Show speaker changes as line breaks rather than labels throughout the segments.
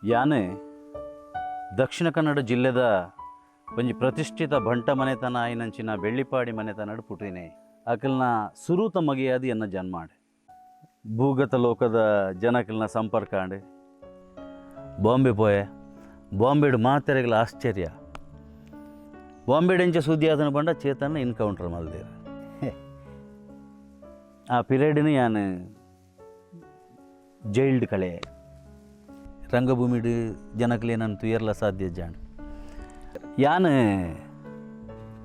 ಯಾನೆ ದಕ್ಷಿಣ ಕನ್ನಡ ಜಿಲ್ಲೆದ ಒಂಜಿ ಪ್ರತಿಷ್ಠಿತ ಬಂಟ ಮನೆತನ ಆಯಿನಂಚಿನ ಬೆಳ್ಳಿಪಾಡಿ ಮನೆತನಡ್ ಪುಟ್ಟಿನೆ. ಅಕಲ್ನ ಸುರೂತ ಮಗೆಯಾದ್ ಎನ್ನ ಜನ್ಮ ಆಂಡ್. ಭೂಗತ ಲೋಕದ ಜನಕಲ್ನ ಸಂಪರ್ಕ ಆಂಡ್. ಬಾಂಬೆ ಪೋಯೆ. ಬಾಂಬೆಡ್ ಮಾತೆರೆಗ್ಲ ಆಶ್ಚರ್ಯ. ಬಾಂಬೆಡ್ ಎಂಚ ಸುದ್ದಿ ಆತನ ಪಂಡ ಚೇತನ್ ಎನ್ಕೌಂಟರ್ ಮಲ್ದೆರ್. ಆ ಪಿರಿಯಡ್ನ್ ಯಾನ್ ಜೈಲ್ಡ್ ಕಳೆ. ರಂಗಭೂಮಿಡ್ ಜನಕ್ಲೇನನ್ ತುಯರ್ಲ ಸಾಧ್ಯ ಜಾಂಡ್. ಯಾನ್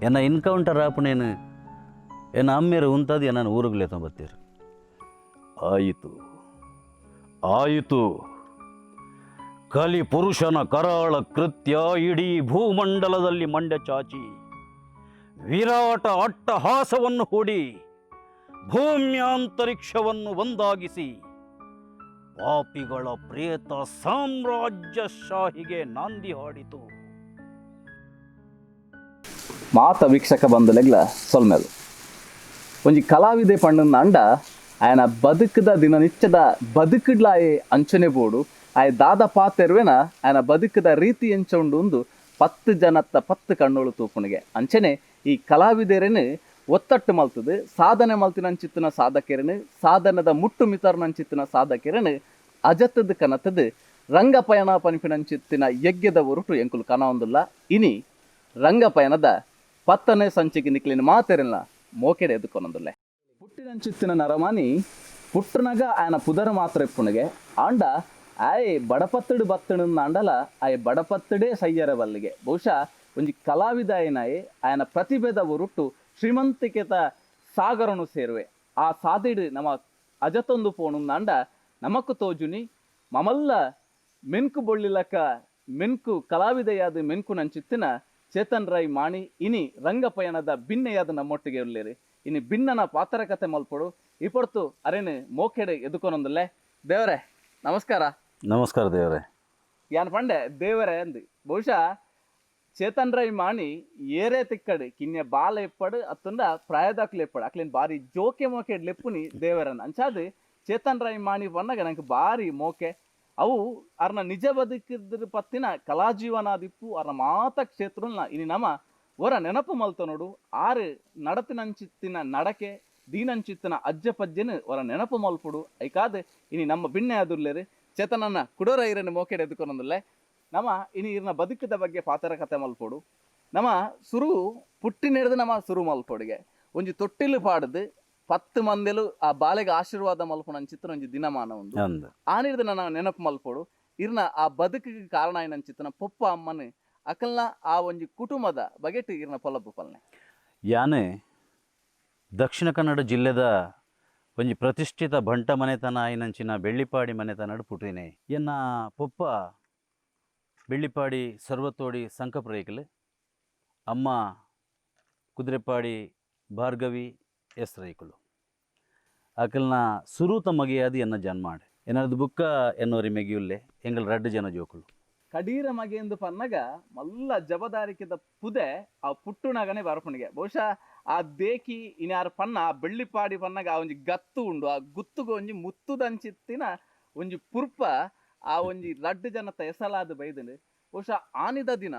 ಎನ್ನ ಎನ್ಕೌಂಟರ್ ಆಪುನೇನು ಎನ್ನ ಅಮ್ಮೆರ್ ಉಂತದ್ ಎನ್ನನ್ ಊರುಗ್ ಲೆತೊಂದು ಬತ್ತೆರ್. ಆಯಿತು ಆಯಿತು, ಕಲಿ ಪುರುಷನ ಕರಾಳ ಕೃತ್ಯ ಇಡೀ ಭೂಮಂಡಲದಲ್ಲಿ ಮಂಡೆ ಚಾಚಿ ವಿರಾಟ ಅಟ್ಟಹಾಸವನ್ನು ಹೂಡಿ ಭೂಮ್ಯಾಂತರಿಕ್ಷವನ್ನು ಒಂದಾಗಿಸಿ ಪಾಪಿಗಳ ಪ್ರೇತ ಸಾಮ್ರಾಜ್ಯಶಾಹಿಗೆ ನಾಂದಿ ಹಾಡಿತು.
ಮಾತ ವೀಕ್ಷಕ ಬಂಧುಲೆಗ್ಲ ಸೊಲ್ಮೆಲು. ಒಂಜಿ ಕಲಾವಿದೆ ಪಣ್ಣನ ಅಂಡ ಆಯನ ಬದುಕುದ ದಿನನಿತ್ಯದ ಬದುಕುಡ್ಲಾಯೆ ಅಂಚನೆ ಬೋಡು, ಆಯೆ ದಾದ ಪಾತೆರ್ವೆನ ಆಯನ ಬದುಕುದ ರೀತಿ ಎಂಚ ಉಂಡು ಉಂದು ಪತ್ತು ಜನತ್ತ ಪತ್ತು ಕಣ್ಣೋಳು ತೂಪುಣಿಗೆ. ಅಂಚನೆ ಈ ಕಲಾವಿದೆರೆನ್ ಒತ್ತಟ್ಟು ಮಲ್ತದು ಸಾಧನೆ ಮಲ್ತಿನಂಚಿತ್ತಿನ ಸಾಧಕೆರೆನ್, ಸಾಧನೆದ ಮುಟ್ಟು ಮಿತರ್ನಂಚಿತ್ತಿನ ಸಾಧಕೆರೆನ್ ಅಜತದ್ ಕನತದ್ ರಂಗಪಯಣ ಪನ್ಪಿನಂಚಿತ್ತಿನ ಯಜ್ಞದ ಒರುಟು ಎಂಕುಲು ಕನೊಂದುಲ್ಲ. ಇನಿ ರಂಗಪಯಣದ 10ನೇ ಸಂಚಿಕೆ ನಿಕ್ಲಿನ ಮಾತೆರೆಲ್ಲ ಮೋಕೆಡೆ ಎದುಕೊನೊಂದುಲ್ಲೆ. ಪುಟ್ಟಿನಂಚಿತ್ತಿನ ನರಮಾನಿ ಪುಟ್ಟುನಗ ಆಯನ ಪುದರ್ ಮಾತ್ರ ಇಪ್ಪುಣಿಗೆ, ಆಂಡ ಆಯೆ ಬಡಪತ್ತುಡು ಬತ್ತಣನ್ ಆಂಡಲ ಆಯೆ ಬಡಪತ್ತುಡೇ ಸಯ್ಯರ ಬಲ್ಲಿಗೆ. ಬಹುಶಃ ಒಂಜಿ ಕಲಾವಿದಾಯನಾಯೆ ಆಯನ ಪ್ರತಿಭೆದ ಒರುಟು ಶ್ರೀಮಂತಿಕೆತ ಸಾಗರನು ಸೇರುವೆ. ಆ ಸಾದಿಡ್ ನಮ ಅಜತೊಂದು ಪೋಣುಂದಾಂಡ ನಮಕ್ ತೋಜುನಿ ಮಮಲ್ಲ ಮೆನ್ಕು ಬೊಳ್ಳಿಲಕ ಮೆನ್ಕು ಕಲಾವಿದೆಯಾದ್ ಮೆನ್ಕುನಂಚಿತ್ತಿನ ಚೇತನ್ ರೈ ಮಾಣಿ ಇನಿ ರಂಗಪಯಣದ ಬಿನ್ನೆಯಾದ್ ನಮ್ಮೊಟ್ಟಿಗೆ ಉಲ್ಲೆರ್. ಇನಿ ಬಿನ್ನನ ಪಾತ್ರಕತೆ ಮಲ್ಪೊಡು. ಈ ಪೊರ್ತು ಅರೆನ್ ಮೋಕೆಡ್ ಎದುಕೊನೊಂದುಲ್ಲೆ. ದೇವರೇ ನಮಸ್ಕಾರ.
ನಮಸ್ಕಾರ ದೇವರೇ.
ಯಾನ್ ಪಂಡೆ ದೇವರೇ ಅಂದ್. ಬಹುಶಃ ಚೇತನ್ ರೈ ಮಾಣಿ ಏರೇ ತಿಕ್ಕಡ್, ಕಿನ್ಯ ಬಾಲೆ ಇಪ್ಪಡ್ ಅತ್ತುಂಡ ಪ್ರಾಯದಾಕ್ಲು ಇಪ್ಪಡ್, ಅಕ್ಲೆನ್ ಬಾರಿ ಜೋಕೆ ಮೋಕೆಡ್ ಲೆಪ್ಪುನಿ ದೇವರನ್. ಅಂಚಾದ್ ಚೇತನ್ ರೈ ಮಾಣಿ ಪನ್ನಗ ನಂಗೆ ಬಾರಿ ಮೋಕೆ. ಅವು ಅರ್ನ ನಿಜ ಬದುಕಿದ್ರ ಪತ್ತಿನ ಕಲಾಜೀವನಾದಿಪ್ಪು ಅರ್ನ ಮಾತ ಕ್ಷೇತ್ರನ ಇನಿ ನಮ ಒರ ನೆನಪು ಮಲ್ತೊನೊಡು. ಆರು ನಡತಿನಂಚಿತ್ತಿನ ನಡಕೆ ದೀನಂಚಿತ್ತಿನ ಅಜ್ಜ ಪಜ್ಜೆನ್ ಒರ ನೆನಪು ಮಲ್ಪೊಡು. ಐಕಾದ್ ಇನಿ ನಮ್ಮ ಬಿನ್ನೆ ಆದುಲ್ಲೆರ್ ಚೇತನನ್ನ ಕುಡೋರ ಇರನ್ನು ಮೋಕೆಡ್ ಎದುಕೊನೊಂದುಲ್ಲೆ. ನಮ ಇನಿ ಇರ್ನ ಬದುಕದ ಬಗ್ಗೆ ಪಾತರ ಕತೆ ಮಲ್ಪೊಡು. ನಮ ಸುರು ಪುಟ್ಟಿನೆಡ್ದು ನಮ ಸುರು ಮಲ್ಪೊಡುಗೆ. ಒಂಜಿ ತೊಟ್ಟಿಲು ಪಾಡ್ದು 10 ಮಂದೆಲು ಆ ಬಾಲೆಗೆ ಆಶೀರ್ವಾದ ಮಲ್ಪುನಂಚಿತ್ತಿನ ಒಂಜಿ ದಿನಮಾನ ಉಂಡು. ಆನಿರ್ದು ನನ ನೆನಪು ಮಲ್ಪೊಡು. ಇರ್ನ ಆ ಬದುಕಿಗೆ ಕಾರಣ ಆಯಿನಂಚಿತ್ತಿನ ಪೊಪ್ಪ ಅಮ್ಮನ ಅಕಲ್ನ ಆ ಒಂಜಿ ಕುಟುಂಬದ ಬಗೆಟ್ ಇರ್ನ ಪೊಲಬು ಪಲ್ನೆ.
ಯಾನೆ ದಕ್ಷಿಣ ಕನ್ನಡ ಜಿಲ್ಲೆದ ಒಂಜಿ ಪ್ರತಿಷ್ಠಿತ ಬಂಟ ಮನೆತನ ಆಯಿನಂಚಿನ ಬೆಳ್ಳಿಪಾಡಿ ಮನೆತನಡ್ ಪುಟ್ಟಿನೆ. ಎನ್ನ ಪೊಪ್ಪ ಬೆಳ್ಳಿಪಾಡಿ ಸರ್ವತೋಡಿ ಸಂಕಪ್ರೈಕಲ್, ಅಮ್ಮ ಕುದುರೆಪಾಡಿ ಭಾರ್ಗವಿ ಎಸ್ ರೈಕುಲು. ಅಕಲ್ನ ಸುರೂತ ಮಗೆಯಾದ್ ಎನ್ನ ಜನ್ಮ ಆಂಡ್. ಎನ್ನದು ಬುಕ್ಕ ಎನ್ನೋರಿ ಮೆಗಿಯುಲ್ಲೆ, ಎಂಗಲ್ ರಡ್ಡು ಜನ ಜೋಕುಲು.
ಕಡೀರ ಮಗೆಂದು ಪನ್ನಗ ಮಲ್ಲ ಜಬದಾರಿಕೆದ ಪುದೆ ಆ ಪುಟ್ಟುನಗನೆ ಬರಪುಣಿಗೆ. ಬಹುಶಃ ಆ ದೇಕಿ ಇನ್ಯಾರು ಪನ್ನ ಆ ಬೆಳ್ಳಿಪಾಡಿ ಪನ್ನಗ ಆ ಒಂಜಿ ಗತ್ತು ಉಂಡು, ಆ ಗುತ್ತುಗು ಒಂಜಿ ಮುತ್ತುದಂಚಿತ್ತಿನ ಒಂಜಿ ಪುರ್ಪ ಆ ಒಂಜಿ ರಡ್ಡು ಜನತ ಎಸಲಾದ ಬೈದುಂಡು. ಬಹುಶಃ ಆನಿದ ದಿನ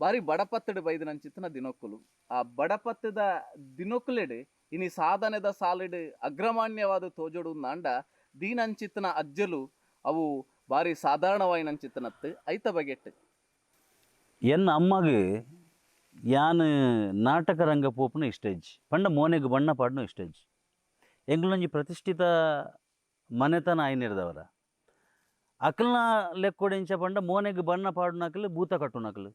ಬಾರಿ ಬಡಪತ್ತಡು ಬೈದಿನಂಚಿತ್ತಿನ ದಿನೊಕ್ಕುಲು. ಆ ಬಡಪತ್ತದ ದಿನೊಕ್ಕುಲೆಡ್ ಇನಿ ಸಾಧನೆದ ಸಾಲಿಡ್ ಅಗ್ರಮಾನ್ಯವಾದ ತೋಜೋಡು ಅಂಡ ದೀನಂಚಿತ್ತಿನ ಅಜ್ಜಲು ಅವು ಬಾರಿ ಸಾಧಾರಣವಾಯಿನಂಚಿತ್ತಿನತ್ತು. ಐತ ಬಗೆಟ್
ಎನ್ನ ಅಮ್ಮಗ್ ಯಾನ್ ನಾಟಕ ರಂಗ ಪೋಪುನ ಇಷ್ಟ ಇಜ್ಜಿ, ಪಂಡ ಮೋನೆಗ್ ಬಣ್ಣ ಪಾಡ್ನು ಇಷ್ಟ ಇಜ್ಜಿ. ಎಂಗ್ಲೊಂಜಿ ಪ್ರತಿಷ್ಠಿತ ಮನೆತನ ಆಯ್ನಿರ್ದವರ ಅಕಲ್ನ ಲೆಕ್ಕೊಡೆಂಚ ಪಂಡ ಮೋನೆಗ್ ಬಣ್ಣ ಪಾಡುನಕಲು ಭೂತ ಕಟ್ಟುನಕಲು,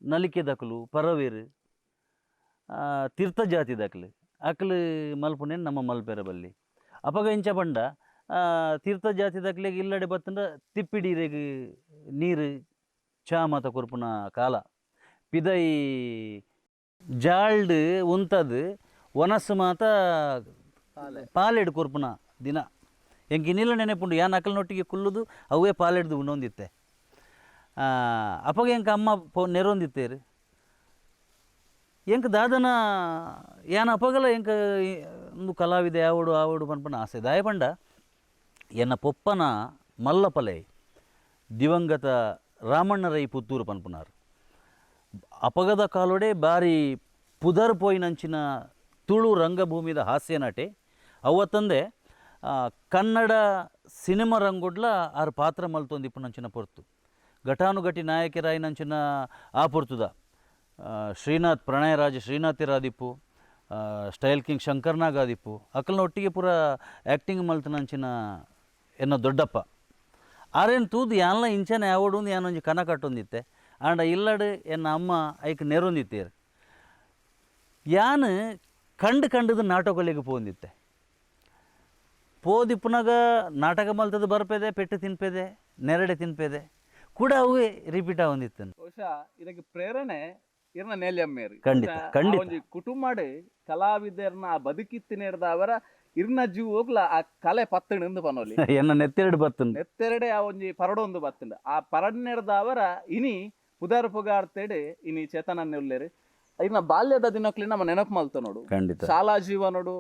ನಲಿಕೆದಕಲು, ಪರವೇರು, ತೀರ್ಥ ಜಾತಿದಕಲು ಅಕಲು ಮಲ್ಪುನೇನು ನಮ್ಮ ಮಲ್ಪೆರ ಬಲ್ಲಿ. ಅಪಗ ಎಂಚ ಪಂಡ ತೀರ್ಥ ಜಾತಿದಕ್ಲೆಗ್ ಇಲ್ಲಡೆ ಬತ್ತಂಡ ತಿಪ್ಪಿಡೀರೆಗ್ ನೀರು ಚಾ ಮಾತ ಕೊರ್ಪುನ ಕಾಲ. ಪಿದೈ ಜಾಲ್ಡ್ ಉಂತದ್ ಒನಸ್ಸು ಮಾತ ಪಾಲೆಡ್ ಕೊರ್ಪುನ ದಿನ. ಎಂಕ್ ಇನ್ನಿಲ್ಲ ನೆನೆಪುಂಡು, ಯಾನ್ ಅಕಲ್ನೊಟ್ಟಿಗೆ ಕುಲ್ಲುದು ಅವೇ ಪಾಲೆಡ್ದು ಉಂಡೊಂದಿತ್ತೆ. ಅಪಗ ಎಂಕ್ ಅಮ್ಮ ನೆರೊಂದಿತ್ತೇರು. ಎಂಕ್ ದಾದನ ಯಾನ್ ಅಪಗಲ ಎಂಕ್ ಉಂದು ಕಲಾವಿದೆ ಆವೊಡು ಆವೊಡು ಪನ್ಪುನ ಆಸೆ. ದಾಯೆ ಪಂಡ ಎನ್ನ ಪೊಪ್ಪನ ಮಲ್ಲ ಪಲೆ ದಿವಂಗತ ರಾಮಣ್ಣ ರೈ ಪುತ್ತೂರು ಪನ್ಪುನಾರ್. ಅಪಗದ ಕಾಲೊಡೆ ಬಾರಿ ಪುದರ್ ಪೋಯಿನಂಚಿನ ತುಳು ರಂಗಭೂಮಿದ ಹಾಸ್ಯ ನಟೆ. ಅವತ್ತಂದೆ ಕನ್ನಡ ಸಿನಿಮಾ ರಂಗೊಡ್ಲ ಆರ್ ಪಾತ್ರ ಮಲ್ತೊಂದಿಪ್ಪುನಂಚಿನ ಪೊರ್ತು. ಘಟಾನುಘಟಿ ನಾಯಕೆರಾಯಿನಂಚಿನ ಆ ಪೊರ್ತುದ ಶ್ರೀನಾಥ್, ಪ್ರಣಯರಾಜ್ ಶ್ರೀನಾಥಿರಾದಿಪ್ಪು, ಸ್ಟೈಲ್ ಕಿಂಗ್ ಶಂಕರ್ನಾಗ್ ಆದಿಪ್ಪು, ಅಕಲ್ನ ಒಟ್ಟಿಗೆ ಪೂರ ಆ್ಯಕ್ಟಿಂಗ್ ಮಲ್ತನಂಚಿನ ಎನ್ನ ದೊಡ್ಡಪ್ಪ. ಆರೇನು ತೂದು ಯಾನ್ಲ ಇಂಚನೆ ಆವೊಡು ಯಾನೊಂಜಿ ಕನ ಕಟ್ಟೊಂದಿತ್ತೆ. ಆಂಡ ಇಲ್ಲಡ್ ಎನ್ನ ಅಮ್ಮ ಐಕ್ ನೆರೊಂದಿತ್ತೇರು. ಯಾನ್ ಕಂಡು ಕಂಡದ ನಾಟಕೊಲೆಗ್ ಪೋಂದಿತ್ತೆ. ಪೋದಿಪ್ಪುನಗ ನಾಟಕ ಮಲ್ತದ ಬರ್ಪೆದೆ, ಪೆಟ್ಟು ತಿನ್ಪೆದೆ, ನೆರಡೆ ತಿನ್ಪೆದೆ, ಕೂಡ ಅವೇ ರಿಪೀಟ್ ಆವೊಂದಿತ್ತು.
ಬಹುಶಃ ಇದಕ್ಕೆ ಪ್ರೇರಣೆ ಇರ್ನ ನೇಲ್ಯಮ್ಮೇರು.
ಖಂಡಿತ, ಖಂಡಿತ.
ಒಂಜಿ ಕುಟುಂಬಡ್ ಕಲಾವಿದರ್ನ ಆ ಬದುಕಿತ್ತಿನೇರ್ದ ಅವರ ಇರ್ನ ಜೀವೋಗ್ಲ ಆ ಕಲೆ ಪತ್ತಣಂದು ಪನೋಲಿ.
ಎನ್ನ ನೆತ್ತೆರಡು ಬತ್ತುಂಡು.
ನೆತ್ತೆರಡೆ ಆ ಒಂಜಿ ಪರಡೊಂದು ಬತ್ತುಂಡು. ಆ ಪರಡ್ನೆರ್ದ ಅವರ ಇನಿ ಪುದರ್ ಪುಗಾರ್ತೆಡ್ ಇನಿ ಚೇತನನ್ನೇ ಉಲ್ಲೇರು. ಇರ್ನ ಬಾಲ್ಯದ ದಿನಕ್ಲೆ ನಮ್ಮ ನೆನಪು ಮಲ್ತನೋಡು.
ಖಂಡಿತ.
ಶಾಲಾ ಜೀವನೋಡು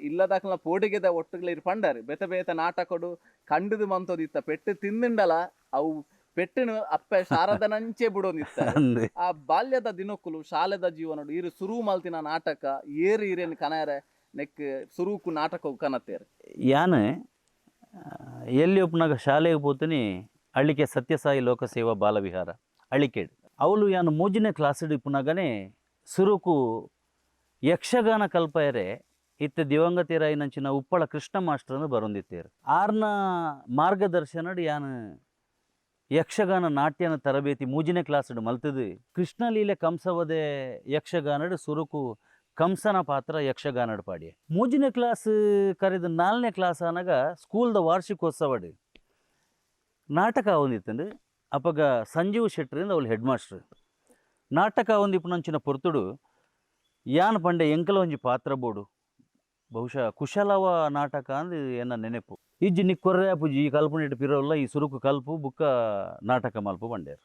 ಇಲ್ಲದಾಕಲ್ನ ಪೋಡಿಗೆದ ಒಟ್ಟುಗ್ಲ ಇರ್ ಪಂಡಾರು ಬೇತೆ ಬೇತೆ ನಾಟಕಡು ಕಂಡುದು ಮಂತೋದಿತ್ತ, ಪೆಟ್ಟು ತಿಂದಿಂಡಲ ಅವು ಪೆಟ್ಟಿನ ಅಪ್ಪೆ ಶಾರದನಂಚೆ ಬಿಡೋದಿತ್ತ.
ಅಂದ್.
ಆ ಬಾಲ್ಯದ ದಿನಕ್ಕುಲು ಶಾಲೆದ ಜೀವನಡು ಇರು ಸುರು ಮಲ್ತಿನ ನಾಟಕ ಏರು ಇರೇನು ಕನಾರೆ ನೆಕ್ ಸುರುಕು ನಾಟಕ ಕನತೇರು?
ಯಾನ್ ಎಲ್ಲಿ ಒಪ್ಪುನಾಗ ಶಾಲೆಗೆ ಪೋತೀನಿ ಅಳ್ಳಿಕೆ ಸತ್ಯಸಾಯಿ ಲೋಕಸೇವಾ ಬಾಲವಿಹಾರ ಅಳ್ಳಿಕೇಡ್. ಅವಳು ಯಾನ್ ಮೂಜನೇ ಕ್ಲಾಸ್ ಇಪ್ಪುನಾಗನೇ ಸುರುಕು ಯಕ್ಷಗಾನ ಕಲ್ಪಯರೆ ಇತ್ತೆ ದಿವಂಗತರಾಯಿನಂಚಿನ ಉಪ್ಪಳ ಕೃಷ್ಣ ಮಾಸ್ಟರ್ನ ಬರೊಂದಿತ್ತೇರು. ಆರ್ನ ಮಾರ್ಗದರ್ಶನಡ್ ಯಾನ್ ಯಕ್ಷಗಾನ ನಾಟ್ಯನ ತರಬೇತಿ ಮೂಜನೇ ಕ್ಲಾಸ್ಡ್ ಮಲ್ತದು ಕೃಷ್ಣಲೀಲೆ ಕಂಸವದೆ ಯಕ್ಷಗಾನಡ್ ಸುರುಕು ಕಂಸನ ಪಾತ್ರ ಯಕ್ಷಗಾನಡ್ ಪಾಡಿಯೆ. ಮೂಜನೇ ಕ್ಲಾಸ್ ಕರೆದು ನಾಲ್ನೇ ಕ್ಲಾಸ್ ಆನಗ ಸ್ಕೂಲ್ದ ವಾರ್ಷಿಕೋತ್ಸವಡ್ ನಾಟಕ ಒಂದಿತ್ತಂಡು. ಅಪಗ ಸಂಜೀವ್ ಶೆಟ್ಟರಿಂದ ಅವಳು ಹೆಡ್ ಮಾಸ್ಟರ್. ನಾಟಕ ಒಂದಿಪ್ಪುನಂಚಿನ ಪೊರ್ತುಡು ಯಾನ್ ಪಂಡೆ ಎಂಕಲ ಒಂಜಿ ಪಾತ್ರ ಬೋಡು, ಬಹುಶಃ ಕುಶಲವ ನಾಟಕ ಅಂದ್ ಎನ್ನ ನೆನೆಪು. ಇಜ್ಜಿ ನಿಕ್ ಕೊರ್ರೆ ಆಪುಜಿ, ಈ ಕಲ್ಪುನೆಟ್ ಪಿರವುಲ್ಲ, ಈ ಸುರುಕು ಕಲ್ಪು ಬುಕ್ಕ ನಾಟಕ ಮಲ್ಪು ಪಂಡೇರು.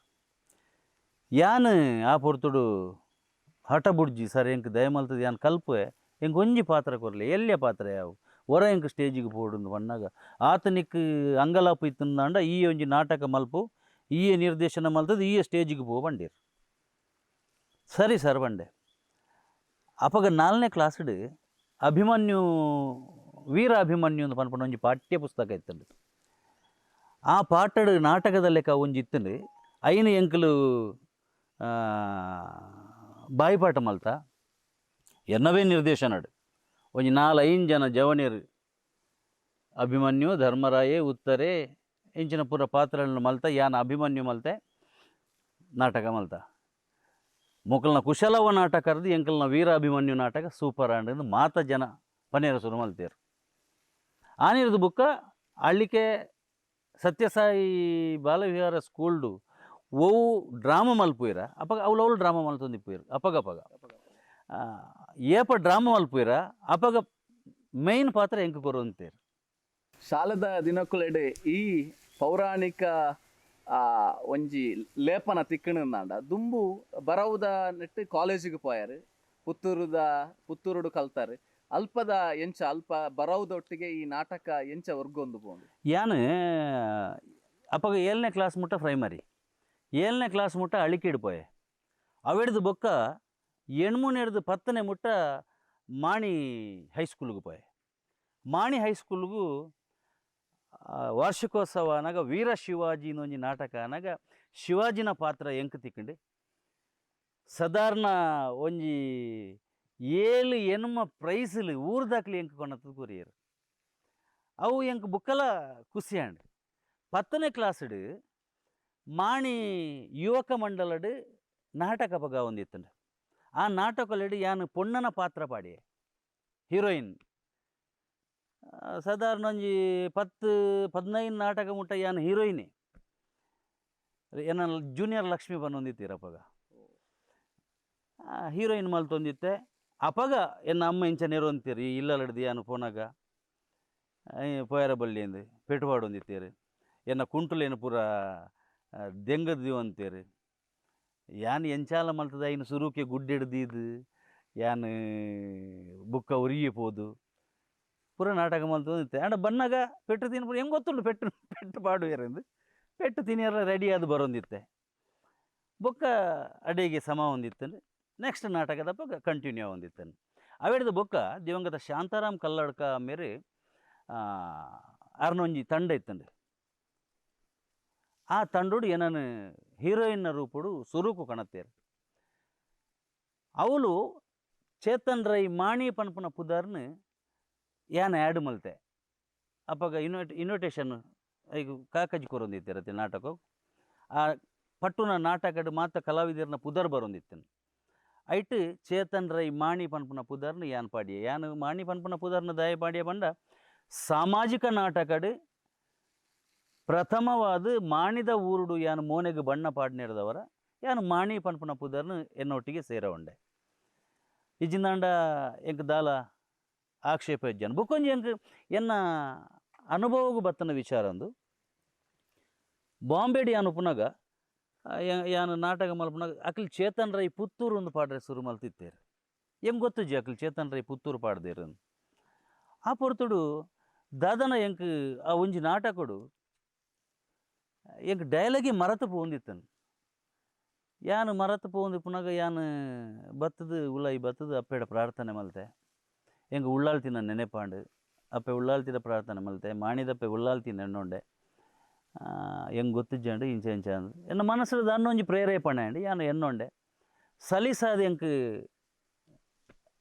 ಯಾನ್ ಆ ಪೊರ್ತುಡು ಹಠ ಬುಡ್ಜಿ, ಸರ್ ಎಂಕ್ ದಯ ಮಲ್ತದ ಯಾನ್ ಕಲ್ಪುವೆ, ಎಂಕ್ ಒಂಜಿ ಪಾತ್ರ ಕೊರ್ಲೆ, ಎಲ್ಯ ಪಾತ್ರ ಯಾವು, ಒರ ಎಂಕ್ ಸ್ಟೇಜಿಗೆ ಪೋಡುಂದು ಪನ್ನಾಗ ಆತ ನಿಕ್ ಅಂಗಲಾಪು ಇತ್ತಂದಾಂಡ ಈ ಒಂಜಿ ನಾಟಕ ಮಲ್ಪು, ಈಯೇ ನಿರ್ದೇಶನ ಮಲ್ತದ ಈಯೇ ಸ್ಟೇಜಿಗೆ ಪೋ ಪಂಡೇರು. ಸರಿ ಸರ್ ಪಂಡೆ. ಅಪಗ ನಾಲ್ನೇ ಕ್ಲಾಸ್ಡ್ ಅಭಿಮನ್ಯು, ವೀರ ಅಭಿಮನ್ಯು ಅಂದ್ ಪನ್ಪುನ ಒಂಜಿ ಪಾಠ್ಯ ಪುಸ್ತಕ ಇತ್ತಂಡು. ಆ ಪಾಠಡ್ ನಾಟಕದ ಲೆಕ್ಕ ಒಂಜಿ ಇತ್ತಂಡು. ಐನು ಎಂಕಲು ಬಾಯಿಪಾಠ ಮಲ್ತ ಎನ್ನವೇ ನಿರ್ದೇಶನಡ್ ಒಂಜಿ 4-5 ಜನ ಜವನಿಯರು ಅಭಿಮನ್ಯು, ಧರ್ಮರಾಯೆ, ಉತ್ತರೆ ಇಂಚಿನ ಪೂರ ಪಾತ್ರಗಳನ್ನು ಮಲ್ತ. ಯಾನ್ ಅಭಿಮನ್ಯು ಮಲ್ತೆ, ನಾಟಕ ಮಲ್ತ. ಮೊಕಲ್ನ ಕುಶಲವ ನಾಟಕ ಅರ್ದು ಎಂಕಲ್ನ ವೀರ ಅಭಿಮನ್ಯು ನಾಟಕ ಸೂಪರ್ ಆಂಡ್ ಮಾತ ಜನ ಪನೇರ ಸುರು ಮಲ್ತೇರು. ಆನಿರ್ದು ಬುಕ್ಕ ಅಳ್ಳಿಕೆ ಸತ್ಯಸಾಯಿ ಬಾಲವಿಹಾರ ಸ್ಕೂಲ್ಡು ಒವು ಡ್ರಾಮ ಮಲ್ಪುಯಿರ ಅಪಗ ಅವ್ಲು ಅವ್ಲು ಡ್ರಾಮ ಮಲ್ತೊಂದಿಪ್ಪುಯಿರು. ಅಪಗಪಗ ಏಪ ಡ್ರಾಮ ಮಲ್ಪುಯಿರ ಅಪಗ ಮೇಯ್ನ್ ಪಾತ್ರ ಎಂಕ್ ಕೊರೊಂತೇರು.
ಶಾಲೆದ ದಿನಕ್ಕುಲೆಡೆ ಈ ಪೌರಾಣಿಕ ಒಂಜಿ ಲೇಪನ ತಿಕ್ಕಣಂದಾಂಡ ದುಂಬು ಬರವುದ ನೆಟ್ಟು ಕಾಲೇಜಿಗೆ ಪೋಯಾರು, ಪುತ್ತೂರುಡು ಕಲ್ತಾರೆ. ಅಲ್ಪದ ಎಂಚ ಅಲ್ಪ ಬರವುದೊಟ್ಟಿಗೆ ಈ ನಾಟಕ ಎಂಚ ವರ್ಗೊಂದು ಪೋಂಡು?
ಯಾನ್ ಅಪಗ 7ನೇ ಕ್ಲಾಸ್ ಮುಟ್ಟ ಪ್ರೈಮರಿ, 7ನೇ ಕ್ಲಾಸ್ ಮುಟ್ಟ ಅಳಿಕಿಡ್ ಪೋಯೆ. ಅವೆಡ್ದು ಬೊಕ್ಕ ಎಣ್ಮೂನೆಡ್ದು 10ನೇ ಮುಟ್ಟ ಮಾಣಿ ಹೈಸ್ಕೂಲ್ಗೆ ಪೋಯೆ. ಮಾಣಿ ಹೈಸ್ಕೂಲ್ಗು ವಾರ್ಷಿಕೋತ್ಸವ ಅನಾಗ ವೀರ ಶಿವಾಜಿ ಒಂಜಿ ನಾಟಕ ಅನಾಗ ಶಿವಾಜಿನ ಪಾತ್ರ ಎಂಕ್ ತಿಕ್ಕಂಡು. ಸಾಧಾರಣ ಒಂಜಿ 7 ಎನ್ಮ ಪ್ರೈಸ್ಲು ಊರ್ದಾಕ್ಲಿ ಎಂಕ್ ಕೊನತ್ತದ ಕೊರಿಯರು. ಅವು ಎಂಕ್ ಬುಕ್ಕಲ ಖುಷಿ ಆಂಡ್. 10ನೇ ಕ್ಲಾಸ್ಡ್ ಮಾಣಿ ಯುವಕ ಮಂಡಲಡ್ ನಾಟಕ ಪಗ ಒಂದಿತ್ತಂಡು. ಆ ನಾಟಕಲೆಡ್ ಯಾನ್ ಪೊಣ್ಣನ ಪಾತ್ರ ಪಾಡಿಯೆ, ಹೀರೋಯಿನ್. ಸಾಧಾರಣ ಒಂಜಿ 10-15 ನಾಟಕ ಮುಟ್ಟ ಯಾನ್ ಹೀರೋಯಿನೇ. ಎನ್ನ ಜೂನಿಯರ್ ಲಕ್ಷ್ಮಿ ಬನ್ನೊಂದಿತ್ತೀರ ಅಪಗ ಹೀರೋಯಿನ್ ಮಲ್ತೊಂದಿತ್ತೆ. ಅಪಗ ಎನ್ನ ಅಮ್ಮ ಇಂಚ ನೆರೊಂತೀರಿ ಇಲ್ಲಲಡ್ದು ಯಾನ್ ಪೋನಾಗ ಪೋಯರ ಬಳ್ಳಿ ಅಂದು ಪೆಟ್ಟು ಪಾಡೊಂದಿತ್ತೀರು. ಎನ್ನ ಕುಂಟುಲೇನು ಪೂರ ದೆಂಗದ ಅಂತೀರು. ಯಾನ್ ಎಂಚಾಲ ಮಲ್ತದ ಐನು ಸುರುಕೆ ಗುಡ್ಡೆಡ್ದೀದು ಯಾನ್ ಬುಕ್ಕ ಉರಿಯೆ ಪೋದು ಪೂರ ನಾಟಕ ಮಲ್ತೊಂದಿತ್ತೆ. ಆಂಡ ಬನ್ನಗ ಪೆಟ್ಟು ತಿನ್ಪುನ ಹೆಂಗೆ ಗೊತ್ತುಂಡು ಪೆಟ್ಟು ಪೆಟ್ಟು ಪಾಡುವೆರೆಂದು ಪೆಟ್ಟು ತಿನಿಯರ ರೆಡಿ ಆದ್ ಬರೊಂದಿತ್ತೆ. ಬೊಕ್ಕ ಅಡೆಗೆ ಸಮ ಹೊಂದಿತ್ತನು. Next ನಾಟಕದಪ್ಪ continue ಹೊಂದಿತ್ತನು. ಅವೆಡ್ದು ಬೊಕ್ಕ ದಿವಂಗತ ಶಾಂತಾರಾಮ್ ಕಲ್ಲಡ್ಕ ಮೇರೆ ಅರ್ನೊಂಜಿ ತಂಡ ಇತ್ತಂಡು. ಆ ತಂಡೋಡು ಏನನು ಹೀರೋಯಿನ್ನ ರೂಪುಡು ಸುರುಕು ಕಣತ್ತೇರು. ಅವಳು ಚೇತನ್ ರೈ ಮಾಣಿ ಪನ್ಪುನ ಪುದರ್ನು ಯಾನ್ ಆ್ಯಡ್ ಮಲ್ತೆ. ಅಪ್ಪಗ ಇನ್ವಿಟೇಷನ್ ಐಕ್ ಕಾಕಜಿ ಕೊರೊಂದಿತ್ತಿರತ್ತೆ ನಾಟಕ. ಆ ಪಟ್ಟುನ ನಾಟಕಡ್ ಮಾತ ಕಲಾವಿದರ್ನ ಪುದರ್ ಬರೊಂದಿತ್ತನು. ಐಟ್ ಚೇತನ್ ರೈ ಮಾಣಿ ಪನ್ಪುನ ಪುದರ್ನು ಯಾನ್ ಪಾಡಿಯೆ. ಯಾನ್ ಮಾಣಿ ಪನ್ಪುನ ಪುದರ್ನು ದಾಯ ಪಾಡಿಯ ಪಂಡ ಸಾಮಾಜಿಕ ನಾಟಕಡ್ ಪ್ರಥಮವಾದ ಮಾಣಿದ ಊರುಡು ಯಾನ್ ಮೋನೆಗ್ ಬಣ್ಣ ಪಾಡ್ನಿರ್ದವರ ಯಾನ್ ಮಾಣಿ ಪನ್ಪುನ ಪುದರ್ನು ಎನ್ನೊಟ್ಟಿಗೆ ಸೇರ ಉಂಡೆ. ಇಜ್ಜಿಂದಾಂಡ ಎಂಕ್ ದಾಲ ಆಕ್ಷೇಪ ಇಜ್ಜಾನ್. ಬೊಕ್ಕೊಂಜಿ ಎಂಕ್ ಎನ್ನ ಅನುಭವಗು ಬತ್ತನ ವಿಚಾರ ಅಂದು ಬಾಂಬೆಡ್ ಯಾನ್ ಉಪ್ಪುನಗ ಯಾನ್ ನಾಟಕ ಮಲ್ಪುನಗ ಅಕ್ಲ್ ಚೇತನ್ ರೈ ಪುತ್ತೂರು ಒಂದು ಪಾಡ್ರೆ ಸುರು ಮಲ್ತಿತ್ತೇರು. ಎಂಕ್ ಗೊತ್ತುಜ್ಜಿ ಅಕ್ಲ್ ಚೇತನ್ ರೈ ಪುತ್ತೂರು ಪಾಡ್ದೇರು. ಆ ಪೊರ್ತುಡು ದಾದನ ಎಂಕ್ ಆ ಒಂಜಿ ನಾಟಕಡು ಎಂಕ್ ಡೈಲಾಗಿ ಮರತು ಪೋಂದಿತ್ತನು. ಯಾನ್ ಮರತು ಪೋಂದು ಪುನಗ ಯಾನ್ ಬತ್ತದು ಉಲಾಯಿ ಬತ್ತದು ಅಪ್ಪೆಡ ಪ್ರಾರ್ಥನೆ ಮಲ್ತೆ. ಎಂಕ್ ಉಳ್ಳಾಲ್ತಿನ ನೆನೆಪಾಂಡು ಅಪ್ಪೆ ಉಳ್ಳಾಲ್ತಿದ ಪ್ರಾರ್ಥನೆ ಮಲ್ತೆ. ಮಾಣಿದಪ್ಪೆ ಉಳ್ಳಾಲ್ತಿ ನೆನ್ನೊಂಡೆ. ಎಂಕ್ ಗೊತ್ತಿಜ್ಜಂಡು ಇಂಚ ಇಂಚ ಅಂದ್ ಎನ್ನ ಮನಸ್ಸು ದಾನ್ನೊಂಜಿ ಪ್ರೇರೇಪಣೆ ಅಂಡ್ ಯಾನ್ ಎನ್ನೊಂಡೆ. ಸಲೀಸಾದ ಎಂಕ್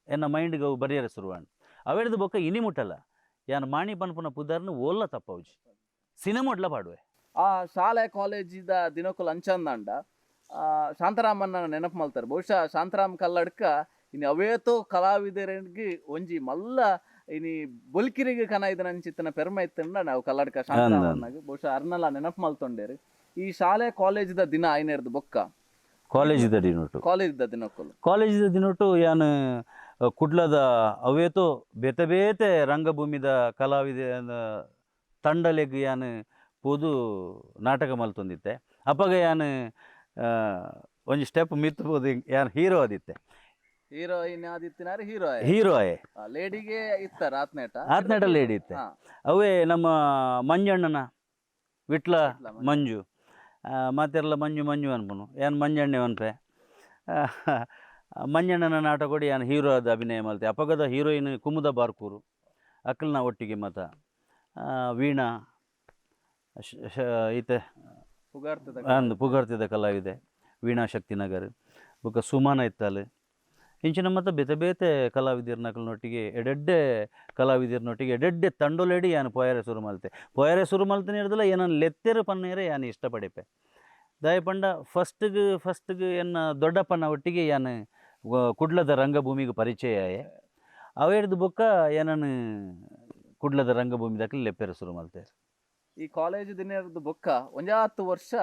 ಎನ್ನ ಮೈಂಡ್ಗೆ ಅವು ಬರಿಯರೆ ಶುರುವಾಂಡ್. ಅವೆಡ್ದು ಬೊಕ್ಕ ಇನಿ ಮುಟ್ಟಲ್ಲ ಯಾನ್ ಮಾಣಿ ಪನ್ಪುನ ಪುದರ್ನು ಓಲ್ಲ ತಪ್ಪವುಜಿ. ಸಿನಿಮೊಡ್ಲ ಪಾಡುವೆ.
ಆ ಶಾಲೆ ಕಾಲೇಜಿದ ದಿನಕ್ಕುಲು ಅಂಚಂದಾಂಡ ಶಾಂತರಾಮನ್ನ ನೆನಪು ಮಲ್ತಾರೆ. ಬಹುಶಃ ಶಾಂತರಾಮ್ ಕಲ್ಲಡ್ಕ ಇನಿ ಅವೇತೋ ಕಲಾವಿದರಿಗೆ ಒಂಜಿ ಮಲ್ಲ ಇನಿ ಬೊಲ್ಕಿರಿಗೆ ಕನ ಇದನಂಚಿತ್ತನ ಪೆರ್ಮೆ ಇತ್ತಂಡ ನಾವು ಕಲ್ಲಡ್ಕ ಶಾಂತರಾಮನ್ನಾಗ ಬಹುಶಃ ಅರ್ನಲ ನೆನಪು ಮಲ್ತೊಂಡೇರು. ಈ ಶಾಲೆ ಕಾಲೇಜಿದ ದಿನ ಐನೇರ್ದು ಬೊಕ್ಕ
ಕಾಲೇಜಿದ ದಿನೊಟು
ಕಾಲೇಜಿದ ದಿನಕ್ಕುಲು
ಕಾಲೇಜಿದ ದಿನೊಟು ಯಾನ್ ಕುಡ್ಲದ ಅವೇತೋ ಬೇತೆ ಬೇತೆ ರಂಗಭೂಮಿದ ಕಲಾವಿದ ತಂಡಲೆಗ್ ಯಾನ್ ಪೋದು ನಾಟಕ ಮಲ್ತೊಂದಿತ್ತೆ. ಅಪಗ ಯಾನ್ ಒಂಜಿ ಸ್ಟೆಪ್ ಮಿತ್ತು ಪೋದು ಯಾನ್ ಹೀರೋ ಆದಿತ್ತೆ.
ಹೀರೋಯಿನ್ ಆದಿತ್ತಿನಾರು ಹೀರೋ
ಹೀರೋ ಆಯೆ
ಲೇಡಿಗೆ ಇತ್ತಾರ ಆತ್ನೇಟ
ಆತ್ನೇಟ ಲೇಡಿ ಇತ್ತೆ. ಅವೇ ನಮ್ಮ ಮಂಜಣ್ಣನ ವಿಟ್ಲ ಮಂಜು ಮಾತೆರ್ಲ ಮಂಜು ಮಂಜು ಅನ್ಪುನು ಯಾನ್ ಮಂಜಣ್ಣೆ ಅನ್ಪೆ. ಮಂಜಣ್ಣನ ನಾಟಕೊಡು ಯಾನ್ ಹೀರೋ ಆದ ಅಭಿನಯ ಮಲ್ತೆ. ಅಪಗದ ಹೀರೋಯಿನ್ ಕುಮುದ ಬಾರ್ಕೂರು ಅಕ್ಕಲ್ನ ಒಟ್ಟಿಗೆ ಮತ ವೀಣಾ ಈತೆ ಅಂದ್ ಪುಗರ್ತಿದ ಕಲಾವಿದೆ ವೀಣಾ ಶಕ್ತಿನಗರ್ ಬೊಕ್ಕ ಸುಮನ ಇತ್ತಾಲ್. ಇಂಚಿನ ಮತ್ತು ಬೇತೆ ಬೇತೆ ಕಲಾವಿದರ್ನಕಲ್ನೊಟ್ಟಿಗೆ ಎಡೆಡ್ಡೆ ಕಲಾವಿದರ್ನೊಟ್ಟಿಗೆ ಎಡೆಡ್ಡೆ ತಂಡೊಲೆಡಿ ಯಾನ್ ಪೋಯರೆ ಶುರು ಮಲ್ತೆ. ಪೋಯರೆ ಶುರು ಮಲ್ತನೆ ಹಿಡ್ದಲ ಏನನ್ನು ಲೆತ್ತೆರು ಪನ್ನೇರೆ ಯಾನ್ ಇಷ್ಟಪಡಿಪೆ. ದಾಯ ಪಂಡ ಫಸ್ಟ್ಗೆ ಫಸ್ಟ್ಗೆ ಎನ್ನ ದೊಡ್ಡಪ್ಪನ ಒಟ್ಟಿಗೆ ಯಾನ್ ಕುಡ್ಲದ ರಂಗಭೂಮಿಗೆ ಪರಿಚಯ ಆಯೆ. ಅವೇರ್ದು ಬೊಕ್ಕ ಏನನ್ನು ಕುಡ್ಲದ ರಂಗಭೂಮಿ ಲೆಪ್ಪೆರೆ ಶುರು ಮಲ್ತೆ.
ಈ ಕಾಲೇಜು ದಿನದ ಬೊಕ್ಕ ಒಂಜಾತ್ತು ವರ್ಷ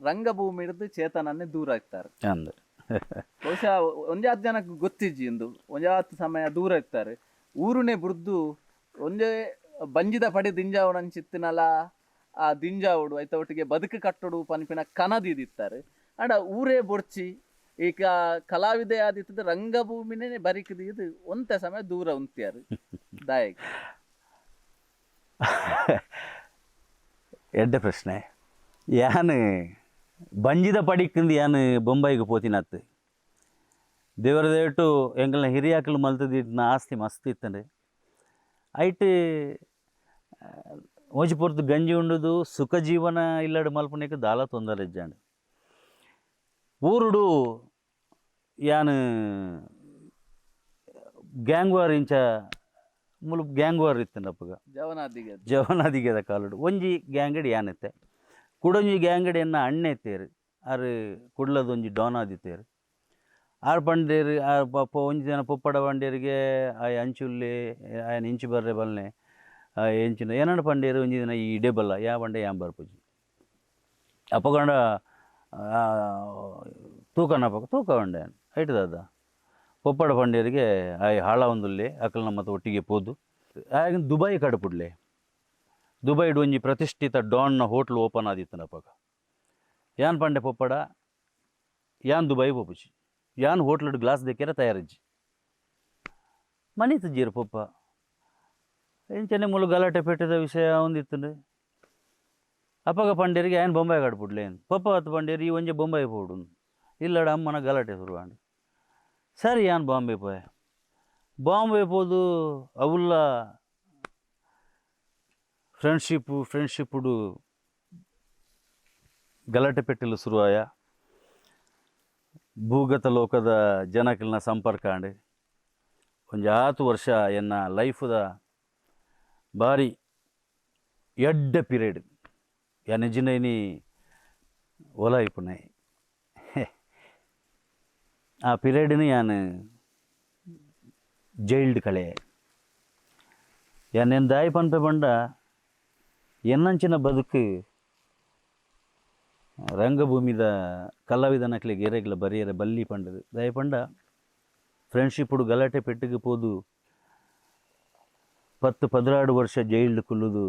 ರಂಗಭೂಮಿ ಹಿಡ್ದು ಚೇತನನ್ನೇ ದೂರ ಆಗ್ತಾರೆ.
ಅಂದ್
ಬಹುಶಃ ಒಂಜಾತ್ ಜನಕ್ಕೆ ಗೊತ್ತಿಜ್ಜಿ ಇಂದು ಒಂಜಾತ್ ಸಮಯ ದೂರ ಇರ್ತಾರೆ. ಊರುನೇ ಬುಡ್ದು ಒಂಜೇ ಬಂಜಿದ ಪಡೆ ದಿಂಜಾವಣಂಚಿತ್ತಿನಲ ಆ ದಿಂಜಾವಡು ಐತ ಒಟ್ಟಿಗೆ ಬದುಕು ಕಟ್ಟೊಡು ಪನ್ಪಿನ ಕನದಿದಿತ್ತಾರೆ. ಆಂಡ ಊರೇ ಬೊಡ್ಚಿ ಈಗ ಕಲಾವಿದೆ ಆದಿತ್ತದ ರಂಗಭೂಮಿನೇ ಬರಿಕದಿದ್ದು ಒಂತೆ ಸಮಯ ದೂರ ಉಂತ್ಯಾರು ದಾಯಕ್.
ಎಡ್ಡೆ ಪ್ರಶ್ನೆ. ಯಾನ್ ಬಂಜಿದ ಪಡಿಕ್ಕಿಂದು ಯಾನ್ ಬೊಂಬಾಯಿಗೆ ಪೋತಿನತ್ತು. ದೇವರ ದಯಟು ಎಂಕಲ್ನ ಹಿರಿಯಾಕಲು ಮಲ್ತದಿತ್ತಿನ ಆಸ್ತಿ ಮಸ್ತ್ ಇತ್ತಂಡು. ಐಟ್ ಒಂಜಿ ಪೊರ್ತು ಗಂಜಿ ಉಂಡುದು ಸುಖ ಜೀವನ ಇಲ್ಲಡ್ ಮಲ್ಪುನೆಕ್ ದಾಲ ತೊಂದರೆ ಇಜ್ಜಾಂಡ್. ಊರುಡು ಯಾನ್ ಗ್ಯಾಂಗ್ ವಾರ್ ಇಂಚ ಮೂಲು ಗ್ಯಾಂಗ್ ವಾರ್ ಇತ್ತಂಡು ಅಪ್ಪಗ.
ಜವನಾದಿಗೆ
ಜವನಾದಿಗೆದ ಕಾಲುಡು ಒಂಜಿ ಗ್ಯಾಂಗಡ್ ಯಾನಿತ್ತೆ. ಕುಡೊಂಜಿ ಗ್ಯಾಂಗಡ್ ಎನ್ನ ಅಣ್ಣೆ ಇತ್ತೇರು. ಆರು ಕುಡ್ಲದೊಂಜಿ ಡಾನ್ ಆದಿತ್ತೇರು. ಆರು ಪಂಡೇರು ಆರು ಪಪ್ಪ ಒಂಜಿ ಜನ ಪೊಪ್ಪಡ ಪಂಡೇರಿಗೆ ಆಯ್ ಅಂಚುಲ್ಲೆ ಆಯನ ಇಂಚು ಬರ್ರೆ ಬಲ್ನೆ ಎಂಚಿನ ಏನಂಡ ಪಂಡೇರು ಒಂಜಿ ದಿನ ಈ ಇಡೆ ಬಲ್ಲ ಯಾ ಪಂಡೆ ಯಾನ್ ಬರ್ಪುಜಿ. ಅಪ್ಪಗಂಡ ತೂಕನ ಅಪ್ಪಗ ತೂಕ ಉಂಡೆ ಐಟ್ ದಾದ ಪೊಪ್ಪಡ ಪಂಡೇರಿಗೆ ಆಯ್ ಹಾಳ ಒಂದುಲ್ಲೆ ಅಕಲ್ನ ಮತ್ತು ಒಟ್ಟಿಗೆ ಪೋದು ಆಯ್ ದುಬೈ ಕಡಪುಡ್ಲೆ. ದುಬೈಡ್ ಒಂಜಿ ಪ್ರತಿಷ್ಠಿತ ಡಾನ್ನ ಹೋಟ್ಲ್ ಓಪನ್ ಆದಿತ್ತನ ಅಪ್ಪಗ. ಯಾನ್ ಪಂಡೆ ಪೊಪ್ಪಡ ಯಾನ್ ದುಬೈ ಪೋಪುಜಿ ಯಾನ್ ಹೋಟ್ಲುಡ್ ಗ್ಲಾಸ್ ದೆಕ್ಕೆರ ತಯಾರಿಜ್ಜಿ. ಮನಿತ್ ಜೀರು ಪೊಪ್ಪ ಇಂಚನೆ ಮೂಲು ಗಲಾಟೆ ಪೇಟೆದ ವಿಷಯ ಒಂದಿತ್ತಂಡು. ಅಪಗ ಪಂಡೇರಿಗೆ ಆಯನ್ ಬೊಂಬಾಯಿ ಕಡ್ಪುಡ್ಲೇನು ಪಪ್ಪ ಆತು ಪಂಡೇರು ಈ ಒಂಜಿ ಬೊಂಬಾಯಿ ಪೋಡು ಇಲ್ಲಡ ಅಮ್ಮನ ಗಲಾಟೆ ಶುರುವಾಂಡ್. ಸರಿ ಯಾನ್ ಬಾಂಬೆ ಪೋಯೆ. ಬಾಂಬೆ ಪೋದು ಅವುಲ್ಲ ಫ್ರೆಂಡ್ಶಿಪ್ಪು ಫ್ರೆಂಡ್ಶಿಪ್ಪುಡು ಗಲಾಟೆ ಪೆಟ್ಟಲು ಶುರುವಾಯ. ಭೂಗತ ಲೋಕದ ಜನಕಲ್ನ ಸಂಪರ್ಕ ಆಂಡ್. ಒಂಜಿ ಆತು ವರ್ಷ ಎನ್ನ ಲೈಫುದ ಬಾರಿ ಎಡ್ಡೆ ಪೀರಿಯಡ್ ಯಾನ್ ನಿಜಿನೈನಿ ಒಲ ಇಪ್ಪುನೈ ಆ ಪೀರಿಯಡ್ನು ಯಾನ್ ಜೈಲ್ಡ್ ಕಳೆ. ಯಾನ್ ಎನ್ ದಾಯಿ ಪನ್ಪೆ ಪಂಡ ಎನ್ನಂಚಿನ ಬದುಕು ರಂಗಭೂಮಿದ ಕಲಾವಿದನಕ್ಲೆಗ್ ಏರೆಗ್ಲ ಬರಿಯರೆ ಬಲ್ಲಿ ಪಂಡದು. ದಾಯಿ ಪಂಡ ಫ್ರೆಂಡ್ಶಿಪ್ಪುಡು ಗಲಾಟೆ ಪೆಟ್ಟಿಗೆ ಪೋದು 10 12 ವರ್ಷ ಜೈಲ್ಡ್ ಕುಲ್ಲುದು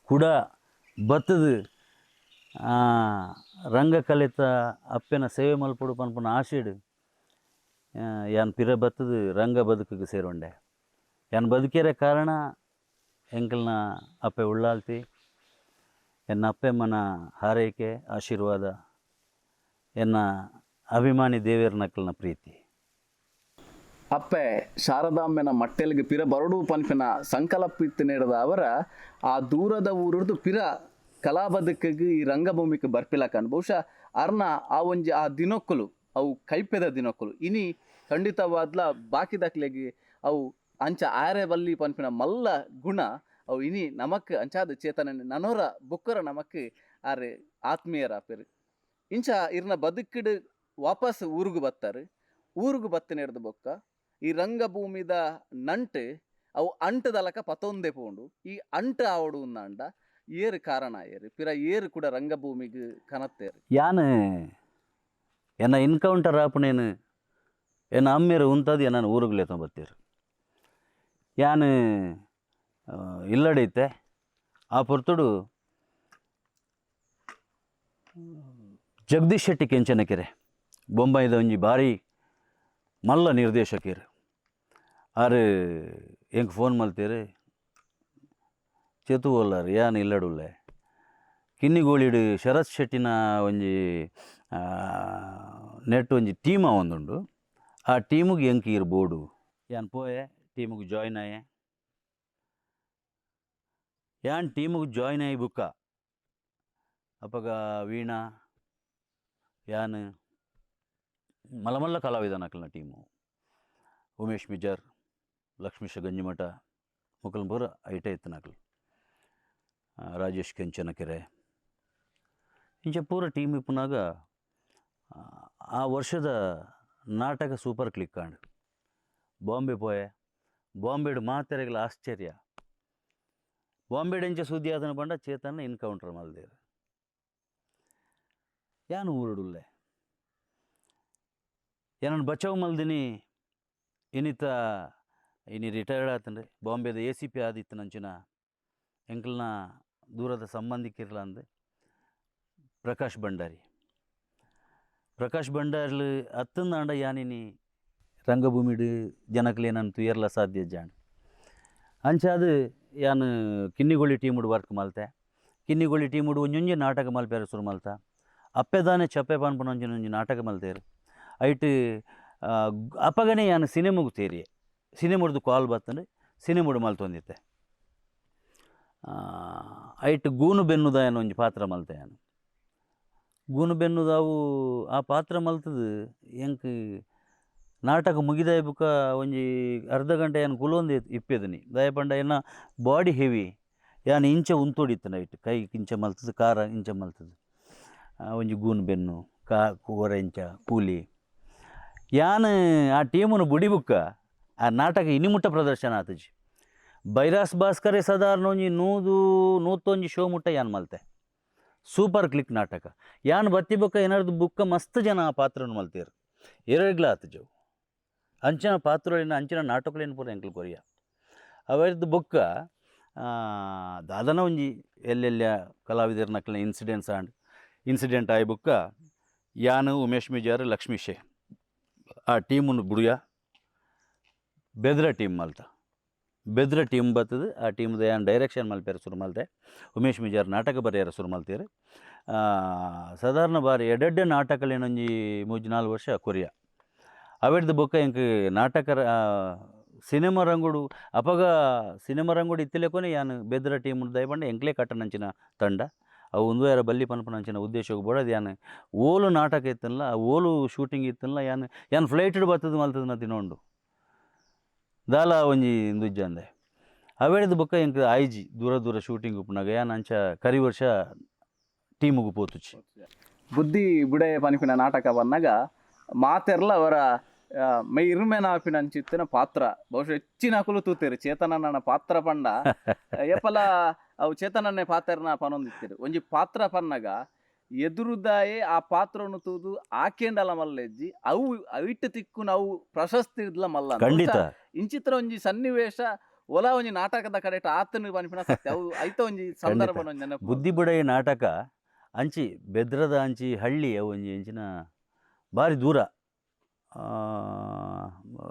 ಕೂಡ ಬತ್ತದು ರಂಗಕಲೆತ ಅಪ್ಪೆನ ಸೇವೆ ಮಲ್ಪೊಡು ಪನ್ಪುನ ಆಶೆಡ್ ಯಾನ್ ಪಿರ ಬತ್ತದು ರಂಗ ಬದುಕಿಗೆ ಸೇರೊಂಡೆ. ಯಾನ್ ಬದುಕೆರೆ ಕಾರಣ ಎಂಕಲ್ನ ಅಪ್ಪೆ ಉಳ್ಳಾಲ್ತಿ, ಎನ್ನ ಅಪ್ಪೆಮ್ಮನ ಹಾರೈಕೆ ಆಶೀರ್ವಾದ, ಎನ್ನ ಅಭಿಮಾನಿ ದೇವೇರ್ನಕಲ್ನ ಪ್ರೀತಿ.
ಅಪ್ಪೆ ಶಾರದಾಂಬೆನ ಮಟ್ಟೆಲ್ಗೆ ಪಿರ ಬರಡು ಪನ್ಪಿನ ಸಂಕಲ್ಪ ಇತ್ತು ನೇಡದ ಅವರ ಆ ದೂರದ ಊರುರ್ದು ಪಿರ ಕಲಾಬದುಕಿಗೆ ಈ ರಂಗಭೂಮಿಗೆ ಬರ್ಪಿಲಕನ್ ಬಹುಶಃ ಅರ್ನ ಆ ಒಂಜಿ ಆ ದಿನೊಕ್ಕಲು ಅವು ಕೈಪೆದ ದಿನೊಕ್ಕಲು ಇನಿ ಖಂಡಿತವಾದ್ಲ ಬಾಕಿದಕ್ಲೆಗ್ ಅವು ಅಂಚ ಆರೆ ಬಲ್ಲಿ ಪನ್ಪಿನ ಮಲ್ಲ ಗುಣ ಅವು ಇನಿ ನಮಕ್ ಅಂಚಾದ ಚೇತನ ನನೋರ ಬುಕ್ಕರ ನಮಕ್ ಆರೆ ಆತ್ಮೀಯರ ಆಪೆರು. ಇಂಚ ಇರ್ನ ಬದುಕಿಡ್ ವಾಪಸ್ ಊರುಗು ಬತ್ತಾರೆ. ಊರುಗು ಬತ್ತಿನ ಬೊಕ್ಕ ಈ ರಂಗಭೂಮಿದ ನಂಟು ಅವು ಅಂಟದಲಕ ಪತೊಂದೆ ಪೋಂಡು. ಈ ಅಂಟು ಆವಡು ಉನ್ನಾಂಡ ಏರು ಕಾರಣ ಏರು ಪಿರ ಏರು ಕೂಡ ರಂಗಭೂಮಿಗೆ ಕನತ್ತೇರು.
ಯಾನ್ ಎನ್ನ ಎನ್ಕೌಂಟರ್ ಆಪುನೇನು ಎನ್ನ ಅಮ್ಮೇರು ಉಂತದು ಎನ್ನ ಊರುಗು ಬತ್ತೀರು. ಯಾನ್ ಇಲ್ಲಡೈತೆ ಆ ಪೊರ್ತುಡು ಜಗದೀಶ್ ಶೆಟ್ಟಿ ಕೆಂಚನಕೆರೆ ಬೊಂಬಾಯಿದ ಒಂಜಿ ಭಾರಿ ಮಲ್ಲ ನಿರ್ದೇಶಕರು ಆರು ಎಂಕ್ ಫೋನ್ ಮಲ್ತೇರು. ಚೇತು ಓಲಾರ್ ಯಾನ್ ಇಲ್ಲಡುಲ್ಲೆ ಕಿನ್ನಿಗೋಳಿಡು ಶರತ್ ಶೆಟ್ಟಿನ ಒಂಜಿ ನೆಟ್ ಒಂಜಿ ಟೀಮ ಒಂದುಂಡು. ಆ ಟೀಮಿಗೆ ಎಂಕ್ ಈರ್ ಬೋಡು. ಯಾನ್ ಪೋಯೆ ಟೀಮಿಗೆ ಜಾಯ್ನ್ ಆಯೆ. ಯಾನ್ ಟೀಮಿಗೆ ಜಾಯ್ನ್ ಆಯಿ ಬುಕ್ಕ ಅಪಗ ವೀಣಾ ಯಾನ್ ಮಲ್ಲ ಮಲ್ಲ ಕಲಾವಿದನಕಲ್ನ ಟೀಮು ಉಮೇಶ್ ಮಿಜಾರ್ ಲಕ್ಷ್ಮೀಶ ಗಂಜಿಮಠ ಮೊಕಲ್ನ ಪೂರ ಐಟೆ ಇತ್ತಿನಕಲ್ ರಾಜೇಶ್ ಕೆಂಚನಕೆರೆ ಇಂಚ ಪೂರ ಟೀಮ್ ಇಪ್ಪುನಾಗ ಆ ವರ್ಷದ ನಾಟಕ ಸೂಪರ್ ಕ್ಲಿಕ್ ಆಂಡ್. ಬಾಂಬೆ ಪೋಯೆ. ಬಾಂಬೆಡ್ ಮಾತೆರೆಗ್ಲ ಆಶ್ಚರ್ಯ. ಬಾಂಬೆಡ್ ಎಂಚ ಸುದ್ದಿ ಆತನ ಪಂಡ ಚೇತನ ಎನ್ಕೌಂಟರ್ ಮಲ್ದೇರು. ಯಾನ್ ಊರುಡುಲ್ಲೆ ಏನನ್ನು ಬಚಾವ್ ಮಲ್ದಿನಿ ಇನಿತ ಇನಿ ರಿಟೈರ್ಡ್ ಆತಂದ್ರೆ ಬಾಂಬೆದ ಎ ಸಿ ಪಿ ಆದಿತ್ತು ನಂಚಿನ ಎಂಕಲ್ನ ದೂರದ ಸಂಬಂಧಿಕಿರ್ಲ ಅಂದು ಪ್ರಕಾಶ್ ಭಂಡಾರಿ. ಪ್ರಕಾಶ್ ಭಂಡಾರ್ಲು ಅತ್ತಂದಾಂಡ ಯಾನಿನಿ ರಂಗಭೂಮಿಡು ಜನಕ್ಲೇನನ್ ತುಯರ್ಲ ಸಾಧ್ಯ ಜಾಂಡ್. ಅಂಚಾದ ಯಾನ್ ಕಿನ್ನಿಗೋಳಿ ಟೀಮುಡು ವರ್ಕ್ ಮಲ್ತೆ. ಕಿನ್ನಿಗೋಳಿ ಟೀಮುಡು ಒಂಜೊಂಜಿ ನಾಟಕ ಮಲ್ಪೆರೆ ಶುರು ಮಲ್ತ. ಅಪ್ಪೆದಾನೆ ಚಪ್ಪೆ ಪನ್ಪುನ ಒಂಜಿ ನಾಟಕ ಮಲ್ತೇರು. ಐಟ್ ಅಪಗನೆ ಯಾನ್ ಸಿನಿಮೊಗು ತೇರಿಯೆ. ಸಿನಿಮೊಡ್ದು ಕಾಲ್ ಬತ್ತಂಡು ಸಿನಿಮೊಡು ಮಲ್ತೊಂದಿತ್ತೆ. ಐಟ್ ಗೂನು ಬೆನ್ನುದಾಯನ ಒಂಜಿ ಪಾತ್ರ ಮಲ್ತೆ ಯಾನ್. ಗೂನು ಬೆನ್ನುದಾವು ಆ ಪಾತ್ರ ಮಲ್ತದು ಎಂಕ್ ನಾಟಕ ಮುಗಿದಾಯ ಬುಕ್ಕ ಒಂಜಿ ಅರ್ಧ ಗಂಟೆ ಯಾನ್ ಕುಲೊಂದು ಇಪ್ಪೆದಿನಿ. ದಾಯೆ ಪಂಡ ಎನ್ನ ಬಾಡಿ ಹೆವಿ. ಯಾನ್ ಇಂಚ ಉಂತೊಡಿತ್ತು ನೈಟ್ ಕೈ ಇಂಚ ಮಲ್ತದು ಕಾರ ಇಂಚ ಮಲ್ತದು ಒಂಜಿ ಗೂನು ಬೆನ್ನು ಕಾ ಕೋರ ಇಂಚ ಕೂಲಿ. ಯಾನ್ ಆ ಟೀಮುನು ಬುಡಿ ಬುಕ್ಕ ಆ ನಾಟಕ ಇನಿಮುಟ್ಟ ಪ್ರದರ್ಶನ ಆತುಜಿ. ಬೈರಾಸ್ ಭಾಸ್ಕರೇ ಸಾಧಾರಣ ಒಂಜಿ 100 101 ಶೋ ಮುಟ್ಟ ಯಾನ್ ಮಲ್ತೆ. ಸೂಪರ್ ಕ್ಲಿಕ್ ನಾಟಕ. ಯಾನ್ ಬತ್ತಿ ಬೊಕ್ಕ ಏನಾದ್ರು ಬುಕ್ಕ ಮಸ್ತ್ ಜನ ಆ ಪಾತ್ರನು ಮಲ್ತೇರು. ಏರೆಗ್ಲ ಆತುಜವು ಅಂಚಿನ ಪಾತ್ರಲಿನ ಅಂಚಿನ ನಾಟಕಲೇನು ಪೂರ ಎಂಕ್ಲು ಕೊರಿಯ. ಅವೆರ್ದು ಬೊಕ್ಕ ದಾದನ ಒಂಜಿ ಎಲ್ಲೆಲ್ಲ ಕಲಾವಿದರ್ನಕ್ಲೆನ ಇನ್ಸಿಡೆಂಟ್ಸ್ ಆಂಡ್ ಇನ್ಸಿಡೆಂಟ್ ಆಯಿ ಬೊಕ್ಕ ಯಾನ್ ಉಮೇಶ್ ಮಿಜಾರ್ ಲಕ್ಷ್ಮೀಶೆ ಆ ಟೀಮುನು ಬುಡಿಯ ಬೆದ್ರ ಟೀಮ್ ಮಲ್ತ. ಬೆದ್ರ ಟೀಮ್ ಬತ್ತದು. ಆ ಟೀಮ್ದ ಯಾನ್ ಡೈರೆಕ್ಷನ್ ಮಲ್ಪೆರೆ ಶುರು ಮಲ್ತೆ. ಉಮೇಶ್ ಮಿಜಾರ್ ನಾಟಕ ಬರೆಯರ ಶುರು ಮಲ್ತೇರು. ಸಾಧಾರಣ ಬಾರಿ ಎಡೆಡ್ಡೆ ನಾಟಕಲೇನೊಂಜಿ 3-4 ವರ್ಷ ಕೊರಿಯ. ಅವೆಡ್ದು ಬೊಕ್ಕ ಎಂಕ್ ನಾಟಕ ಸಿನಿಮಾ ರಂಗುಡು ಅಪಗ ಸಿನಿಮಾ ರಂಗುಡು ಇತ್ತಿಲೆಕೊನೆ ಯಾನ್ ಬೆದ್ರ ಟೀಮ್ ದಯಪಂಡ ಎಂಕ್ಲೇ ಕಟ್ಟನಂಚಿನ ತಂಡ ಅವು ಒಂದು ಯಾರ ಬಲ್ಲಿ ಪನ್ಪುನಂಚಿನ ಉದ್ದೇಶಕ್ಕೆ ಬೋಡದು. ಯಾನ್ ಓಲು ನಾಟಕ ಇತ್ತಲ್ಲ, ಓಲು ಶೂಟಿಂಗ್ ಇತ್ತಲ್ಲ, ಯಾನ್ ಯಾನ್ ಫ್ಲೈಟ್ಡ್ ಬತ್ತದು ಮಲ್ತದ ನಾ ತಿನ್ನೋಂಡು ದಾಲ ಒಂಜಿ ಇಂದುಜ್ಜಂದೆ. ಅವೆಡ್ದು ಬೊಕ್ಕ ಎಂಕ್ ಆಯ್ಜಿ ದೂರ ದೂರ ಶೂಟಿಂಗ್ ಉಪ್ಪುನಾಗ ಯಾನ್ ಅಂಚ ಕರಿ ವರ್ಷ ಟೀಮುಗು ಪೋತುಚಿ.
ಬುದ್ಧಿ ಬುಡೆ ಪನಿಪಿನ ನಾಟಕ ಬಂದಾಗ ಮಾತೆರ್ಲ ಅವರ ಮೈ ಇರ್ಮೆನ ಅಂಚಿತ್ತಿನ ಪಾತ್ರ ಬಹುಶಃ ಹೆಚ್ಚಿನ ಅಕುಲು ತೂತೇರು. ಚೇತನನ ಪಾತ್ರ ಪಂಡ ಏಪಲ ಅವು ಚೇತನನ್ನೇ ಪಾತ್ರನ ಪನೊಂದಿತ್ತೀರು. ಒಂಜಿ ಪಾತ್ರ ಪನ್ನಗ ಎದುರುದಾಯೆ ಆ ಪಾತ್ರವನ್ನು ತೂದು ಆಕೆಂಡಲ ಮಲ್ಲೆಜ್ಜಿ ಅವು ಅವಿಟ್ಟು ತಿಕ್ಕುನ ಅವು ಪ್ರಶಸ್ತಿ ಇದ್ಲ ಮಲ್ಲ.
ಖಂಡಿತ.
ಇಂಚಿತ್ರ ಒಂಜಿ ಸನ್ನಿವೇಶ ಒಲ ಒಂಜಿ ನಾಟಕದ ಕಡೆಟ್ ಆತನ ಪನ್ಪಿನ ಸತ್ಯ. ಅವು ಐತ ಒಂಜಿ ಸಂದರ್ಭ ಒಂಜಿ ನೆನಪು.
ಬುದ್ಧಿ ಬುಡೈ ನಾಟಕ ಅಂಚಿ ಬೆದ್ರದ ಅಂಚಿ ಹಳ್ಳಿ ಅವು ಒಂಜಿ ಎಂಚಿನ ಬಾರಿ ದೂರ,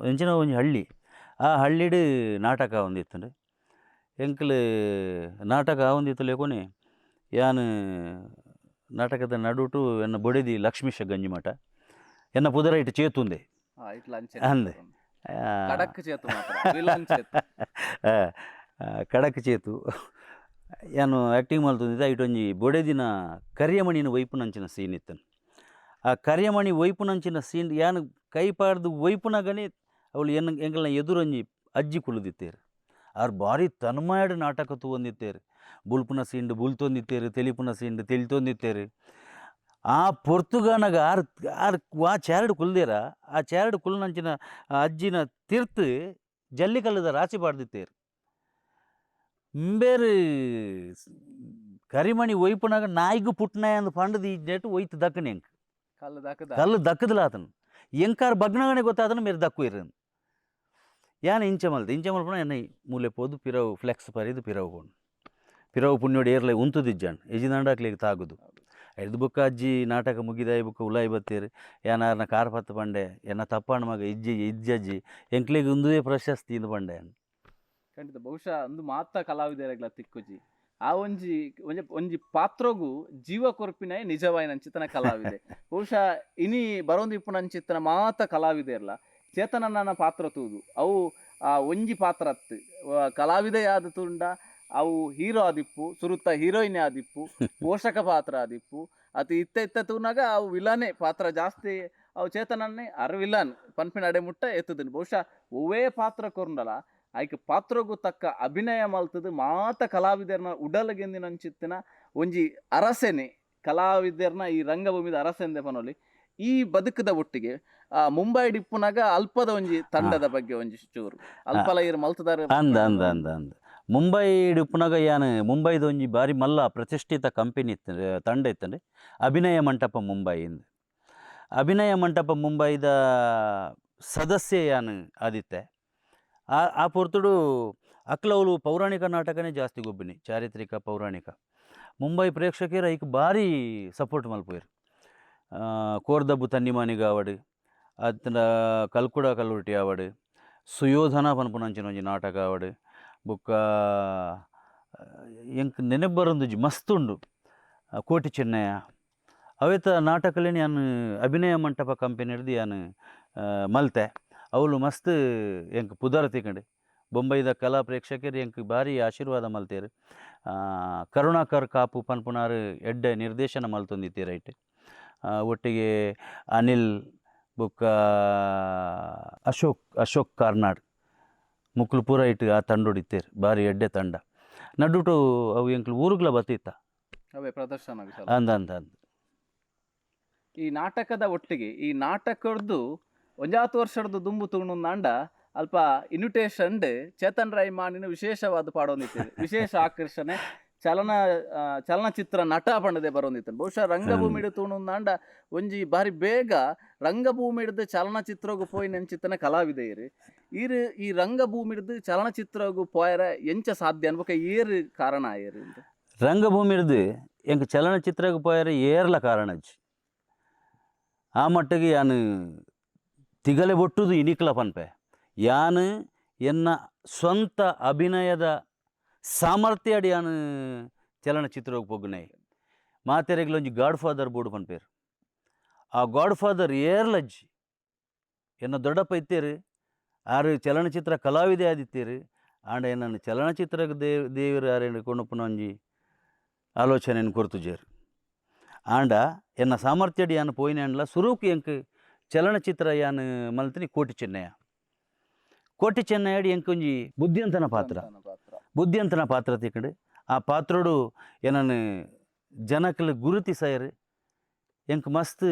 ಎಂಚಿನ ಒಂಜಿ ಹಳ್ಳಿ. ಆ ಹಳ್ಳಿಡ್ ನಾಟಕ ಒಂದಿತ್ತಂಡು. ಎಂಕ್ಲು ನಾಟಕ ಒಂದಿತ್ತು ಲೇಕೊನೆ ಯಾನ್ ನಾಟಕದ ನಡುಟು ಎನ್ನ ಬೊಡೆದಿ ಲಕ್ಷ್ಮೀಶ ಗಂಜಿಮಠ ಎನ್ನ ಪುದರ ಇಟ್ಟು ಚೇತುಂದೆ.
ಇಟ್ಲ ಅಂಚೆ
ಅಂದೆ.
ಕಡಕ್ ಚೇತು ಮಾತ್ರ, ವಿಲನ್ ಚೇತು.
ಕಡಕ್ ಚೇತು. ಯಾನು ಆ್ಯಕ್ಟಿಂಗ್ ಮಲ್ತೊಂದಿದ್ದೆ. ಐಟೊಂಜಿ ಬೊಡೆದಿನ ಕರಿಯಮಣಿನ ವೈಪುನಂಚಿನ ಸೀನ್ ಇತ್ತನು. ಆ ಕರಿಯಮಣಿ ವೈಪುನಂಚಿನ ಸೀನ್ ಯಾನು ಕೈ ಪಾಡ್ದು ವೈಪುನಗನೇ ಅವಳು ಎನ್ನ ಎಂಕಲ್ನ ಎದುರೊಂಜಿ ಅಜ್ಜಿ ಕುಳ್ಳುದಿತ್ತೇರು. ಆರು ಭಾರಿ ತನ್ಮಾಯಡ್ ನಾಟಕ ತೂವೊಂದಿತ್ತೇರು. ಬುಲ್ಪುನ ಸೀಂಡು ಬುಲ್ತೊಂದಿತ್ತೇರು, ತೆಲಿಪುನ ಸೀಂಡು ತೆಲಿತೊಂದಿತ್ತೇರು. ಆ ಪೊರ್ತುಗಾನಗ ಆರ್ ಆರ್ ಆ ಚಾರಡ್ ಕುಲ್ದೇರ, ಆ ಚಾರಡ್ ಕುಲ್ನಂಚಿನ ಆ ಅಜ್ಜಿನ ತಿರ್ತು ಜಲ್ಲಿಕಲ್ಲದ ರಾಚಿ ಪಾಡ್ದಿತ್ತೇರು. ಇಂಬೇರು ಕರಿಮಣಿ ಒಯ್ಪುನಾಗ ನಾಯಿಗು ಪುಟ್ನಾಯ ಅಂದ್ ಪಂಡದು ಈ ನೆಟ್ಟು ಒಯ್ತು ದಕ್ಕನೆ ಎಂಕ್.
ಕಲ್ಲು ದಕ್ಕದ.
ಕಲ್ಲು ದಕ್ಕದಲ ಆತನು. ಎಂಕಾರ್ ಬಗ್ನಗನೆ ಗೊತ್ತಾತನು ಮೇರು ದಕ್ಕು ಇರನ್. ಯಾನ್ ಇಂಚ ಮಲ್ತೆ ಇಂಚ ಮಲ್ಪುನ ಎನ್ನ ಮೂಲೆ ಪೋದು ಪಿರವು ಫ್ಲೆಕ್ಸ್ ಪರಿದು ಪಿರವು ಪೋನು. ಪಿರವು ಪುಣ್ಯೋಡು ಏರ್ಲೆ ಉಂತುದಿಜ್ಜಾನ್ ಎಜಿದಾಂಡಾಕ್ಲೆಗ್ ತಾಗುದು. ಐದು ಬೊಕ್ಕ ಅಜ್ಜಿ ನಾಟಕ ಮುಗಿದಾಯಿ ಬೊಕ್ಕ ಉಲಾಯಿ ಬತ್ತೇರು. ಯಾನಾರ್ನ ಕಾರ್ ಪತ್ತು ಪಂಡೆ ಎನ್ನ ತಪ್ಪಾಣ ಮಗ ಇಜ್ಜಿ ಇಜ್ಜಜ್ಜಿ ಎಂಕ್ಲೆಗ್ ಉಂದುವೇ ಪ್ರಶಸ್ತಿ ಇಂದು ಪಂಡೆ.
ಖಂಡಿತ ಬಹುಶಃ ಅಂದು ಮಾತ ಕಲಾವಿದರೆಗ್ಲ ತಿಕ್ಕುಜಿ. ಆ ಒಂಜಿ ಒಂಜಿ ಒಂಜಿ ಪಾತ್ರಗೂ ಜೀವ ಕೊರ್ಪಿನ ನಿಜವಾಯಿನ ಅಂಚಿತನ ಕಲಾವಿದೆ. ಬಹುಶಃ ಇನಿ ಬರೋಂದು ಇಪ್ಪುನ ಅಂಚಿತನ ಮಾತ ಕಲಾವಿದೆರ್ಲ ಚೇತನನ ಪಾತ್ರ ತೂದು ಅವು ಆ ಒಂಜಿ ಪಾತ್ರ ಅತ್ತು ಕಲಾವಿದೆಯಾದ ತುಂಡ ಅವು ಹೀರೋ ಆದಿಪ್ಪು, ಸುರುತ್ತ ಹೀರೋಯಿನ್ ಆದಿಪ್ಪು, ಪೋಷಕ ಪಾತ್ರ ಆದಿಪ್ಪು. ಅದು ಇತ್ತ ಇತ್ತ ತೂನಾಗ ಅವು ವಿಲನೇ ಪಾತ್ರ ಜಾಸ್ತಿ. ಅವು ಚೇತನನ್ನೇ ಅರ್ ವಿಲನ್ ಪನ್ಪಿನ ಅಡೆ ಮುಟ್ಟ ಎತ್ತುದಿನಿ. ಬಹುಶಃ ಒವ್ವೇ ಪಾತ್ರ ಕೊರ್ಂಡಲ ಐಕ್ ಪಾತ್ರಗೂ ತಕ್ಕ ಅಭಿನಯ ಮಲ್ತದು ಮಾತ ಕಲಾವಿದರ್ನ ಉಡಲಗೆಂದಿನ ಅಂಚಿತ್ತಿನ ಒಂಜಿ ಅರಸೆನೆ ಕಲಾವಿದರ್ನ ಈ ರಂಗಭೂಮಿದ ಅರಸೆಂದೆ ಪನೊಲಿ. ಈ ಬದುಕದ ಒಟ್ಟಿಗೆ ಆ ಮುಂಬೈ ಡಿಪ್ಪುನಾಗ ಅಲ್ಪದ ಒಂಜಿ ತಂಡದ ಬಗ್ಗೆ ಒಂಜಿ ಚೂರು ಅಲ್ಪಲ ಇರ್ ಮಲ್ತದಾರ.
ಅಂದ ಅಂದ ಅಂದ ಅಂದ ಮುಂಬೈ ಡಿಪ್ಪುನಾಗ ಯಾನ್ ಮುಂಬೈದ ಒಂಜಿ ಬಾರಿ ಮಲ್ಲ ಪ್ರತಿಷ್ಠಿತ ಕಂಪನಿ ಇತ್ತು, ತಂಡ ಇತ್ತಂಡೆ ಅಭಿನಯ ಮಂಟಪ ಮುಂಬೈ ಇಂದ್. ಅಭಿನಯ ಮಂಟಪ ಮುಂಬೈದ ಸದಸ್ಯ ಯಾನ್ ಆದಿತ್ತೆ. ಆ ಆ ಪೊರ್ತುಡು ಅಕ್ಲವ್ಲು ಪೌರಾಣಿಕ ನಾಟಕನೇ ಜಾಸ್ತಿ ಗೊಬ್ಬಿನಿ, ಚಾರಿತ್ರಿಕ ಪೌರಾಣಿಕ. ಮುಂಬೈ ಪ್ರೇಕ್ಷಕರು ಐಕ್ ಭಾರಿ ಸಪೋರ್ಟ್ ಮಲ್ಪುವೆರ್. ಕೋರ್ದಬ್ಬು ತನ್ನಿಮಾನಿಗ ಆವಡ್, ಅತ್ತಂಡ ಕಲ್ಕುಡ ಕಲ್ಲುರ್ಟಿ ಆವಡ್, ಸುಯೋಧನ ಪನ್ಪುನಂಚಿನ ಒಂಜಿ ನಾಟಕ ಆವಡ್, ಬೊಕ್ಕ ಎಂಕ್ ನೆನಪು ಬರೊಂದುಜ್ಜಿ ಮಸ್ತ್ ಉಂಡು. ಕೋಟಿ ಚೆನ್ನಯ್ಯ ಅವೆತ ನಾಟಕಲೇನ್ ಯಾನ್ ಅಭಿನಯ ಮಂಟಪ ಕಂಪೆನಿಡ್ದು ಯಾನ್ ಮಲ್ತೆ. ಅವ್ಲು ಮಸ್ತ್ ಎಂಕ್ ಪುದರ್ ತಿಕ್ಕಂಡು. ಬೊಂಬೈದ ಕಲಾ ಪ್ರೇಕ್ಷಕರು ಎಂಕ್ ಭಾರಿ ಆಶೀರ್ವಾದ ಮಲ್ತೇರು. ಕರುಣಾಕರ್ ಕಾಪು ಪನ್ಪುನಾರು ಎಡ್ಡೆ ನಿರ್ದೇಶನ ಮಲ್ತೊಂದಿತ್ತೆರ್ ಐಟ್. ಒಟ್ಟಿಗೆ ಅನಿಲ್ ಬೊಕ್ಕ ಅಶೋಕ್ ಅಶೋಕ್ ಕಾರ್ನಾಡ್ ಮುಕ್ಲು ಪೂರ ಇಟ್ಟು ಆ ತಂಡೊಡು ಇತ್ತೇರು. ಭಾರಿ ಎಡ್ಡೆ ತಂಡ. ನಡುಟು ಅವು ಎಂಕ್ಲು ಊರುಗ್ಲ ಬತ್ತಿತ್ತ.
ಅವೇ ಪ್ರದರ್ಶನ ವಿಶಾಲ.
ಅಂದ ಅಂದ ಅಂದ.
ಈ ನಾಟಕದ ಒಟ್ಟಿಗೆ ಈ ನಾಟಕದ್ದು ಒಂಜಾತು ವರ್ಷದ ದುಂಬು ತೂಣುಂದಾಂಡ ಅಲ್ಪ ಇನ್ವಿಟೇಷನ್ ಚೇತನ್ ರಾಯ್ ಮಾನಿನ ವಿಶೇಷವಾದ ಪಾಡೊಂದಿತ್ತು. ವಿಶೇಷ ಆಕರ್ಷಣೆ ಚಲನಚಿತ್ರ ನಟ ಪಂಡದೆ ಬರೋಂದಿತ್ತು. ಬಹುಶಃ ರಂಗಭೂಮಿಡು ತೂಣುಂದಾಂಡ ಒಂಜಿ ಬಾರಿ ಬೇಗ ರಂಗಭೂಮಿಡ್ದು ಚಲನಚಿತ್ರಗು ಪೋಯಿ ನೆಂಚಿತ್ತನ ಕಲಾವಿದ ಇರು. ಈರು ಈ ರಂಗಭೂಮಿಡ್ದು ಚಲನಚಿತ್ರಗು ಪೋಯರ ಎಂಚ ಸಾಧ್ಯ ಅನ್ಬಕ ಏರು ಕಾರಣ ಏರು ಅಂತ?
ರಂಗಭೂಮಿಡ್ದು ಎಂಕ್ ಚಲನಚಿತ್ರಗು ಪೋಯರ ಏರ್ಲ ಕಾರಣ ಅಜ್ಜಿ. ಆ ಮಟ್ಟಿಗೆ ಯಾನು ತಿಗಲೆ ಬೊಟ್ಟುದು ಇನಿಕ್ಲ ಪನ್ಪೆ. ಯಾನು ಎನ್ನ ಸ್ವಂತ ಅಭಿನಯದ ಸಾಮರ್ಥ್ಯ ಅಡಿಯಾನು ಚಲನಚಿತ್ರಕ್ಕೆ ಪೊಗ್ಗುನೈ ಮಾತೆರೆಗ್ಲೊಂಜಿ god father board ಪನ್ಪೇರು. ಆ ಗಾಡ್ ಫಾದರ್ ಏರ್ಲಜ್ಜಿ ಎನ್ನ ದೊಡ್ಡಪ್ಪ ಇತ್ತೇರು, ಆರು ಚಲನಚಿತ್ರ ಕಲಾವಿದೆ ಆದಿತ್ತೇರು. ಆಂಡ ಎನ್ನನ್ನು ಚಲನಚಿತ್ರಕ್ಕೆ ದೇವರು ಆರೇನು ಕೊಣಪುನ ಒಂಜಿ ಆಲೋಚನೆಯನ್ನು ಕೊರ್ತುಜೇರು. ಆಂಡ ಎನ್ನ ಸಾಮರ್ಥ್ಯಡಿ ಯಾನ್ ಪೋಯಿನ ಸುರುಕು ಎಂಕ್ ಚಲನಚಿತ್ರ ಯಾನ್ ಮಲ್ತಿನಿ ಕೋಟಿ ಚೆನ್ನಯ್ಯ. ಕೋಟಿ ಚೆನ್ನಯ್ಯಡಿ ಎಂಕ್ ಒಂಜಿ ಬುದ್ಧಿವಂತನ ಪಾತ್ರ, ಬುದ್ಧಿವಂತನ ಪಾತ್ರ ತಿಕ್ಕಂಡು ಆ ಪಾತ್ರೋಡು ಏನನ್ನು ಜನಕಲು ಗುರುತಿಸಾಯರು. ಎಂಕ್ ಮಸ್ತ್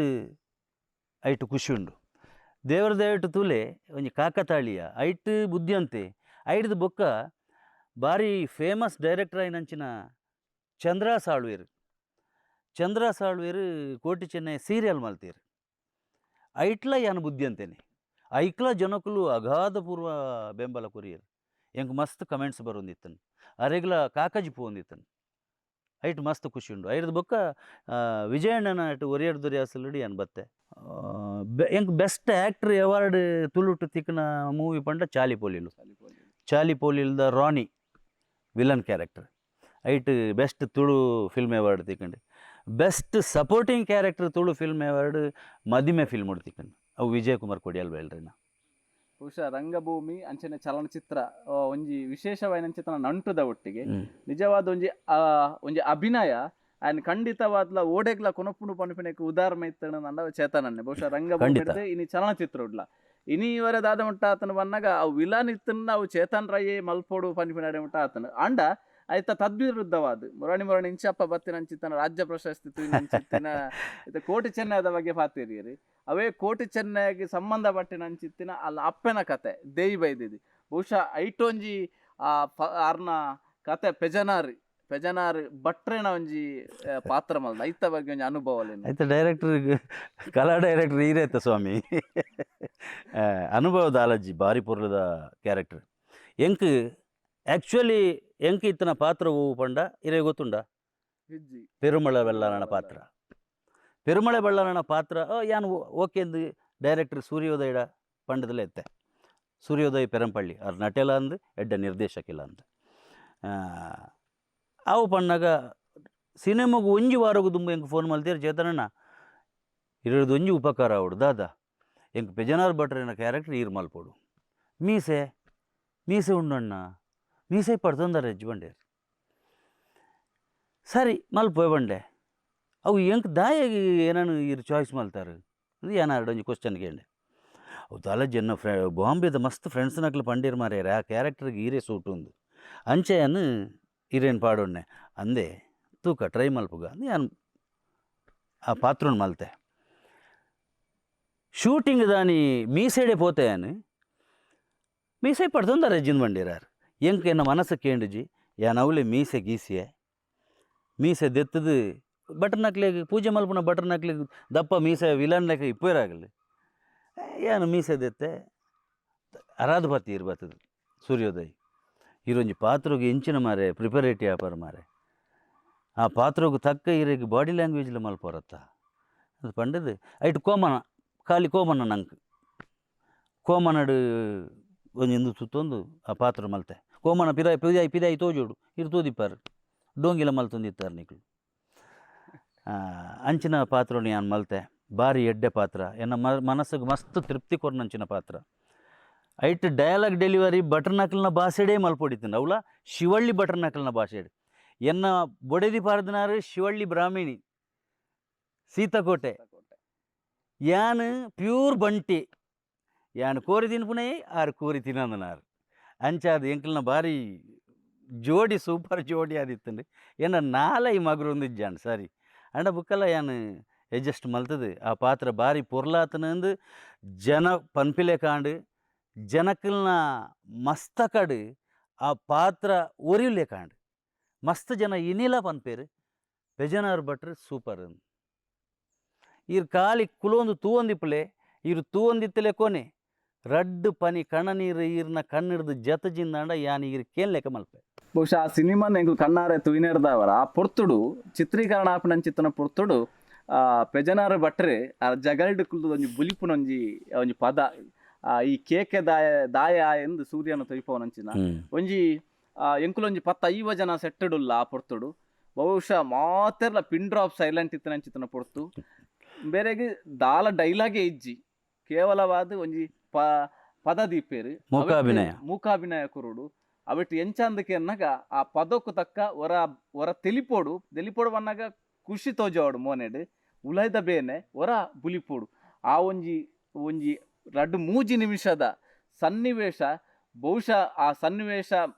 ಐಟು ಖುಷಿ ಉಂಡು. ದೇವರ ದಯಟು ತೂಲೆ ಒಂಜಿ ಕಾಕತಾಳೀಯ ಐಟ್ ಬುದ್ಧಿವಂತೆ ಐಡ್ದು ಬೊಕ್ಕ ಭಾರಿ ಫೇಮಸ್ ಡೈರೆಕ್ಟರ್ ಆಯಿನಂಚಿನ ಚಂದ್ರ ಸಾಳ್ವೇರು, ಚಂದ್ರ ಸಾಳ್ವೇರು ಕೋಟಿ ಚೆನ್ನೈ ಸೀರಿಯಲ್ ಮಲ್ತೇರು. ಐಟ್ಲ ಯಾನ್ ಬುದ್ಧಿವಂತೇನೆ, ಐಕ್ಲ ಜನಕುಲು ಅಗಾಧ ಪೂರ್ವ ಬೆಂಬಲ ಕೊರಿಯರು. ಎಂಕ್ ಮಸ್ತ್ ಕಮೆಂಟ್ಸ್ ಬರೋಂದಿತ್ತನು, ಅರೆಗ್ಲ ಕಾಕಜಿ ಪೋಂದಿತ್ತನು. ಐಟ್ ಮಸ್ತ್ ಖುಷಿ ಉಂಡು. ಐಡ್ದು ಬೊಕ್ಕ ವಿಜಯಣ್ಣನ ಅಟ್ ಒರಿಯರ್ ದೊರಿಯಾಸಲುಡಿ ಯಾನ್ ಬತ್ತೆ. ಎಂಕ್ best actor award ತುಳುಟು ತಿಕ್ಕಿನ ಮೂವಿ ಪಂಡ ಚಾಲಿ ಪೋಲಿಲು. ಚಾಲಿ ಪೋಲಿಲ್ದ ರಾಣಿ ವಿಲನ್ ಕ್ಯಾರೆಕ್ಟರ್ ಐಟ್ best Tulu film award ತಿಕ್ಕಂಡು. Best supporting character Tulu film award Madime film ತಿಕ್ಕಂಡು. ಅವು ವಿಜಯ್ ಕುಮಾರ್ ಕೊಡಿಯಲ್ ಬೈಲ್ರಿನ.
ಬಹುಶಃ ರಂಗಭೂಮಿ ಅಂಚನೆ ಚಲನಚಿತ್ರ ಒಂಜಿ ವಿಶೇಷವಾಯಿನಂಚಿತನ ನಂಟುದ ಒಟ್ಟಿಗೆ ನಿಜವಾದ ಒಂಜಿ ಒಂಜಿ ಅಭಿನಯ ಆ್ಯಂಡ್ ಖಂಡಿತವಾದ್ಲ ಓಡೆಗ್ಲ ಕೊನೊಪುಂಡು ಪನ್ಪಿನಕ್ಕೆ ಉದಾಹರಣೆ ಇತ್ತಣ ನಂಡ ಚೇತನನ್ನೇ. ಬಹುಶಃ ರಂಗಭೂಮಿ ಹಿಡ್ದು ಇನಿ ಚಲನಚಿತ್ರ ಉಡ್ಲ ಇನಿ ಇವರ ದಾದ ಮುಟ್ಟ ಆತನ ಬನ್ನಾಗ ಅವು ವಿಲನ್ ಇತ್ತನ್ನ ಅವು ಚೇತನ್ ರೈ ಮಲ್ಪೋಡು ಪನ್ಪಿನಡೆ ಮುಟ್ಟ ಆತನ. ಅಂಡ ಆಯ್ತ ತದ್ವಿರುದ್ಧವಾದ ಮುರಾಣಿ ಮುರಾಣಿ ಇಂಚಪ್ಪ ಬತ್ತಿನಂಚಿತ್ತನ ರಾಜ್ಯ ಪ್ರಶಸ್ತಿ ತೂಯಿನಂಚಿತ್ತಿನ ಇತ್ತ ಕೋಟಿ ಚೆನ್ನಯದ ಬಗ್ಗೆ ಪಾತಿರಿಯರಿ. ಅವೇ ಕೋಟಿ ಚೆನ್ನಯಗೆ ಸಂಬಂಧಪಟ್ಟಿನಂಚಿತ್ತಿನ ಅಲ್ಲ ಅಪ್ಪನ ಕತೆ ದೇಯಿ ಬೈದಿದಿ. ಬಹುಶಃ ಐಟೊಂಜಿ ಆ ಅರ್ನ ಕತೆ ಪೆಜನಾರ್ ಪೆಜನಾರ್ ಭಟ್ರೆನ ಒಂಜಿ ಪಾತ್ರ ಮಲ್ದ ಐತ ಬಗ್ಗೆ ಒಂಜಿ ಅನುಭವ.
ಆಯ್ತು ಡೈರೆಕ್ಟರ್ ಕಲಾ ಡೈರೆಕ್ಟರ್ ಈರೇತ ಸ್ವಾಮಿ ಅನುಭವದ ಆಲಜ್ಜಿ ಭಾರಿ ಪೊರ್ಲದ ಕ್ಯಾರೆಕ್ಟರ್. ಎಂಕ್ ಆ್ಯಕ್ಚುಲಿ ಎಂಕ್ ಇತ್ತನ ಪಾತ್ರ ಹೂವು ಪಂಡ ಇರೇ ಗೊತ್ತುಂಡ ಪೆರುಮಳ ಬೆಳ್ಳನ ಪಾತ್ರ. ಪೆರುಮಳೆ ಬಳ್ಳನ ಪಾತ್ರ ಯಾನ್ ಓಕೆ ಎಂದು ಡೈರೆಕ್ಟರ್ ಸೂರ್ಯೋದಯಡ ಪಂಡದಲ್ಲೇ ಎತ್ತೆ. ಸೂರ್ಯೋದಯ ಪೆರಂಪಳ್ಳಿ ಅವ್ರು ನಟೆಲ ಅಂದು ಎಡ್ಡ ನಿರ್ದೇಶಕಿಲ್ಲ ಅಂದು ಅವು ಪಣ್ಣಾಗ ಸಿನಿಮಾಗು ಒಂಜಿ ವಾರಗು ದುಂಬು ಎಂಕ್ ಫೋನ್ ಮಲ್ತೀರು, ಚೇತನಣ್ಣ ಇರೋದು ಒಂಜಿ ಉಪಕಾರ ಆವಡು ದಾದಾ, ಎಂಕ್ ಪೆಜನಾರ್ ಭಟ್ರೆನ ಕ್ಯಾರೆಕ್ಟರ್ ಈರ್ ಮಲ್ಪೋಡು, ಮೀಸೆ ಮೀಸೆ ಉಂಡಣ್ಣ ಮೀಸೆ ಪಡ್ತೊಂದಾರೆ ಹೆಜ್ಜೆ ಬಂಡೇರು. ಸರಿ ಮಲ್ಪೋಯ್ ಬಂಡೆ. ಅವು ಎಂಕ್ ದಾಯೆಗ್ ಏನಾನು ಈರ್ ಚಾಯ್ಸ್ ಮಲ್ತಾರೆ ಇದು ಏನಾರು ಒಂಜಿ ಕ್ವಶನ್ ಕೇಂಡೆ. ಅವು ದಾಲ ಜನ ಬಾಂಬೆದ ಮಸ್ತ್ ಫ್ರೆಂಡ್ಸ್ನಕ್ಲು ಪಂಡೀರ್ ಮಾರ್ಯಾರ ಆ ಕ್ಯಾರೆಕ್ಟರ್ಗೆ ಈರೇ ಸೂಟ್ ಉಂದು ಅಂಚೆಯನ್ನು ಈರೇನು ಪಾಡೊಣ್ಣೆ ಅಂದೆ ತೂಕ ಟ್ರೈ ಮಲ್ಪುಗ ಅಂದೆ. ಯಾನ್ ಆ ಪಾತ್ರನ್ ಮಲ್ತೆ. ಶೂಟಿಂಗ್ ದಾನಿ ಮೀಸೆಡೆ ಪೋತೆ ಯಾನ್ ಮೀಸೆ ಪಡ್ತೊಂದಾರೆ ಜಿನ್ ಬಂಡೀರಾರ್. ಎಂಕ್ ಎನ್ನ ಮನಸ್ಸು ಕೇಂಡುಜಿ ಯಾನ್ ಅವಲೆ ಮೀಸೆ ಗೀಸಿಯೆ ಮೀಸೆ ದೆತ್ತದು ಬಟನ್ ಹಾಕ್ಲಿಗೆ ಪೂಜೆ ಮಲ್ಪುನ ಬಟನ್ ಹಾಕ್ಲಿಗೆ ದಪ್ಪ ಮೀಸೆ ವಿಲನ್ ಲೆಕ್ಕ ಇಪ್ಪೇರಾಗಲಿ. ಏನು ಮೀಸೆ ದೆತ್ತೆ ಅರಾಧ ಬತ್ತಿ ಇರ್ ಬತ್ತದು ಸೂರ್ಯೋದಯ ಈರೊಂಜಿ ಪಾತ್ರಗೆ ಇಂಚಿನ ಮಾರೆ ಪ್ರಿಪರೇಟಿ ಆಪರ್ ಮಾರೆ ಆ ಪಾತ್ರಗ್ ತಕ್ಕ ಇರೆಗ್ ಬಾಡಿ ಲ್ಯಾಂಗ್ವೇಜ್ಲ ಮಲ್ಪೊರತ್ತ ಅದು ಪಂಡದು. ಐಟ್ ಕೋಮನ ಖಾಲಿ ಕೋಮನ ನಂಕ್ ಕೋಮನಡು ಒಂಜಿ ಇಂದು ಸುತ್ತೊಂದು ಆ ಪಾತ್ರ ಮಲ್ತೆ. ಕೋಮನ ಪಿದಾಯಿ ಪಿದಾಯಿ ಪಿದಾಯಿ ತೋಜೋಡು ಇರು ತೂದಿಪ್ಪಾರು ಡೋಂಗಿಲ ಮಲ್ತೊಂದಿತ್ತಾರೆ ನಿಕುಲು. ಅಂಚಿನ ಪಾತ್ರನು ಯಾನ್ ಮಲ್ತೆ. ಬಾರಿ ಎಡ್ಡೆ ಪಾತ್ರ, ಎನ್ನ ಮನಸ್ಸಿಗೆ ಮಸ್ತ್ ತೃಪ್ತಿ ಕೊರ್ನಂಚಿನ ಪಾತ್ರ. ಐಟ್ ಡಯಲಾಗ್ ಡೆಲಿವರಿ ಬಟರ್ನಕಲ್ನ ಭಾಷೆಡೇ ಮಲ್ಪೊಡಿತ್ತಿನ ಅವಲ ಶಿವಳ್ಳಿ ಬಟರ್ನಕಲ್ನ ಭಾಷೆಡ್. ಎನ್ನ ಬೊಡೆದಿ ಪಾರ್ದನಾರು ಶಿವಳ್ಳಿ ಬ್ರಾಹ್ಮಿಣಿ ಸೀತಾಕೋಟೆ, ಯಾನ್ ಪ್ಯೂರ್ ಬಂಟಿ, ಯಾನ್ ಕೋರಿ ತಿನ್ಪುನೇ ಆರು ಕೋರಿ ತಿನ್ನಂದನಾರು. ಅಂಚಾದ ಎಂಕಲ್ನ ಭಾರಿ ಜೋಡಿ ಸೂಪರ್ ಜೋಡಿ ಆದಿತ್ತಂಡು. ಎನ್ನ ನಾಲೈ ಮಗರೊಂದಿಜ್ಜಾಂಡ್ ಸರಿ ಅಂಡ ಬುಕ್ಕಲ ಯಾನ್ ಅಡ್ಜಸ್ಟ್ ಮಲ್ತದು ಆ ಪಾತ್ರ ಭಾರಿ ಪೊರ್ಲಾತನಂದು ಜನ ಪನ್ಪಿಲೆ ಕಾಂಡು ಜನಕಲ್ನ ಮಸ್ತಕಡು ಆ ಪಾತ್ರ ಒರಿಲೆ ಕಾಂಡು ಮಸ್ತ್ ಜನ ಇನಿಲ ಪನ್ಪೇರು ಬೆಜನಾರ್ ಭಟ್ರು ಸೂಪರ್. ಈರ್ ಖಾಲಿ ಕುಲೊಂದು ತೂವೊಂದಿಪ್ಪಲೆ ಈರ್ ತೂವೊಂದಿತ್ತಲೆ ಕೊನೆ ರಡ್ಡು ಪನಿ ಕಣ್ಣನೀರು ಈರ್ನ ಕಣ್ಣಿಡ್ದು ಜತ ಜಿಂದಾಂಡ ಯಾನ್ ಈರ್ ಕೇನ್ ಲೆಕ್ಕ ಮಲ್ಪೆ.
ಬಹುಶಃ ಆ ಸಿನಿಮಾನ ಎಂಕುಲು ಕಣ್ಣಾರೆ ತೂಯಿನೆರ್ದಾವರ ಆ ಪೊರ್ತುಡು ಚಿತ್ರೀಕರಣ ಆಪಿನಂಚಿತ್ತನ ಪೊರ್ತುಡು ಆ ಪೆಜನಾರ ಭಟ್ರೆ ಆ ಜಗಲ್ಡ್ ಕುಲ್ದು ಒಂಜಿ ಬುಲಿಪುನ ಒಂಜಿ ಒಂಜಿ ಪದ ಈ ಕೇಕೆ ದಾಯ ದಾಯ ಎಂದು ಸೂರ್ಯನ ತೊಯ್ಪವನಂಚಿನ ಒಂಜಿ ಎಂಕುಲೊಂಜಿ 10-50 ಜನ ಸೆಟ್ಟಡುಲ್ಲ ಆ ಪೊರ್ತುಡು. ಬಹುಶಃ ಮಾತೆರ್ಲ ಪಿನ್ ಡ್ರಾಪ್ ಸೈಲೆಂಟ್ ಇತ್ತಿನಂಚಿತ್ತಿನ ಪೊರ್ತು. ಬೇರೆಗ್ ದಾಲ ಡೈಲಾಗೇ ಇಜ್ಜಿ, ಕೇವಲವಾದ ಒಂಜಿ ಪದ ದೀಪೇರು,
ಮೂಕಾಭಿನಯ.
ಮೂಕಾಭಿನಯ ಕೊರೊಡು. ಅವೆಟ್ ಎಂಚಂದಕ್ಕೆ ಅನ್ನಗ ಆ ಪದಕ್ಕೂ ತಕ್ಕ ಒರ ಒರ ತೆಲಿಪೋಡು ತೆಲಿಪೋಡು ಬನ್ನಾಗ ಖುಷಿ ತೋಜಾವಡು ಮೋನೆಡ್ ಉಲೈದ ಬೇನೆ ಒರ ಬುಲಿಪೋಡು. ಆ ಒಂಜಿ ಒಂಜಿ ರಡ್ಡು ಮೂಜಿ ನಿಮಿಷದ ಸನ್ನಿವೇಶ, ಬಹುಶಃ ಆ ಸನ್ನಿವೇಶ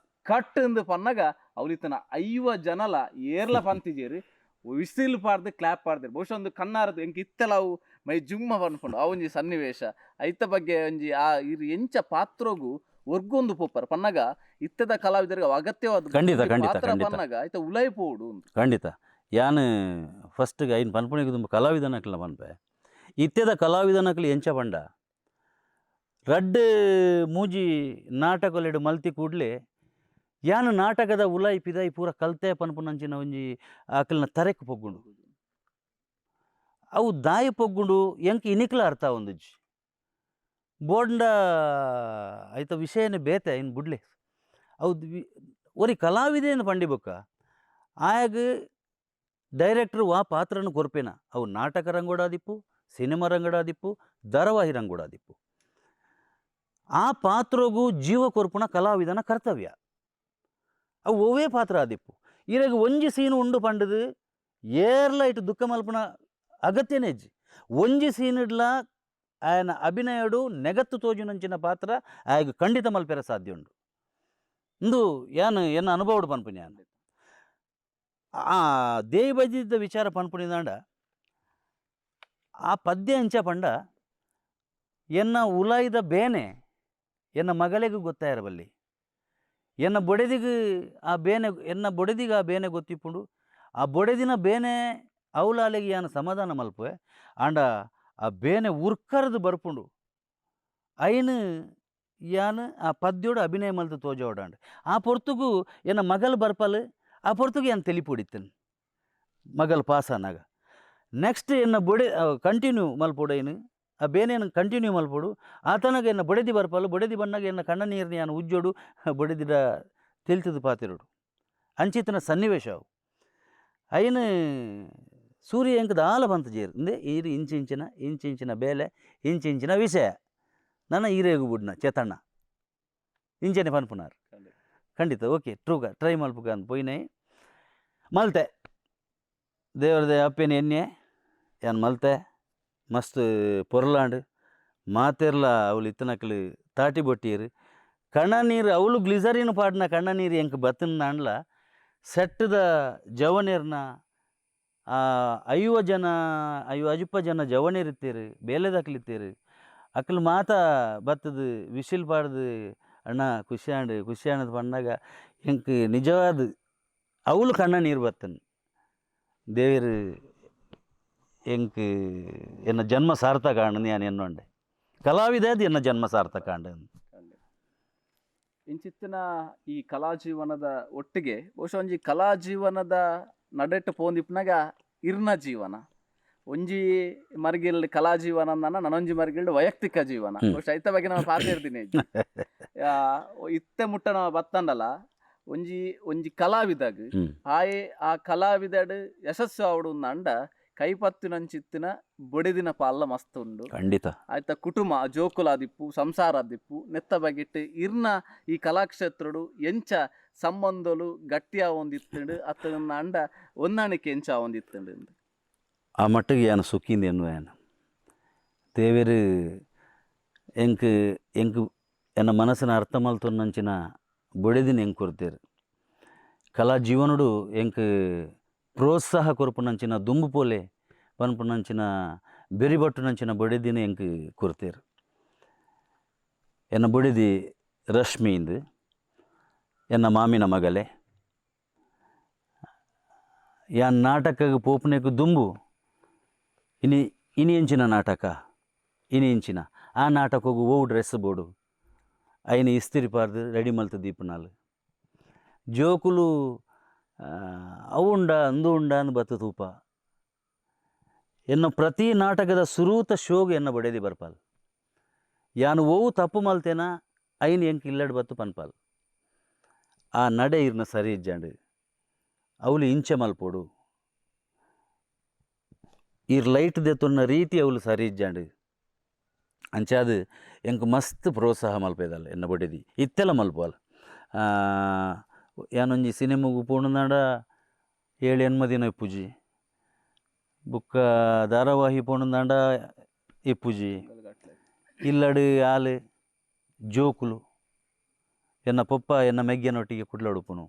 ಕಟ್ ಇಂದು ಪನ್ನಗ ಅವಲಿತನ 50 ಜನಲ ಏರ್ಲ ಪಂತಿಜೇರು ವಿಸಿಲ್ ಪಾಡ್ದು ಕ್ಲಾಪ್ ಪಾಡ್ದು ಬಹುಶಃ ಒಂದು ಕಣ್ಣಾರದು ಎಂಕ್ ಇತ್ತೆಲ ಅವು ಮೈ ಜುಮ್ಮ ಪನ್ಪುಂಡು ಆ ಒಂಜಿ ಸನ್ನಿವೇಶ. ಐತ ಬಗ್ಗೆ ಒಂಜಿ ಆ ಇರು ಎಂಚ ಪಾತ್ರೊಗು ಒರ್ಗೊಂದು ಪೋಪರ್ ಪನ್ನಗ ಇತ್ತದ ಕಲಾವಿದರಿಗೆ ಅವು ಅಗತ್ಯವಾದ
ಖಂಡಿತ,
ಒಂಜಿ
ಖಂಡಿತ,
ಪಾತ್ರ
ಖಂಡಿತ.
ಪನ್ನಗ ಐತ ಉಲೈ ಪೋಡು ಉಂದು.
ಖಂಡಿತ ಯಾನ್ ಫಸ್ಟ್ಗೆ ಐನ್ ಪನ್ಪುಣಿಗೆ ತುಂಬ ಕಲಾವಿದನಕ್ಲ ಪನ್ಪೆ. ಇತ್ತೆದ ಕಲಾವಿದನಕ್ಲು ಎಂಚ ಪಂಡ ರಡ್ಡ್ ಮೂಜಿ ನಾಟಕೊಲೆಡ್ ಮಲ್ತಿ ಕೂಡ್ಲೆ ಯಾನ್ ನಾಟಕದ ಉಲಾಯಿ ಪಿದಾಯಿ ಪೂರ ಕಲ್ತೆ ಪನ್ಪುನಂಚಿನ ಒಂಜಿ ಅಕಲ್ನ ತರೆಕ್ ಪೊಗ್ಗುಂಡು. ಅವು ದಾಯಿ ಪೊಗ್ಗುಂಡು ಎಂಕ್ ಇನಿಕ್ಲ ಅರ್ಥ ಆವೊಂದಿಜ್ಜಿ. ಬೋಂಡ ಐತ ವಿಷಯನೇ ಬೇತೆ ಐನ್ ಬುಡ್ಲೆ. ಅವು ಒರಿ ಕಲಾವಿದೆಂದು ಪಂಡಿ ಬೊಕ್ಕ ಆಯಗ್ ಡೈರೆಕ್ಟ್ರ್ ವಾ ಪಾತ್ರನ ಕೊರ್ಪೇನ ಅವು ನಾಟಕ ರಂಗೋಡಾದಿಪ್ಪು, ಸಿನಿಮಾ ರಂಗಡಾದಿಪ್ಪು, ಧಾರಾವಾಹಿ ರಂಗೋಡಾದಿಪ್ಪು, ಆ ಪಾತ್ರಗೂ ಜೀವ ಕೊರ್ಪುನ ಕಲಾವಿದನ ಕರ್ತವ್ಯ. ಅವು ಒವ್ವೇ ಪಾತ್ರ ಆದಿಪ್ಪು ಇರೆಗ್ ಒಂಜಿ ಸೀನು ಉಂಡು ಪಂಡದು ಏರ್ಲ ಇಟ್ಟು ದುಃಖ ಮಲ್ಪುನ ಅಗತ್ಯನೇ ಇಜ್ಜಿ. ಒಂಜಿ ಸೀನಿಡ್ಲ ಆಯನ ಅಭಿನಯಡು ನೆಗತ್ತು ತೋಜುನಂಚಿನ ಪಾತ್ರ ಆಯಗ್ ಖಂಡಿತ ಮಲ್ಪೆರ ಸಾಧ್ಯ ಉಂಡು. ಇಂದು ಯಾನ್ ಎನ್ನ ಅನುಭವಡು ಪನ್ಪುನಿ. ಯಾನ್ ಆ ದೇಯಿ ಬೈದಿದ್ದ ವಿಚಾರ ಪನ್ಪುನಿದಾಂಡ ಆ ಪದ್ಯ ಅಂಚ ಪಂಡ ಎನ್ನ ಉಲಾಯಿದ ಬೇನೆ ಎನ್ನ ಮಗಲೆಗೂ ಗೊತ್ತಾಯಿರಬಲ್ಲಿ, ಎನ್ನ ಬೊಡೆದಿಗೆ ಆ ಬೇನೆ, ಎನ್ನ ಬೊಡೆದಿಗೆ ಆ ಬೇನೆ ಗೊತ್ತಿಪ್ಪುಂಡು. ಆ ಬೊಡೆದಿನ ಬೇನೆ ಅವಲಾಲೆಗೆ ಯಾನ್ ಸಮಾಧಾನ ಮಲ್ಪುವೆ. ಆಂಡ ಆ ಬೇನೆ ಉರ್ಕರ್ದು ಬರ್ಪುಂಡು ಐನ್ ಯಾನ್ ಆ ಪದ್ಯೋಡು ಅಭಿನಯ ಮಲ್ತು ತೋಜೋಡಾಂಡ್. ಆ ಪೊರ್ತುಗು ಎನ್ನ ಮಗಲ್ ಬರ್ಪಲ್, ಆ ಪೊರ್ತುಗು ಯಾನ್ ತೆಲಿಪುಡಿತ್ತೇನೆ ಮಗಲ್ ಪಾಸ್ ಆನಾಗ. ನೆಕ್ಸ್ಟ್ ಎನ್ನ ಬೊಡೆ ಕಂಟಿನ್ಯೂ ಮಲ್ಪೊಡು ಐನ್ ಆ ಬೇನೆಯನ್ನು ಕಂಟಿನ್ಯೂ ಮಲ್ಪೊಡು. ಆತನಾಗ ಎನ್ನ ಬೊಡೆದಿ ಬರ್ಪಲ್, ಬೊಡೆದಿ ಬನ್ನಾಗ ಎನ್ನ ಕಣ್ಣ ನೀರ್ನ ಯಾನ್ ಉಜ್ಜೋಡು, ಬೊಡೆದಿಡ ತೆಲ್ತದ ಪಾತಿರೋಡು. ಅಂಚಿತನ ಸನ್ನಿವೇಶ ಅವು. ಐನ್ ಸೂರ್ಯ ಎಂಕ್ ದಾಲ ಬಂತ ಜೇರು ಇಂದೆ ಈರು ಇಂಚಿಂಚಿನ ಇಂಚಿಂಚಿನ ಬೇಲೆ ಇಂಚಿಂಚಿನ ವಿಷಯ ನನ್ನ ಈರೇಗು ಬುಡ್ನ ಚೇತಣ್ಣ ಇಂಚನೆ ಪನ್ಪುನಾರ್. ಖಂಡಿತ ಓಕೆ ಟ್ರೂಗ ಟ್ರೈ ಮಲ್ಪುಗ ಅಂದ್ ಪೋಯಿನೈ ಮಲ್ತೆ. ದೇವರದೆ ಅಪ್ಪೆನ ಎಣ್ಣೆ ಯಾನ್ ಮಲ್ತೆ ಮಸ್ತ್ ಪೊರ್ಲಾಂಡ್. ಮಾತೆರ್ಲ ಅವಳು ಇತ್ತನಕ್ಲು ತಾಟಿ ಬೊಟ್ಟಿಯರು ಕಣ್ಣ ನೀರು ಅವಳು ಗ್ಲಿಸರಿನ್ ಪಾಡಿನ ಕಣ್ಣ ನೀರು ಎಂಕ್ ಬತ್ತನಾಂಡ್ಲ ಸೆಟ್ಟದ ಜವನೇರ್ನ ಆ 50 ಜನ 50 ಜನ ಜವನೇರ್ ಇತ್ತೀರು, ಬೇಲೆದಕ್ಲಿತ್ತೀರು. ಅಕ್ಲು ಮಾತ ಬತ್ತದ ವಿಸಿಲ್ ಪಾಡ್ದು ಅಣ್ಣ ಖುಷಿಯಾಂಡು ಖುಷಿಯಾಣದ ಪಂಡಾಗ ಎಂಕ್ ನಿಜವಾದ ಅವಳು ಕಣ್ಣ ನೀರು ಬತ್ತನ್. ದೇವರು ಎಂಕ್ ಎನ್ನ ಜನ್ಮ ಸಾರ್ಥಕ ಆಂಡ್ ಯಾನ್ ಎನ್ನೊಂಡೆ ಕಲಾವಿದ ಅದು ಎನ್ನ ಜನ್ಮ ಸಾರ್ಥಕ ಆಂಡ್.
ಇಂಚಿತ್ತಿನ ಈ ಕಲಾ ಜೀವನದ ಒಟ್ಟಿಗೆ ಬಹುಶಃ ಒಂಜಿ ಕಲಾ ಜೀವನದ ನಡೆಟ್ಟು ಪೋಂದಿಪ್ಪನಾಗ ಇರ್ನ ಜೀವನ ಒಂಜಿ ಮರ್ಗಿಲ್ ಕಲಾ ಜೀವನ ಅಂದನ ನನೊಂಜಿ ಮರ್ಗಿಲ್ಡ್ ವೈಯಕ್ತಿಕ ಜೀವನ. ಬಹುಶಃ ಐತ ಬಗ್ಗೆ ನಾವು ಪಾತಿರ್ತೀನಿ. ಇತ್ತೆ ಮುಟ್ಟ ನಾವು ಬತ್ತಂಡಲ ಒಂಜಿ ಒಂಜಿ ಕಲಾವಿದಾಗ ಆಯೆ ಆ ಕಲಾವಿದಡ್ ಯಶಸ್ಸು ಆವಡು ಅಂಡ ಕೈಪತ್ತಿನಂಚಿತ್ತಿನ ಬೊಡೆದಿನ ಪಾಲ ಮಸ್ತ್ ಉಂಡು.
ಖಂಡಿತ.
ಆಯ್ತ ಕುಟುಂಬ ಜೋಕುಲಾದಿಪ್ಪು ಸಂಸಾರ ಆದಿಪ್ಪು ನೆತ್ತ ಬಗೆಟ್ ಇರ್ನ ಈ ಕಲಾಕ್ಷೇತ್ರಡು ಎಂಚ ಸಂಬಂಧಲು ಗಟ್ಟಿಯ ಒಂದಿತ್ತಂಡು ಅತ್ತ ಅಂಡ ಹೊಂದಾಣಿಕೆ ಎಂಚ ಒಂದಿತ್ತಂಡು.
ಆ ಮಟ್ಟಿಗೆ ಯಾನ್ ಸುಖಿಂದ ಎನ್ನುವ ಯಾನ್ ದೇವೆರು ಎಂಕ್ ಎಂಕ್ ಎನ್ನ ಮನಸ್ಸಿನ ಅರ್ಥ ಮಲ್ತೊನ್ನಂಚಿನ ಬೊಡೆದಿನ ಎಂಕ್ ಕೊರ್ತೇರು. ಕಲಾ ಜೀವನಡು ಎಂಕ್ ಪ್ರೋತ್ಸಾಹ ಕೊರ್ಪುನಂಚಿನ ದುಂಬು ಪೋಲೆ ಪನ್ಪುನಂಚಿನ ಬೆರಿಬಟ್ಟುನಂಚಿನ ಬೊಡೆದಿನ ಎಂಕ್ ಕೊರ್ತೇರು. ಎನ್ನ ಬೊಡೆದಿ ರಶ್ಮಿ ಇಂದು ಎನ್ನ ಮಾಮಿನ ಮಗಲೆ. ಯಾನ್ ನಾಟಕಗ್ ಪೋಪುನೆಗ್ ದುಂಬು ಇನಿ ಇನಿ ಎಂಚಿನ ನಾಟಕ ಇನಿ ಇಂಚಿನ ಆ ನಾಟಕಗ್ ಒವು ಡ್ರೆಸ್ ಬೋಡು ಐನ್ ಇಸ್ತಿರಿ ಪಾಡ್ದು ರೆಡಿ ಮಲ್ತ್ ದೀಪುನಾಲ್. ಜೋಕುಲು ಅವು ಉಂಡ ಅಂದು ಉಂಡ ಅಂದ್ ಬತ್ತು ತೂಪ. ಎನ್ನ ಪ್ರತಿ ನಾಟಕದ ಸುರೂತ ಶೋಗ್ ಎನ್ನ ಬೊಡೆದಿ ಬರ್ಪಾಲ್. ಯಾನ್ ಒವು ತಪ್ಪು ಮಲ್ತೇನಾ ಐನ್ ಎಂಕ್ ಇಲ್ಲಡ್ ಬತ್ತ್ ಪನ್ಪಾಲ್. ಆ ನಡೆ ಇರ್ನ ಸರಿ ಇಜ್ಜಂಡ್, ಅವ್ಲು ಇಂಚ ಮಲ್ಪೊಡು, ಈರ್ ಲೈಟ್ ದೆತ್ತೊನ್ನ ರೀತಿ ಅವ್ಲು ಸರಿ ಇಜ್ಜಂಡ್. ಅಂಚಾದ್ ಎಂಕ್ ಮಸ್ತ್ ಪ್ರೋತ್ಸಾಹ ಮಲ್ಪೆದಲ್ ಎನ್ನ ಬೊಡೆದಿ, ಇತ್ತೆಲ ಮಲ್ಪುವಲ್. ಯಾನೊಂಜಿ ಸಿನಿಮಾಗ್ ಪೋಂಡನಾಡ ಏಳು ಎಣ್ಮ ದಿನ ಇಪ್ಪುಜಿ, ಬೊಕ್ಕ ಧಾರಾವಾಹಿ ಪೋಂಡನಾಡ ಇಪ್ಪುಜಿ. ಇಲ್ಲಡ್ ಆಲ್ ಜೋಕುಲು ಎನ್ನ ಪೊಪ್ಪ ಎನ್ನ ಮೆಗ್ಯನೊಟ್ಟಿಗೆ ಕುಡ್ಲಡ್ ಉಪ್ಪುನು,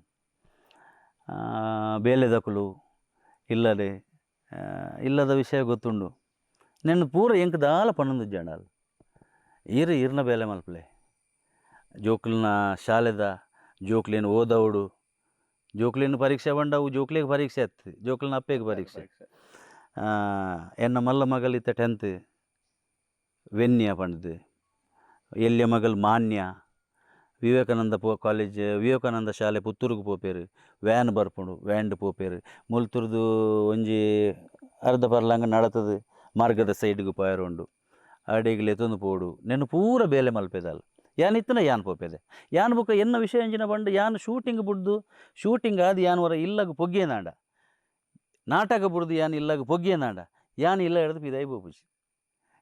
ಬೇಲೆದಕುಲು ಇಲ್ಲಡೆ ಇಲ್ಲದ ವಿಷಯ ಗೊತ್ತುಂಡು. ನೆನ್ನ ಪೂರ ಎಂಕ್ ದಾಲ ಪನೊಂದಿಜ್ಜಂಡ ಆಲ್, ಈರ್ ಈರ್ನ ಬೇಲೆ ಮಲ್ಪಲೆ, ಜೋಕುಲ್ನ ಶಾಲೆದ ಜೋಕ್ಲೆನ್ ಓದವಡು, ಜೋಕ್ಲೆನ ಪರೀಕ್ಷೆ ಪಂಡ ಅವು ಜೋಕ್ಲೆಗ್ ಪರೀಕ್ಷೆ ಅತ್ತು, ಜೋಕ್ಲೆನ ಅಪ್ಪೆಗ್ ಪರೀಕ್ಷೆ. ಎನ್ನ ಮಲ್ಲ ಮಗಲ್ ಇತ್ತೆ 10th, ವೆನ್ಯ ಪಂಡ್ದು, ಎಲ್ಯ ಮಗಲ್ ಮಾನ್ಯ, ವಿವೇಕಾನಂದ ಪೋ ಕಾಲೇಜ್, ವಿವೇಕಾನಂದ ಶಾಲೆ ಪುತ್ತೂರುಗು ಪೋಪೆರ್, ವ್ಯಾನ್ ಬರ್ಪುಂಡು, ವ್ಯಾನ್ಡ್ ಪೋಪೆರ್. ಮುಲ್ತುರ್ದು ಒಂಜಿ ಅರ್ಧ ಪರ್ಲಾಂಗ್ ನಡತದು ಮಾರ್ಗದ ಸೈಡ್ಗ್ ಪೋಯೆರೆ ಉಂಡು, ಅಡೆಗ್ ಲೆತ್ತೊಂದು ಪೋಡು. ನೆನ್ನ ಪೂರ ಬೇಲೆ ಮಲ್ಪೆದಾಲ್. ಯಾನ್ ಇತ್ತಿನ ಯಾನ್ ಪೋಪೆದೆ, ಯಾನ್ ಬೊಕ್ಕ ಎನ್ನ ವಿಷಯ ಎಂಚಿನ ಪಂಡ, ಯಾನ್ ಶೂಟಿಂಗ್ ಬುಡ್ದು ಶೂಟಿಂಗ್ ಆದ್ ಯಾನ್ ಒರ ಇಲ್ಲಗ್ ಪೊಗ್ಗಿಯೆನಾಂಡ, ನಾಟಕ ಬುಡ್ದು ಯಾನ್ ಇಲ್ಲಗ್ ಪೊಗ್ಗಿಯೆನಾಂಡ, ಯಾನ್ ಇಲ್ಲ ಹಿಡ್ದು ಪಿದಾಯಿ ಪೋಪುಜಿ.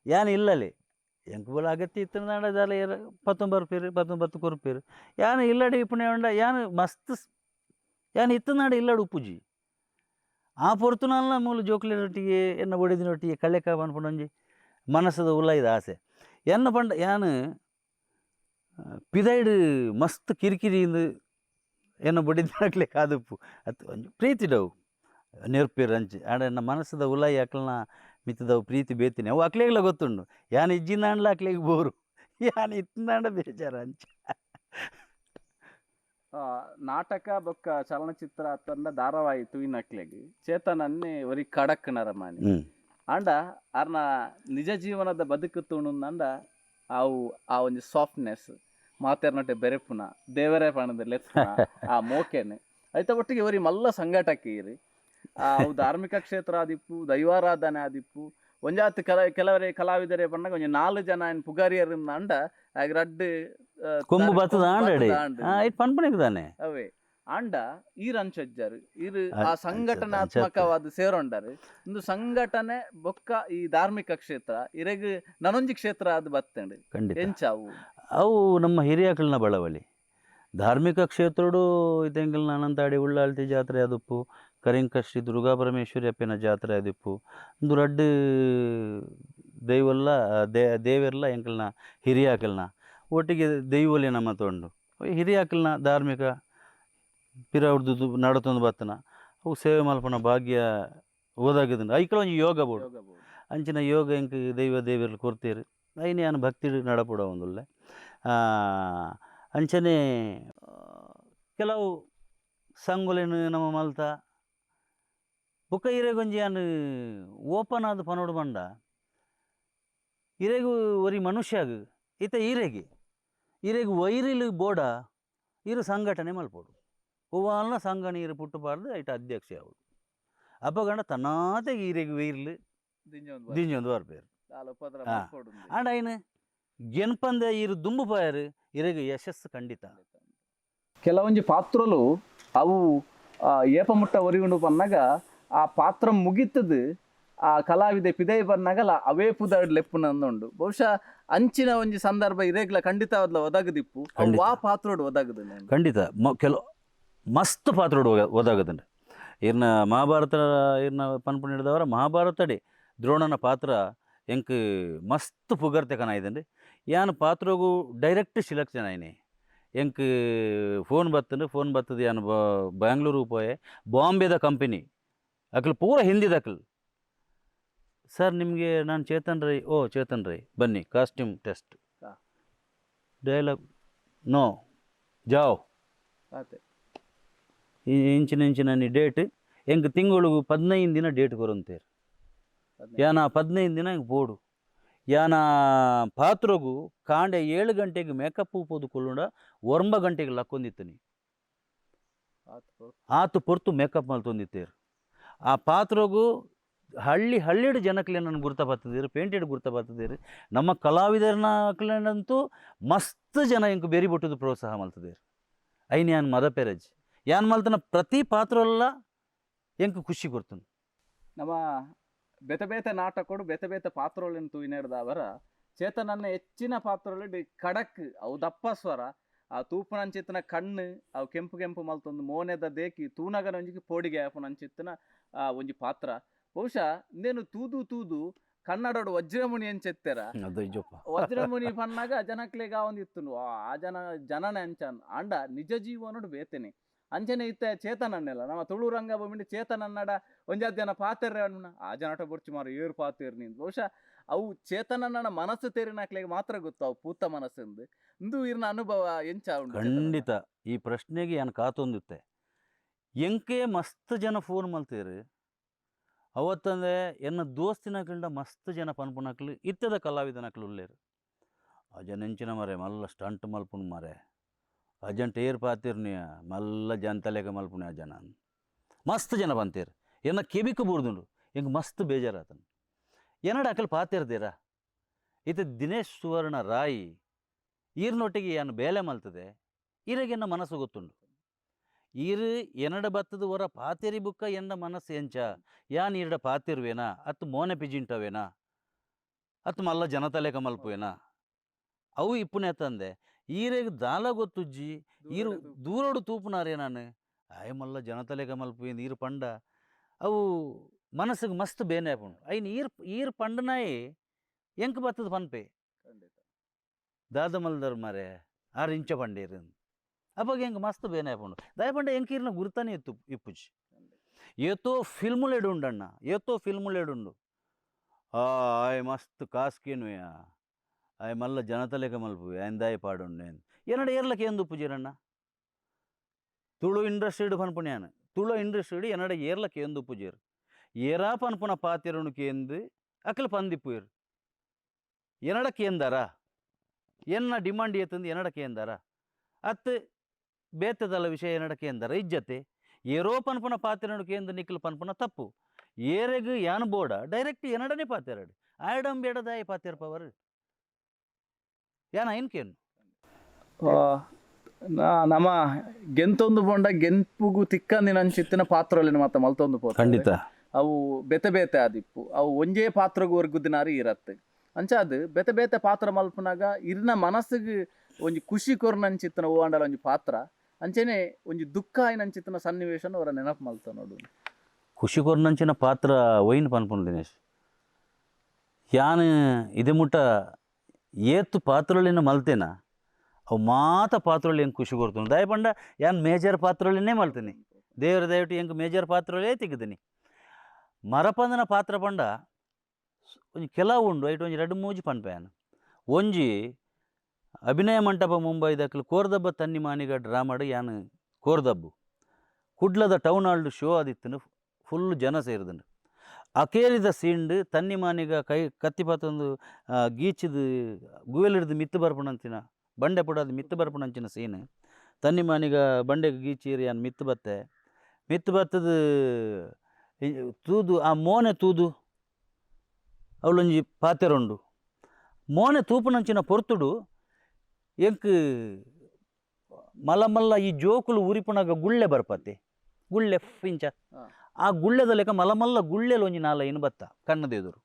ಯಾನ್ ಇಲ್ಲಲೆ ಎಂಕ್ ಬೋಲ ಅಗತ್ಯ ಇತ್ತಿನಾಂಡ ದಾಲ ಏರ್ ಪತ್ತೊಂಬರ್ಪೆರ್, ಪತ್ತೊಂಬತ್ತು ಕೊರ್ಪೆರ್. ಯಾನ್ ಇಲ್ಲಡೆ ಇಪ್ಪುನೆ ಪಂಡ ಯಾನ್ ಮಸ್ತ್ ಯಾನ್ ಇತ್ತಿನಾಂಡ ಇಲ್ಲಡ್ ಉಪ್ಪುಜಿ. ಆ ಪೊರ್ತುನಲ್ಲ ಮೂಲು ಜೋಕ್ಲೆನೊಟ್ಟಿಗೆ ಎನ್ನ ಒಡೆದಿನೊಟ್ಟಿಗೆ ಕಳೆಕ ಪನ್ಪುನ ಒಂಜಿ ಮನಸ್ಸುದ ಉಲೈದ ಆಸೆ. ಎನ್ನ ಪಂಡ ಯಾನ್ ಪಿದೈಡ್ ಮಸ್ತ್ ಕಿರಿಕಿರಿಯಿಂದ ಎನ್ನ ಬೊಡಿದಿನಕ್ಲೆ ಕಾದುಪ್ಪು ಅತ್ ಒಂಜಿ ಪ್ರೀತಿಡವು ನೆರ್ಪೆರ್ ಅಂಚೆ. ಆಂಡ ಎನ್ನ ಮನಸ್ಸುದ ಉಲಾಯಿ ಅಕ್ಲ್ನ ಮಿತ್ತದವು ಪ್ರೀತಿ ಬೇತಿನಿ, ಅವು ಅಕ್ಲೆಗ್ಲ ಗೊತ್ತುಂಡು. ಯಾನ್ ಇಜ್ಜಿಂದಾಂಡಲ ಅಕ್ಲೆಗ್ ಬೋರು, ಯಾನ್ ಇತ್ತಿಂದಾಂಡ ಬೇಜಾರು ಅಂಚೆ.
ನಾಟಕ ಬೊಕ್ಕ ಚಲನಚಿತ್ರ ಅತ್ತಂಡ ಧಾರಾವಾಹಿ ತೂಯಿನಕ್ಲೆಗ್ ಚೇತನನ್ನೇ ಒರಿ ಖಡಕ್ ನರಮಾನಿ. ಆಂಡ ಆರ್ನ ನಿಜ ಜೀವನದ ಬದುಕು ತೂಣುಂದಾಂಡ ಅವು ಆ ಒಂಜಿ ಸಾಫ್ಟ್ನೆಸ್, ಮಾತೆರ್ನೊಟ್ಟೆ ಬೆರೆಪುನ, ದೇವರೇ ಪಣದ ಲೆಪ್ಪುನ ಆ ಮೋಕೆನೆ, ಐತ ಒಟ್ಟಿಗೆ ಒರಿ ಮಲ್ಲ ಸಂಘಟಕೀರ್. ಅವು ಧಾರ್ಮಿಕ ಕ್ಷೇತ್ರ ಆದಿಪ್ಪು, ದೈವಾರಾಧನೆ ಆದಿಪ್ಪು, ಒಂಜಾತ್ ಕೆಲವರೇ ಕಲಾವಿದರೆ ಪನ್ನಗ ಒಂಜಿ 4 ಜನ ಏನ್ ಪುಗಾರಿಯರಿಂದ ಆಗ ರಡ್ಡ್
ಕೊಂಬು ಬತ್ತದ ಆಂಡಡೆ ಇಟ್ ಪನ್ಪುನೆಗ್ ದಾನೆ
ಅವೇ. ಆಂಡ ಈರ್ ಅಂಚಜ್ಜಾರು, ಈರ್ ಆ ಸಂಘಟನಾತ್ಮಕವಾದ ಸೇರೊಂಡಾರು. ಇಂದು ಸಂಘಟನೆ ಬೊಕ್ಕ ಈ ಧಾರ್ಮಿಕ ಕ್ಷೇತ್ರ ಇರೆಗ್ ನನೊಂಜಿ ಕ್ಷೇತ್ರ ಅದು ಬತ್ತಂಡು.
ಖಂಡಿತ.
ಎಂಚಾವು
ಅವು ನಮ್ಮ ಹಿರಿಯಾಕಲ್ನ ಬಳವಳಿ. ಧಾರ್ಮಿಕ ಕ್ಷೇತ್ರಡು ಇತೆಂಗಲ್ನ ಅನಂತಾಡಿ ಉಳ್ಳಾಲ್ತಿ ಜಾತ್ರೆ ಆದುಪ್ಪು, ಕರಿಂಕ ಶ್ರೀ ದುರ್ಗಾ ಪರಮೇಶ್ವರಿ ಅಪ್ಪೆನ ಜಾತ್ರೆ ಆದಿಪ್ಪು, ಇಂದು ರಡ್ಡ್ ದೈವಲ್ಲ ದೇವೆರ್ಲ ಎಂಕಲ್ನ ಹಿರಿಯಾಕಲ್ನ ಒಟ್ಟಿಗೆ ದೈವೊಲೆ ನಮ್ಮ ತೊಂಡು ಹಿರಿಯಾಕಲ್ನ ಧಾರ್ಮಿಕ ಪಿರವುಡ್ದು ನಡತೊಂದು ಬತ್ತನ ಅವು ಸೇವೆ ಮಲ್ಪುನ ಭಾಗ್ಯ ಓದಾಗದಂಡು. ಐಕಲ ಒಂಜಿ ಯೋಗ ಬೋಡು, ಅಂಚಿನ ಯೋಗ ಎಂಕ್ ದೈವ ದೇವೆರ್ಲು ಕೊರ್ತೀರು, ಐನ್ ಯಾನ್ ಭಕ್ತಿ ನಡಪುಡ ಒಂದುಲ್ಲೆ. ಅಂಚನೆ ಕೆಲವು ಸಂಗೊಲೆನ್ ನಮ್ಮ ಮಲ್ತ ಬೊಕ್ಕ ಇರೆಗೊಂಜಿ ಯಾನ್ ಓಪನ್ ಆದ್ ಪನೊಡು ಪಂಡ, ಇರೆಗ್ ಒರಿ ಮನುಷ್ಯಗ್ ಇತ್ತೆ ಇರೆಗ್ ಇರೆಗ್ ವೈರಿಲ್ ಬೋಡ ಇರು ಸಂಘಟನೆ ಮಲ್ಪೊಡು, ಒವ್ವಾಲ್ನ ಸಂಘ ನೀರು ಪುಟ್ಟುಪಾಡ್ದು ಐಟ ಅಧ್ಯಕ್ಷ ಆವೊಡು. ಅಪಗಂಡ ತನ್ನಾತೆಗ್ ಇರೆಗ್ ವೈರ್ಲು ದಿಂಜೊಂದು ಬರ್ಪೇರು. ಆಂಡ ಐನ್ ಗೆನ್ಪಂದೆ ಇರು ದುಂಬು ಪೋಯರು ಇರೆಗ್ ಯಶಸ್ಸು ಖಂಡಿತ.
ಕೆಲವೊಂಜಿ ಪಾತ್ರಲು ಅವು ಏಪ ಮುಟ್ಟ ಒರಿಯುಂಡು ಪನ್ನಗ ಆ ಪಾತ್ರ ಮುಗಿತದು ಆ ಕಲಾವಿದೆ ಪಿದೈ ಬನ್ನಗಲ ಅವೇ ಪುದರ್ಡ್ ಲೆಪ್ಪುನಂದುಂಡು. ಬಹುಶಃ ಅಂಚಿನ ಒಂಜಿ ಸಂದರ್ಭ ಇರೆಗ್ಲ ಖಂಡಿತವಾದ್ಲ ಒದಗದಿಪ್ಪು, ಆ ಪಾತ್ರಡ್ ಒದಗದು
ಖಂಡಿತ. ಕೆಲವು ಮಸ್ತ್ ಪಾತ್ರಡ್ ಒದಗದುಂಡು. ಇರ್ನ ಮಹಾಭಾರತ ಇರ್ನ ಪನ್ಪುನ ಹಿಡ್ದವರ ಮಹಾಭಾರತಡೆ ದ್ರೋಣನ ಪಾತ್ರ ಎಂಕ್ ಮಸ್ತ್ ಪುಗರ್ತೆ ಕನಾಯ್ದಂಡು. ಯಾನ್ ಪಾತ್ರಗು ಡೈರೆಕ್ಟ್ ಸೆಲೆಕ್ಷನ್ ಆಯ್ನೆ. ಎಂಕ್ ಫೋನ್ ಬತ್ತಂಡು, ಫೋನ್ ಬತ್ತದು ಯಾನ್ ಬ್ಯಾಂಗ್ಳೂರಿಗೆ ಪೋಯೆ. ಬಾಂಬೆದ ಕಂಪನಿ ಅಕ್ಲು ಪೂರ ಹಿಂದಿದಕ್ಲು. ಸರ್ ನಿಮಗೆ ನಾನು ಚೇತನ್ ರೈ, ಓ ಚೇತನ್ ರೈ ಬನ್ನಿ, ಕಾಸ್ಟ್ಯೂಮ್ ಟೆಸ್ಟ್, ಡೈಲಾಗ್ ನೋ ಜಾವ್, ಇಂಚಿನ ಇಂಚಿನ ಡೇಟ್, ಎಂಕ್ ತಿಂಗಳಿಗೆ 15 ದಿನ ಡೇಟ್ ಕೊರಂತೇರು. ಯಾನ 15 ದಿನ ಎಂಕ್ ಬೋಡು. ಯಾನ ಪಾತ್ರಗು ಕಾಂಡೆ 7 ಗಂಟೆಗೆ ಮೇಕಪ್ ಪೋದು ಕೊಲ್ಲುಂಡ 9 ಗಂಟೆಗೆ ಲಕ್ಕೊಂದಿತ್ತನಿ, ಆತು ಪೊರ್ತು ಮೇಕಪ್ ಮಲ್ತೊಂದಿತ್ತೇರು. ಆ ಪಾತ್ರಗು ಹಳ್ಳಿ ಹಳ್ಳಿಡ್ ಜನಕ್ಲೆನನ್ನು ಗುರ್ತ ಬತ್ತದಿರು, ಪೇಂಟೆಡ್ ಗುರ್ತ ಬತ್ತದಿರು. ನಮ್ಮ ಕಲಾವಿದರನ ಅಕ್ಲೆನಂತೂ ಮಸ್ತ್ ಜನ ಎಂಕ್ ಬೆರಿ ಬೊಟ್ಟುದು ಪ್ರೋತ್ಸಾಹ ಮಲ್ತದೇರು. ಐನ್ ಯಾನ್ ಮದ ಪೆರಜ್ ಯಾನ್ ಮಲ್ತನ ಪ್ರತಿ ಪಾತ್ರಲ್ಲ ಎಂಕ್ ಖುಷಿ ಕೊರ್ತುಂಡು.
ನಮ್ಮ ಬೇತೆ ಬೇತೆ ನಾಟಕಡು ಬೇತೆ ಬೇತೆ ಪಾತ್ರಗಳನ್ನು ತೂಯಿನೆಡ್ದಾವರ ಚೇತನನ್ನ ಹೆಚ್ಚಿನ ಪಾತ್ರಗಳು ಖಡಕ್, ಅವು ದಪ್ಪ ಸ್ವರ, ಆ ತೂಪುನಂಚಿತ್ತಿನ ಕಣ್ಣು, ಅವು ಕೆಂಪು ಕೆಂಪು ಮಲ್ತೊಂದು ಮೋನೆದ ದೇಕಿ ತೂನಗನ ಒಂಜಿಗೆ ಪೋಡಿಗೆ ಆಪುನಂಚಿತ್ತಿನ ಆ ಒಂಜಿ ಪಾತ್ರ. ಬಹುಶಃ ಇಂದೇನು ತೂದು ತೂದು ಕನ್ನಡಡು ವಜ್ರಮುನಿ ಅಂಚೆತ್ತೆರ.
ಅದು ಇಜ್ಜಪ್ಪ.
ವಜ್ರಮುನಿ ಪನ್ನಾಗ ಜನಕ್ಲೆಗ ಒಂದು ಇತ್ತುಂಡು ಆ ಜನ ಜನನೆ ಅಂಚನ್, ಆಂಡ ನಿಜ ಜೀವನಡು ಬೇತೆನೆ ಅಂಚನೆ ಇತ್ತೆ ಚೇತನನ್ನೆಲ್ಲ ನಮ್ಮ ತುಳು ರಂಗಭೂಮಿಂಡು ಚೇತನನ್ನಡ ಒಂಜಾತ್ ಜನ ಪಾತೆರ್ರೆ ಅಣ್ಣ ಆ ಜನಟ ಬೊರ್ಚು ಮಾರು ಏರು ಪಾತೆರ್ ನೀನು. ಬಹುಶಃ ಅವು ಚೇತನನ್ನ ಮನಸ್ಸು ತೇರಿನಕ್ಲೆಗೆ ಮಾತ್ರ ಗೊತ್ತು ಅವು ಪೂತ ಮನಸ್ಸೆಂದು. ಇಂದು ಇರ್ನ ಅನುಭವ ಎಂಚ ಉಂಡು ಚೇತನನ್ನ?
ಖಂಡಿತ ಈ ಪ್ರಶ್ನೆಗೆ ಯಾನ್ ಕಾತೊಂದಿತ್ತೆ. ಎಂಕೆ ಮಸ್ತ್ ಜನ ಫೋನ್ ಮಲ್ತೇರು ಅವತ್ತಂದೆ ಎನ್ನ ದೋಸ್ತಿನಕ್ಲ್ಡ ಮಸ್ತ್ ಜನ ಪನ್ಪುನಕ್ಲು ಇತ್ತದ ಕಲಾವಿದನಕ್ಲು ಉಲ್ಲೇರು. ಅಜನ ಎಂಚಿನ ಮರೆ ಮಲ್ಲ ಸ್ಟಂಟ್ ಮಲ್ಪುನು ಮರೆ, ಅಜಂಟ್ ಏರ್ ಪಾತಿರ್ನಿಯ ಮಲ್ಲ ಜಂತಲೇಕ ಮಲ್ಪುನಿ ಅಜನ ಮಸ್ತ್ ಜನ ಪಂತೇರು. ಎನ್ನ ಕೆಬಿಕ್ ಬೂರ್ದುಂಡು, ಎಂಕ್ ಮಸ್ತ್ ಬೇಜಾರಾತನು. ಎನ್ನಡ ಅಕಲ್ ಪಾತಿರ್ದಿರ ಇತ್ತೆ ದಿನೇಶ್ ಸುವರ್ಣ ರಾಯಿ ಈರ್ನೊಟ್ಟಿಗೆ ಯಾನ್ ಬೇಲೆ ಮಲ್ತದೆ, ಈರೆಗೆ ಎನ್ನ ಮನಸ್ಸು ಗೊತ್ತುಂಡು. ಈರು ಎನ್ನಡ ಬತ್ತದ ಹೊರ ಪಾತೆರಿ ಬುಕ್ಕ ಎನ್ನ ಮನಸ್ಸು ಎಂಚ, ಯಾನ್ ಈರಡ ಪಾತಿರ್ವೇನಾ ಅತ್ತು ಮೋನೆ ಪಿಜಿಂಟವೇನಾ ಅತ್ತು ಮಲ್ಲ ಜನತಲೇಕ ಮಲ್ಪುವೇನಾ ಅವು ಇಪ್ಪುನೆ ತಂದೆ. ಈರೆಗ್ ದಾಲ ಗೊತ್ತುಜ್ಜಿ, ಈರು ದೂರೋಡು ತೂಪುನಾರೇ ನಾನು ಆಯ್ ಮಲ್ಲ ಜನತಲೇಕ ಮಲ್ಪುವೇಂದು ಈರು ಪಂಡ ಅವು ಮನಸ್ಸಿಗೆ ಮಸ್ತ್ ಬೇನೆ ಆಪುಂಡು. ಐನ್ ಈರ್ ಈರ್ ಪಂಡನಾಯಿ ಎಂಕ್ ಬತ್ತದ ಪನ್ಪೆ ದಾದ ಮಲ್ದರ್ ಮಾರೆ ಆರು ಇಂಚ ಪಂಡೇರು ಅವಾಗ ಎಂಕ್ ಮಸ್ತ್ ಬೇನೆ ಆಪುಂಡು. ದಾಯ ಪಂಡ ಎಂಕ್ ಈರ್ನ ಗುರ್ತಾನೆ ಇತ್ತು ಇಪ್ಪುಜಿ. ಏತೋ ಫಿಲ್ಮುಲೆಡು ಉಂಡಣ್ಣ, ಏತೋ ಫಿಲ್ಮುಲೆಡುಂಡು ಆಯ್ ಮಸ್ತ್ ಕಾಸ್ಕೇನುಯ ಆಯ್ ಮಲ್ಲ ಜನತಲೇಕ ಮಲ್ಪುವೆ ಆಯ್ನ್ ದಾಯ ಪಾಡುಂಡೆ ಎನ್ನಡ ಏರ್ಲಕ್ಕೆ ಏನು ಉಪ್ಪುಜಿರಣ್ಣ. ತುಳು ಇಂಡಸ್ಟ್ರಿಡ್ ಪನ್ಪುಣ್ಯಾನ ತುಳು ಇಂಡಸ್ಟ್ರಿಡ್ ಎನ್ನಡ ಏರ್ಲಕ್ಕೆ ಏನು ಉಪ್ಪುಜೀರು. ಏರಾ ಪನ್ಪುನ ಪಾತಿರುಣು ಕೇಂದು ಅಕಲ್ ಪಂದಿಪ್ಪುಯರು ಎನ್ನಡ ಕೇಂದಾರ ಎನ್ನ ಡಿಮಾಂಡ್ ಏತಂದು ಎನ್ನಡ ಕೇಂದಾರ ಅತ್ತು ಬೇತದಲ್ಲ ವಿಷಯ ಎನ್ನಡ ಕೇಂದಾರ ಇಜ್ಜತೆ. ಏರೋ ಪನ್ಪುನ ಪಾತಿರುಣು ಕೇಂದು ನಿಕ್ಕಲು ಪನ್ಪುನ ತಪ್ಪು. ಏರೆಗ್ ಯಾನ್ ಬೋಡ ಡೈರೆಕ್ಟ್ ಎನ್ನಡನೇ ಪಾತೆರಡು ಆಯಡಂ ಬೇಡದಾಯ ಪಾತೆರ್ ಪವರ್ ಯಾನ್ ಐನ್ ಕೇನು.
ನಮ್ಮ ಗೆಂತೊಂದು ಪೋಂಡ ಗೆಂಪುಗು ತಿಕ್ಕಂದಿನ ಅಂಚಿತ್ತಿನ ಪಾತ್ರೊಲೆನ್ ಮಾತ ಮಲ್ತೊಂದು ಪೋತ.
ಖಂಡಿತ
ಅವು ಬೇತೆ ಬೇತೆ ಆದಿಪ್ಪು, ಅವು ಒಂಜೇ ಪಾತ್ರಗು ಒರ್ಗುದಿನಾರು ಇರತ್ತೆ. ಅಂಚಾದ್ ಬೇತೆ ಬೇತೆ ಪಾತ್ರ ಮಲ್ಪುನಾಗ ಇರ್ನ ಮನಸ್ಸಿಗೆ ಒಂಜಿ ಖುಷಿ ಕೊರ್ನಂಚಿತ್ತಿನ ಓ ಅಂಡಲ ಒಂಜಿ ಪಾತ್ರ, ಅಂಚನೆ ಒಂಜಿ ದುಃಖ ಆಯಿನಂಚಿತ್ತಿನ ಸನ್ನಿವೇಶನ ಅವರ ನೆನಪು ಮಲ್ತ ನೋಡು.
ಖುಷಿ ಕೊರ್ನಂಚಿನ ಪಾತ್ರ ಒಯ್ನ್ ಪನ್ಪುನು ದಿನೇಶ್. ಯಾನ್ ಇದೆ ಮುಟ್ಟ ಏತು ಪಾತ್ರೊಲೆನ್ ಮಲ್ತೇನ ಅವು ಮಾತ ಪಾತ್ರೊಲು ಎಂಕ್ ಖುಷಿ ಕೊರ್ತುಂಡು. ದಾಯೆ ಪಂಡ ಯಾನ್ ಮೇಜರ್ ಪಾತ್ರೊಲೆನೇ ಮಲ್ತೀನಿ, ದೇವರ ದಯವಿಟ್ಟು ಎಂಕ್ ಮೇಜರ್ ಪಾತ್ರೊಲೇ ತಿಕ್ಕುದಿನಿ. ಮರಪಂದನ ಪಾತ್ರ ಪಂಡ ಒಂಜಿ ಕೆಲವು ಉಂಡು ಐಟ್ ಒಂಜಿ ರಡ್ಡ್ ಮೂಜಿ ಪನ್ಪೆ ಯಾನ್. ಒಂಜಿ ಅಭಿನಯ ಮಂಟಪ ಮುಂಬೈದಕ್ಲು ಕೋರ್ದಬ್ಬ ತನ್ನಿ ಮಾನಿಗ ಡ್ರಾಮಾಡ್ ಯಾನ್ ಕೋರ್ದಬ್ಬು ಕುಡ್ಲದ ಟೌನ್ ಹಾಲ್ಡ್ ಶೋ ಆದಿತ್ತುಂಡು, ಫುಲ್ ಜನ ಸೇರಿದುಂಡು. ಅಕೇರಿದ ಸೀನ್ಡ್ ತನ್ನಿ ಮಾನಿಗ ಕೈ ಕತ್ತಿ ಪತ್ತೊಂದು ಗೀಚಿದ್ ಗುವೆಲಿಡ್ದು ಮಿತ್ತು ಬರ್ಪುನಂಚಿನ ಬಂಡೆ ಪುಡಾದ್ ಮಿತ್ತು ಬರ್ಪುನಂಚಿನ ಸೀನ್. ತನ್ನಿ ಮಾನಿಗ ಬಂಡೆಗ್ ಗೀಚೀರಿ ಯಾನ್ ಮಿತ್ತು ಬತ್ತೆ, ಮಿತ್ತು ಬತ್ತದು ತೂದು ಆ ಮೋನೆ ತೂದು ಅವಳೊಂಜಿ ಪಾತೆರುಂಡು. ಮೋನೆ ತೂಪುನಂಚಿನ ಪೊರ್ತುಡು ಎಂಕ್ ಮಲ್ಲ ಮಲ್ಲ ಈ ಜೋಕುಲು ಉರಿಪುನಗ ಗುಳ್ಳೆ ಬರ್ಪತೆ, ಗುಳ್ಳೆ ಇಂಚ ಆ ಗುಳ್ಳೆದ ಲೆಕ್ಕ ಮಲ್ಲ ಮಲ್ಲ ಗುಳ್ಳೆಲು ಒಂಜಿ ನಾಲೈನ್ ಬತ್ತ ಕಣ್ಣದೆದುರು.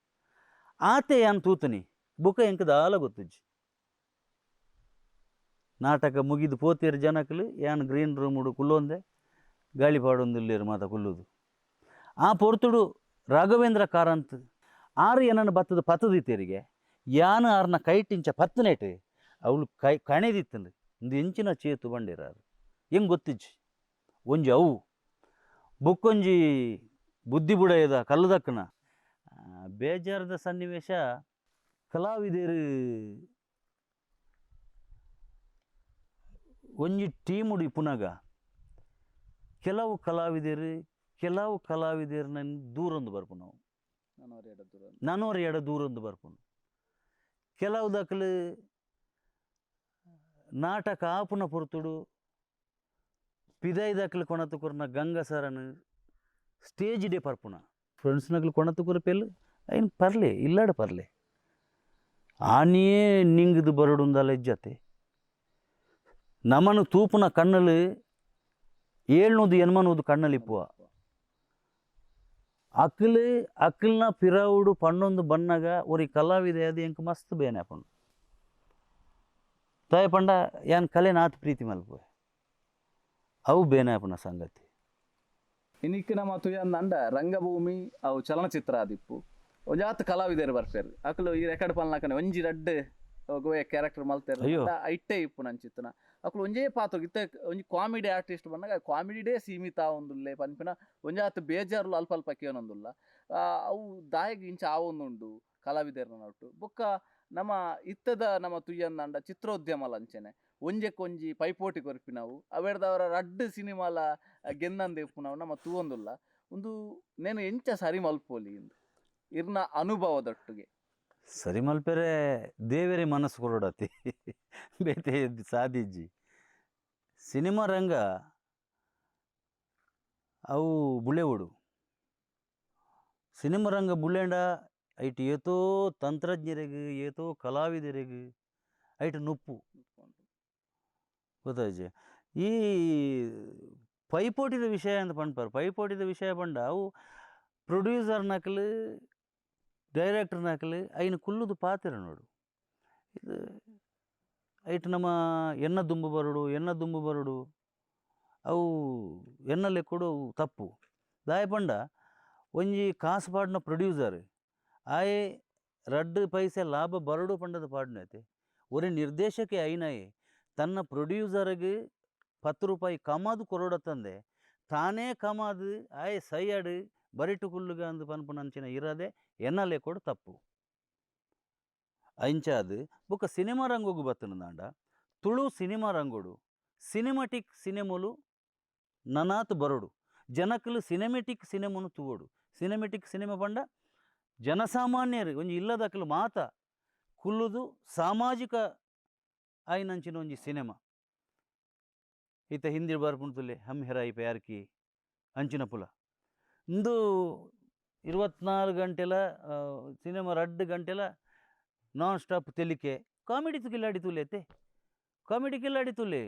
ಆತೆ ಯಾನ್ ತೂತುನಿ ಬುಕ ಎಂಕ್ ದಾಲ ಗೊತ್ತುಜ್ಜಿ. ನಾಟಕ ಮುಗಿದು ಪೋತೇರು ಜನಕಲು ಯಾನ್ ಗ್ರೀನ್ ರೂಮುಡು ಕುಲ್ಲೊಂದೆ ಗಾಳಿ ಪಾಡೊಂದುಲ್ಲೇರು ಮಾತ ಕುಲ್ಲುದು. ಆ ಪೊರ್ತುಡು ರಾಘವೇಂದ್ರ ಕಾರಂತ್ ಆರು ಏನನ್ನು ಬತ್ತದ ಪತ್ತದಿತ್ತೇರಿಗೆ ಯಾನ್ ಆರ್ನ ಕೈಟಿಂಚ ಪತ್ತನೇಟು ಅವಳು ಕೈ ಕಣೆದಿತ್ತಂದು ಇಂದು ಎಂಚಿನ ಚೇತು ಬಂಡಿರಾರು ಹೆಂಗೆ ಗೊತ್ತಿಜ್ಜಿ. ಒಂಜಿ ಅವು ಬುಕ್ಕೊಂಜಿ ಬುದ್ಧಿ ಬುಡಯದ ಕಲ್ಲುದಕ್ಕನ ಬೇಜಾರದ ಸನ್ನಿವೇಶ. ಕಲಾವಿದರು ಒಂಜಿ ಟೀಮುಡು ಪುನಗ ಕೆಲವು ಕಲಾವಿದರು ಕೆಲವು ಕಲಾವಿದರನ್ನ ದೂರೊಂದು ಬರ್ಪುನವು, ನನೋರು ಎಡ ದೂರೊಂದು ಬರ್ಪುನು. ಕೆಲವು ದಕ್ಕಲು ನಾಟಕ ಆಪುನ ಪೊರ್ತುಡು ಪಿದೈ ದಕ್ಕಲು ಕೊಣತು ಕೊರ್ನ ಗಂಗಸರನು ಸ್ಟೇಜ್ ಡೇ ಪರ್ಪುನ ಫ್ರೆಂಡ್ಸ್ನಕ್ಲು ಕೊಣತು ಕೊರಪೆಲ್ ಐನ್ ಪರ್ಲೆ ಇಲ್ಲಾಡ ಪರ್ಲೆ ಆನಿಯೇ ನಿಂಗದು ಬರಡುಂದಲ್ಲ ಇಜ್ಜತೆ. ನಮನು ತೂಪುನ ಕಣ್ಣಲು ಏಳ್ನೂದು ಎನ್ಮನೂದು ಕಣ್ಣಲಿಪ್ಪುವ ಅಕ್ಲು ಅಕ್ಲ್ನ ಪಿರವುಡು ಪಣ್ಣೊಂದು ಬನ್ನಗ ಒರಿ ಕಲಾವಿದೆ ಅದು ಎಂಕ್ ಮಸ್ತ್ ಬೇನೆ ಆಪುಂಡು. ತಾಯ ಪಂಡ ಯಾನ್ ಕಲೆ ನಾತ್ ಪ್ರೀತಿ ಮಲ್ಪುವೆ, ಅವು ಬೇನೆ ಆಪುನ ಸಂಗತಿ.
ಇನಿಕ್ ನಮ್ಮ ತುಯಂದಂಡ ರಂಗಭೂಮಿ ಅವು ಚಲನಚಿತ್ರ ಆದಿಪ್ಪು ಒಂಜಾತ್ ಕಲಾವಿದರು ಬರ್ಪೇರು ಅಕುಲು ಈ ರೆಕಾರ್ಡ್ ಪಲ್ನಾಕನೆ ಒಂಜಿ ರಡ್ಡ್ ಗೋಯ ಕ್ಯಾರೆಕ್ಟರ್ ಮಲ್ತೇರು.
ಅಯ್ಯೋ.
ಐಟ್ಟೆ ಇಪ್ಪು ನಂಚಿತ್ತನ ಅಕುಲು ಒಂಜೇ ಪಾತ್ರ ಇತ್ತೆ ಒಂಜಿ ಕಾಮಿಡಿ ಆರ್ಟಿಸ್ಟ್ ಬಂದಾಗ ಕಾಮಿಡಿಡೇ ಸೀಮಿತ ಆವೊಂದುಲ್ಲೆ ಪನ್ಪಿನ ಒಂಜಾತ್ ಬೇಜಾರುಲು ಅಲ್ಪ ಅಲ್ಪ ಕೇನೊಂದುಲ್ಲ. ಅವು ದಾಯೆಗ್ ಇಂಚ ಆವೊಂದುಂಡು ಕಲಾವಿದೆರ್ನ ನಟ್ಟು? ಬೊಕ್ಕ ನಮ್ಮ ಇತ್ತದ ನಮ್ಮ ತುಯ್ಯಂದಂಡ ಚಿತ್ರೋದ್ಯಮ ಲಂಚನೆ ಒಂಜೆಕ್ಕೊಂಜಿ ಪೈಪೋಟಿ ಕೊರ್ಪಿನವು ಅವೆಡ್ದವರ ರಡ್ಡ್ ಸಿನಿಮಾಲ ಗೆಂದಂದೆ ಇಪ್ಪುನವು ನಮ್ಮ ತೂವೊಂದುಲ್ಲ. ಒಂದು ನೇನು ಎಂಚ ಸರಿ ಮಲ್ಪೊಲಿ ಇಂದು ಇರ್ನ ಅನುಭವದೊಟ್ಟಿಗೆ?
ಸರಿ ಮಲ್ಪೆರೆ ದೇವರೇ ಮನಸ್ಸು ಕೊರಡತಿ, ಬೇತೆ ಸಾಧಿಜ್ಜಿ. ಸಿನಿಮಾ ರಂಗ ಅವು ಬುಳೆವುಡು. ಸಿನಿಮಾ ರಂಗ ಬುಳೆಂಡ ಐಟ್ ಏತೋ ತಂತ್ರಜ್ಞರಿಗೆ ಏತೋ ಕಲಾವಿದರಿಗೆ ಐಟ್ ನುಪ್ಪು ಗೊತ್ತಾಯ್ಜಿ. ಈ ಪೈಪೋಟಿದ ವಿಷಯ ಅಂತ ಪನ್ಪರ್, ಪೈಪೋಟಿದ ವಿಷಯ ಪಂಡ ಅವು ಪ್ರೊಡ್ಯೂಸರ್ನಕಲು ಡೈರೆಕ್ಟರ್ನಕಲು ಐನು ಕುಲ್ಲುದು ಪಾತೆರ ನೋಡು. ಇದು ಐಟ್ ನಮ್ಮ ಎನ್ನ ದುಂಬು ಬರಡು ಎನ್ನ ದುಂಬು ಬರಡು ಅವು ಎನ್ನ ಲೆಕ್ಕೊಡು ಅವು ತಪ್ಪು. ದಾಯ ಪಂಡ ಒಂಜಿ ಕಾಸು ಪಾಡಿನ ಪ್ರೊಡ್ಯೂಸರ್ ಆಯೆ ರಡ್ಡು ಪೈಸೆ ಲಾಭ ಬರಡು ಪಂಡದ ಪಾಡಿನೈತೆ. ಒರಿ ನಿರ್ದೇಶಕೆ ಐನಾಯೆ ತನ್ನ ಪ್ರೊಡ್ಯೂಸರ್ಗೆ 10 ರೂಪಾಯಿ ಕಮಾದು ಕೊರಡತ್ತಂದೆ ತಾನೇ ಕಮಾದು ಆಯೆ ಸೈಯಾಡು ಬರಿಟು ಕುಲ್ಲುಗ ಅಂದು ಪನ್ಪುನಂಚಿನ ಇರದೆ ಎನ್ನ ಲೆಕ್ಕೊಡು ತಪ್ಪು. ಅಂಚಾದ್ ಬೊಕ್ಕ ಸಿನಿಮಾ ರಂಗೋಗು ಬತ್ತನದಾಂಡ ತುಳು ಸಿನಿಮಾ ರಂಗೋಡು ಸಿನಿಮಾಟಿಕ್ ಸಿನಿಮೊಲು ನನಾತ್ ಬರಡು. ಜನಕುಲು ಸಿನಿಮೆಟಿಕ್ ಸಿನಿಮೊನು ತೂವೊಡು. ಸಿನಿಮೆಟಿಕ್ ಸಿನಿಮಾ ಪಂಡ ಜನಸಾಮಾನ್ಯರು ಒಂಜಿ ಇಲ್ಲದಕಲು ಮಾತ ಕುಲ್ಲುದು ಸಾಮಾಜಿಕ ಆಯಿನಂಚಿನ ಒಂಜಿ ಸಿನಿಮಾ. ಇತ್ತ ಹಿಂದಿ ಬರ್ಪುಂಡು ಹಮ್ ಹೆರಾಯಿ ಪ್ಯಾರ್ ಕಿ ಅಂಚಿನ ಪುಲ ಇಂದು 24 ಗಂಟೆಲ ಸಿನಿಮಾ 2 ಗಂಟೆಲ ನಾನ್ ಸ್ಟಾಪ್ ತೆಲಿಕೆ ಕಾಮಿಡಿ ಕಿಲ್ಲಾಡಿ ತೂಲೆ ಅತ್ತೆ, ಕಾಮಿಡಿ ಕಿಲ್ಲಾಡಿ ತೂಲೆ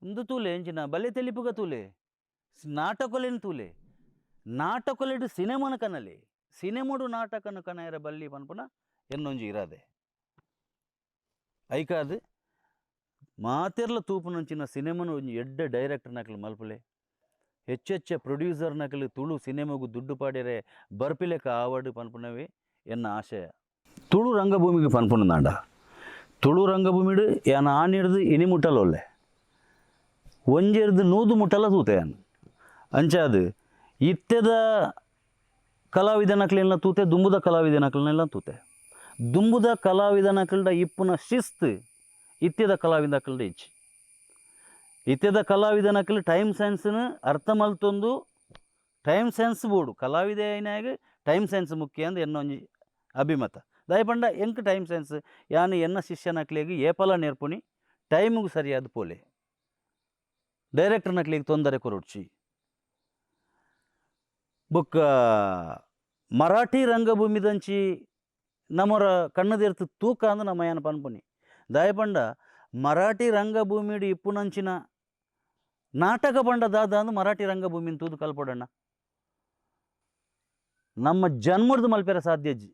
ಇಂದು ತೂಲೆ ಅಂಚಿನ ಬಲೆ ತೆಲಿಪುಗ ತೂಲೆ ನಾಟಕೊಲೆನ್ ತೂಲೆ ನಾಟಕೊಲೆಡು ಸಿನಿಮಾನ ಕನಲೆ ಸಿನಿಮೋಡು ನಾಟಕನ ಕನಯರ ಬಲ್ಲಿ ಪನ್ಪುನ ಎನ್ನೊಂಜಿ ಇರಾದೆ. ಐಕಾದ್ ಮಾತೆರ್ಲ ತೂಪುನಂಚಿನ ಸಿನಿಮಾನ ಒಂಜಿ ಎಡ್ಡೆ ಡೈರೆಕ್ಟರ್ನಕಲು ಮಲ್ಪಲೆ, ಹೆಚ್ಚೆಚ್ಚ ಪ್ರೊಡ್ಯೂಸರ್ನಕಲು ತುಳು ಸಿನಿಮಾಗು ದುಡ್ಡು ಪಾಡ್ಯರೆ ಬರ್ಪಿಲೆಕ ಆವಡ್ ಪನ್ಪುನವೇ ಎನ್ನ ಆಶಯ. ತುಳು ರಂಗಭೂಮಿಗೆ ಪನ್ಪುನದಾಂಡ ತುಳು ರಂಗಭೂಮಿಡು ಯಾನ್ ಆನಿಡ್ದು ಇನಿ ಮುಟ್ಟಲ ಒಲ್ಲೆ ಒಂಜೆರ್ದು 100 ಮುಟ್ಟಲ ತೂತೆ ಯಾನ್. ಅಂಚಾದ್ ಇತ್ತೆದ ಕಲಾವಿದನಕ್ಲೆಲ್ಲ ತೂತೆ, ದುಂಬುದ ಕಲಾವಿದನಕ್ಲೆಲ್ಲ ತೂತೆ. ದುಂಬುದ ಕಲಾವಿದನಕ್ಲ್ಡ ಇಪ್ಪುನ ಶಿಸ್ತು ಇತ್ತೆದ ಕಲಾವಿದನಕ್ಲ್ಡ ಇಜ್ಜಿ. ಇತ್ತೆದ ಕಲಾವಿದನಕ್ಲು ಟೈಮ್ ಸೆನ್ಸ್ನು ಅರ್ಥ ಮಲ್ತೊಂದು ಟೈಮ್ ಸೆನ್ಸ್ ಬೋಡು. ಕಲಾವಿದೆ ಆಯಿನಾಗ ಟೈಮ್ ಸೆನ್ಸ್ ಮುಖ್ಯ ಅಂದ್ ಎನ್ನೊಂಜಿ ಅಭಿಮತ. ದಾಯ ಪಂಡ ಎಂಕ್ ಟೈಮ್ ಸೆನ್ಸ್ ಯಾನ್ ಎನ್ನ ಶಿಷ್ಯನಕ್ಲೆಗ್ ಏಪಲ ನೇರ್ಪುನಿ ಟೈಮುಗು ಸರಿಯಾದ ಪೋಲೆ, ಡೈರೆಕ್ಟರ್ನಕ್ಲೆಗ್ ತೊಂದರೆ ಕೊರೊಡ್ಚಿ. ಬೊಕ್ಕ ಮರಾಠಿ ರಂಗಭೂಮಿದಂಚಿ ನಮರ ಕಣ್ಣದೆರ್ತು ತೂಕ ಅಂದ್ ನಮ ಯಾನ್ ಪನ್ಪುನಿ. ದಾಯ ಪಂಡ ಮರಾಠಿ ರಂಗಭೂಮಿಡು ಇಪ್ಪುನಂಚಿನ ನಾಟಕ ಪಂಡ ದಾದ ಅಂದ್ ಮರಾಠಿ ರಂಗಭೂಮಿನ ತೂದು ಕಲ್ಪೊಡಣ್ಣ ನಮ್ಮ ಜನ್ಮಡ್ದು ಮಲ್ಪೆರ ಸಾಧ್ಯ ಇಜ್ಜಿ.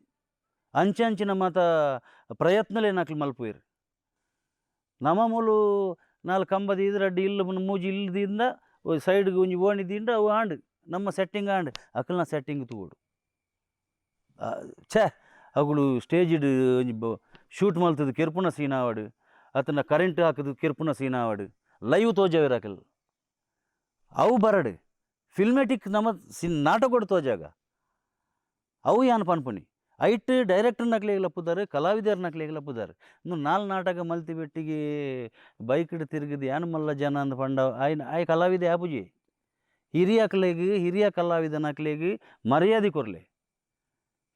ಅಂಚೆ ಅಂಚಿನ ಮಾತ ಪ್ರಯತ್ನಲೇ ನಕ್ಲು ಮಲ್ಪುವೆರ್. ನಮ ಮೂಲು 4 ಕಂಬ ದೀದ್ ರಡ್ಡ್ ಇಲ್ಲು ಮೂಜಿ ಇಲ್ಲು ದಿಂದ ಸೈಡ್ಗೆ ಒಂಜಿ ಓಣಿ ದಿಂಡ ಅವು ಆಂಡ್ ನಮ್ಮ ಸೆಟ್ಟಿಂಗ್ ಆಂಡ್ ಅಕಲ್ನ ಸೆಟ್ಟಿಂಗ್ ತೂವೊಡು. ಛೇ ಅಗುಲು ಸ್ಟೇಜಿಡ್ ಒಂಜಿ ಶೂಟ್ ಮಲ್ತದು ಕೆರ್ಪುನ ಸೀನ್ ಆವಡ್ ಅತನ ಕರೆಂಟ್ ಹಾಕುದು ಕೆರ್ಪುನ ಸೀನ್ ಆವಡ್ ಲೈವ್ ತೋಜಾವೆರ್ ಅಕಲ್. ಅವು ಬರಡ್ ಫಿಲ್ಮೆಟಿಕ್ ನಮ ನಾಟಕೊಡು ತೋಜಾಗ ಅವು ಯಾನ್ ಪನ್ಪುನಿ. ಐಟ್ ಡೈರೆಕ್ಟರ್ನಕ್ಲೆಗ್ ಲಪ್ಪುದಾರ್, ಕಲಾವಿದರ್ನಕ್ಲೆಗ್ ಲಪ್ಪುದಾರ್. ಇನ್ನು 4 ನಾಟಕ ಮಲ್ತಿ ಬೆಟ್ಟಿಗೆ ಬೈಕ್ಡ್ ತಿರುಗಿದ್ ಯಾನ್ ಮಲ್ಲ ಜನ ಅಂದ್ ಪಂಡ ಆಯ್ನ ಆಯ್ ಕಲಾವಿದೆ ಆಪುಜಿ. ಹಿರಿಯಕ್ಲೆಗ್ ಹಿರಿಯ ಕಲಾವಿದನಕ್ಲೆಗ್ ಮರ್ಯಾದೆ ಕೊರ್ಲೆ,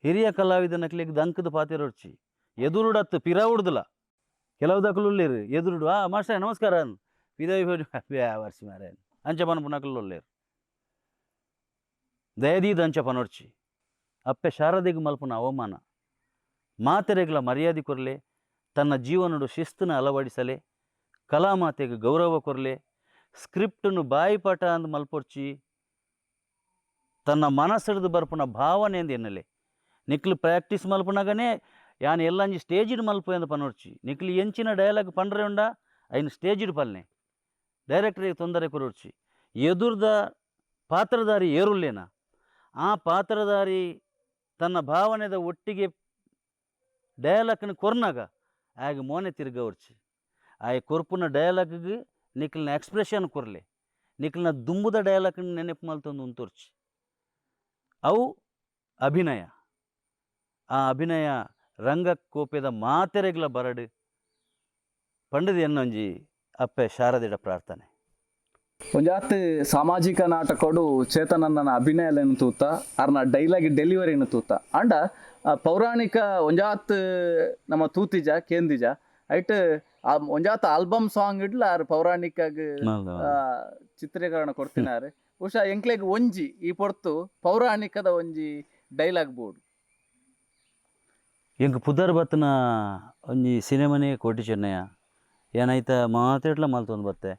ಹಿರಿಯ ಕಲಾವಿದನಕ್ಲೆಗ್ ದಂಕದ ಪಾತೆರೊಡ್ಚಿ ಎದುರುಡತ್ತು ಪಿರವುಡ್ದಲ. ಕೆಲವು ದಕುಲು ಉಲ್ಲೇರು ಎದುರುಡು ಆ ಮಾಸ್ಟರ್ ನಮಸ್ಕಾರ ಅಂದ್ ಪಿದಯಿ ವರ್ಷ ಮಾರೆ ಅಂಚ ಪನ್ಪುನಕುಲು ಉಲ್ಲೇರು. ದಯದೀದಂಚ ಪನೊಡ್ಚಿ. ಅಪ್ಪೆ ಶಾರದೆಗ್ ಮಲ್ಪುನ ಅವಮಾನ. ಮಾತೆರೆಗ್ಲ ಮರ್ಯಾದೆ ಕೊರ್ಲೆ, ತನ್ನ ಜೀವನಡು ಶಿಸ್ತುನ ಅಳವಡಿಸಲೆ, ಕಲಾಮಾತೆಗೆ ಗೌರವ ಕೊರ್ಲೆ, ಸ್ಕ್ರಿಪ್ಟನ್ನು ಬಾಯಿಪಾಠ ಅಂದ್ ಮಲ್ಪೊಡ್ಚಿ, ತನ್ನ ಮನಸ್ಸಿಡ್ದು ಬರ್ಪುನ ಭಾವನೆ ಅಂದ್ ಎನ್ನಲೆ. ನಿಕ್ಲು ಪ್ರಾಕ್ಟೀಸ್ ಮಲ್ಪುನಗನೇ ಯಾನ್ ಎಲ್ಲಂಜಿ ಸ್ಟೇಜಿಡ್ ಮಲ್ಪು ಅಂದ್ ಪನೊಡ್ಚಿ. ನಿಕ್ಲು ಎಂಚಿನ ಡೈಲಾಗ್ ಪಂಡ್ರೆ ಉಂಡ ಐನ್ ಸ್ಟೇಜಿಡ್ ಪಲ್ನೆ, ಡೈರೆಕ್ಟ್ರಿಗೆ ತೊಂದರೆ ಕೊರೊಡ್ಚಿ. ಎದುರ್ದ ಪಾತ್ರಧಾರಿ ಏರುಲ್ಲೇನ ಆ ಪಾತ್ರಧಾರಿ ತನ್ನ ಭಾವನೆದ ಒಟ್ಟಿಗೆ ಡೈಲಾಗ್ನ ಕೊರ್ನಾಗ ಆಗ ಮೋನೆ ತಿರ್ಗವರ್ಚಿ. ಆಯ್ ಕೊರ್ಪುನ ಡೈಲಾಗ್ಗೆ ನಿಕ್ಲಿನ ಎಕ್ಸ್ಪ್ರೆಷನ್ ಕೊರ್ಲೆ, ನಿಕ್ಲಿನ ದುಂಬುದ ಡೈಲಾಗ್ನ ನೆನಪು ಮಲ್ತೊಂದು ಉಂತೊರ್ಚಿ. ಅವು ಅಭಿನಯ. ಆ ಅಭಿನಯ ರಂಗಕೋಪೆದ ಮಾತೆರೆಗ್ಲ ಬರಡು ಪಂಡದ ಎನ್ನೊಂಜಿ ಅಪ್ಪೆ ಶಾರದಿಡ ಪ್ರಾರ್ಥನೆ.
ಒಂಜಾತ್ ಸಾಮಾಜಿಕ ನಾಟಕಡು ಚೇತನನ್ನ ಅಭಿನಯలను ತೂತ, ಅರ್ನ ಡೈಲಾಗ್ ಡೆಲಿವರಿನ ತೂತ. ಆಂಡ ಪೌರಾಣಿಕ ಒಂಜಾತ್ ನಮ್ಮ ತೂತಿಜ ಕೇಂದಿಜ ಐಟ್ ಒಂಜಾತ್ ಆಲ್ಬಮ್ ಸಾಂಗ್ ಇಡ್ಲ ಆರ್ ಪೌರಾಣಿಕಾಗ್ ಚಿತ್ರೀಕರಣ ಕೊಡ್ತಿನಾರು. ಬಹುಶಃ ಎಂಕ್ಲೆಗ್ ಒಂಜಿ ಈ ಪೊರ್ತು ಪೌರಾಣಿಕದ ಒಂಜಿ ಡೈಲಾಗ್ ಬೋರ್ಡ್.
ಎಂಕ್ ಪುದರ್ ಬತ್ತನ ಒಂಜಿ ಸಿನಿಮಾನೇ ಕೋಟಿ ಚೆನ್ನಯ್ಯ. ಏನಾಯ್ತ ಮಾತೆಟ್ಲ ಮಲ್ತೊಂದು ಬತ್ತೆ.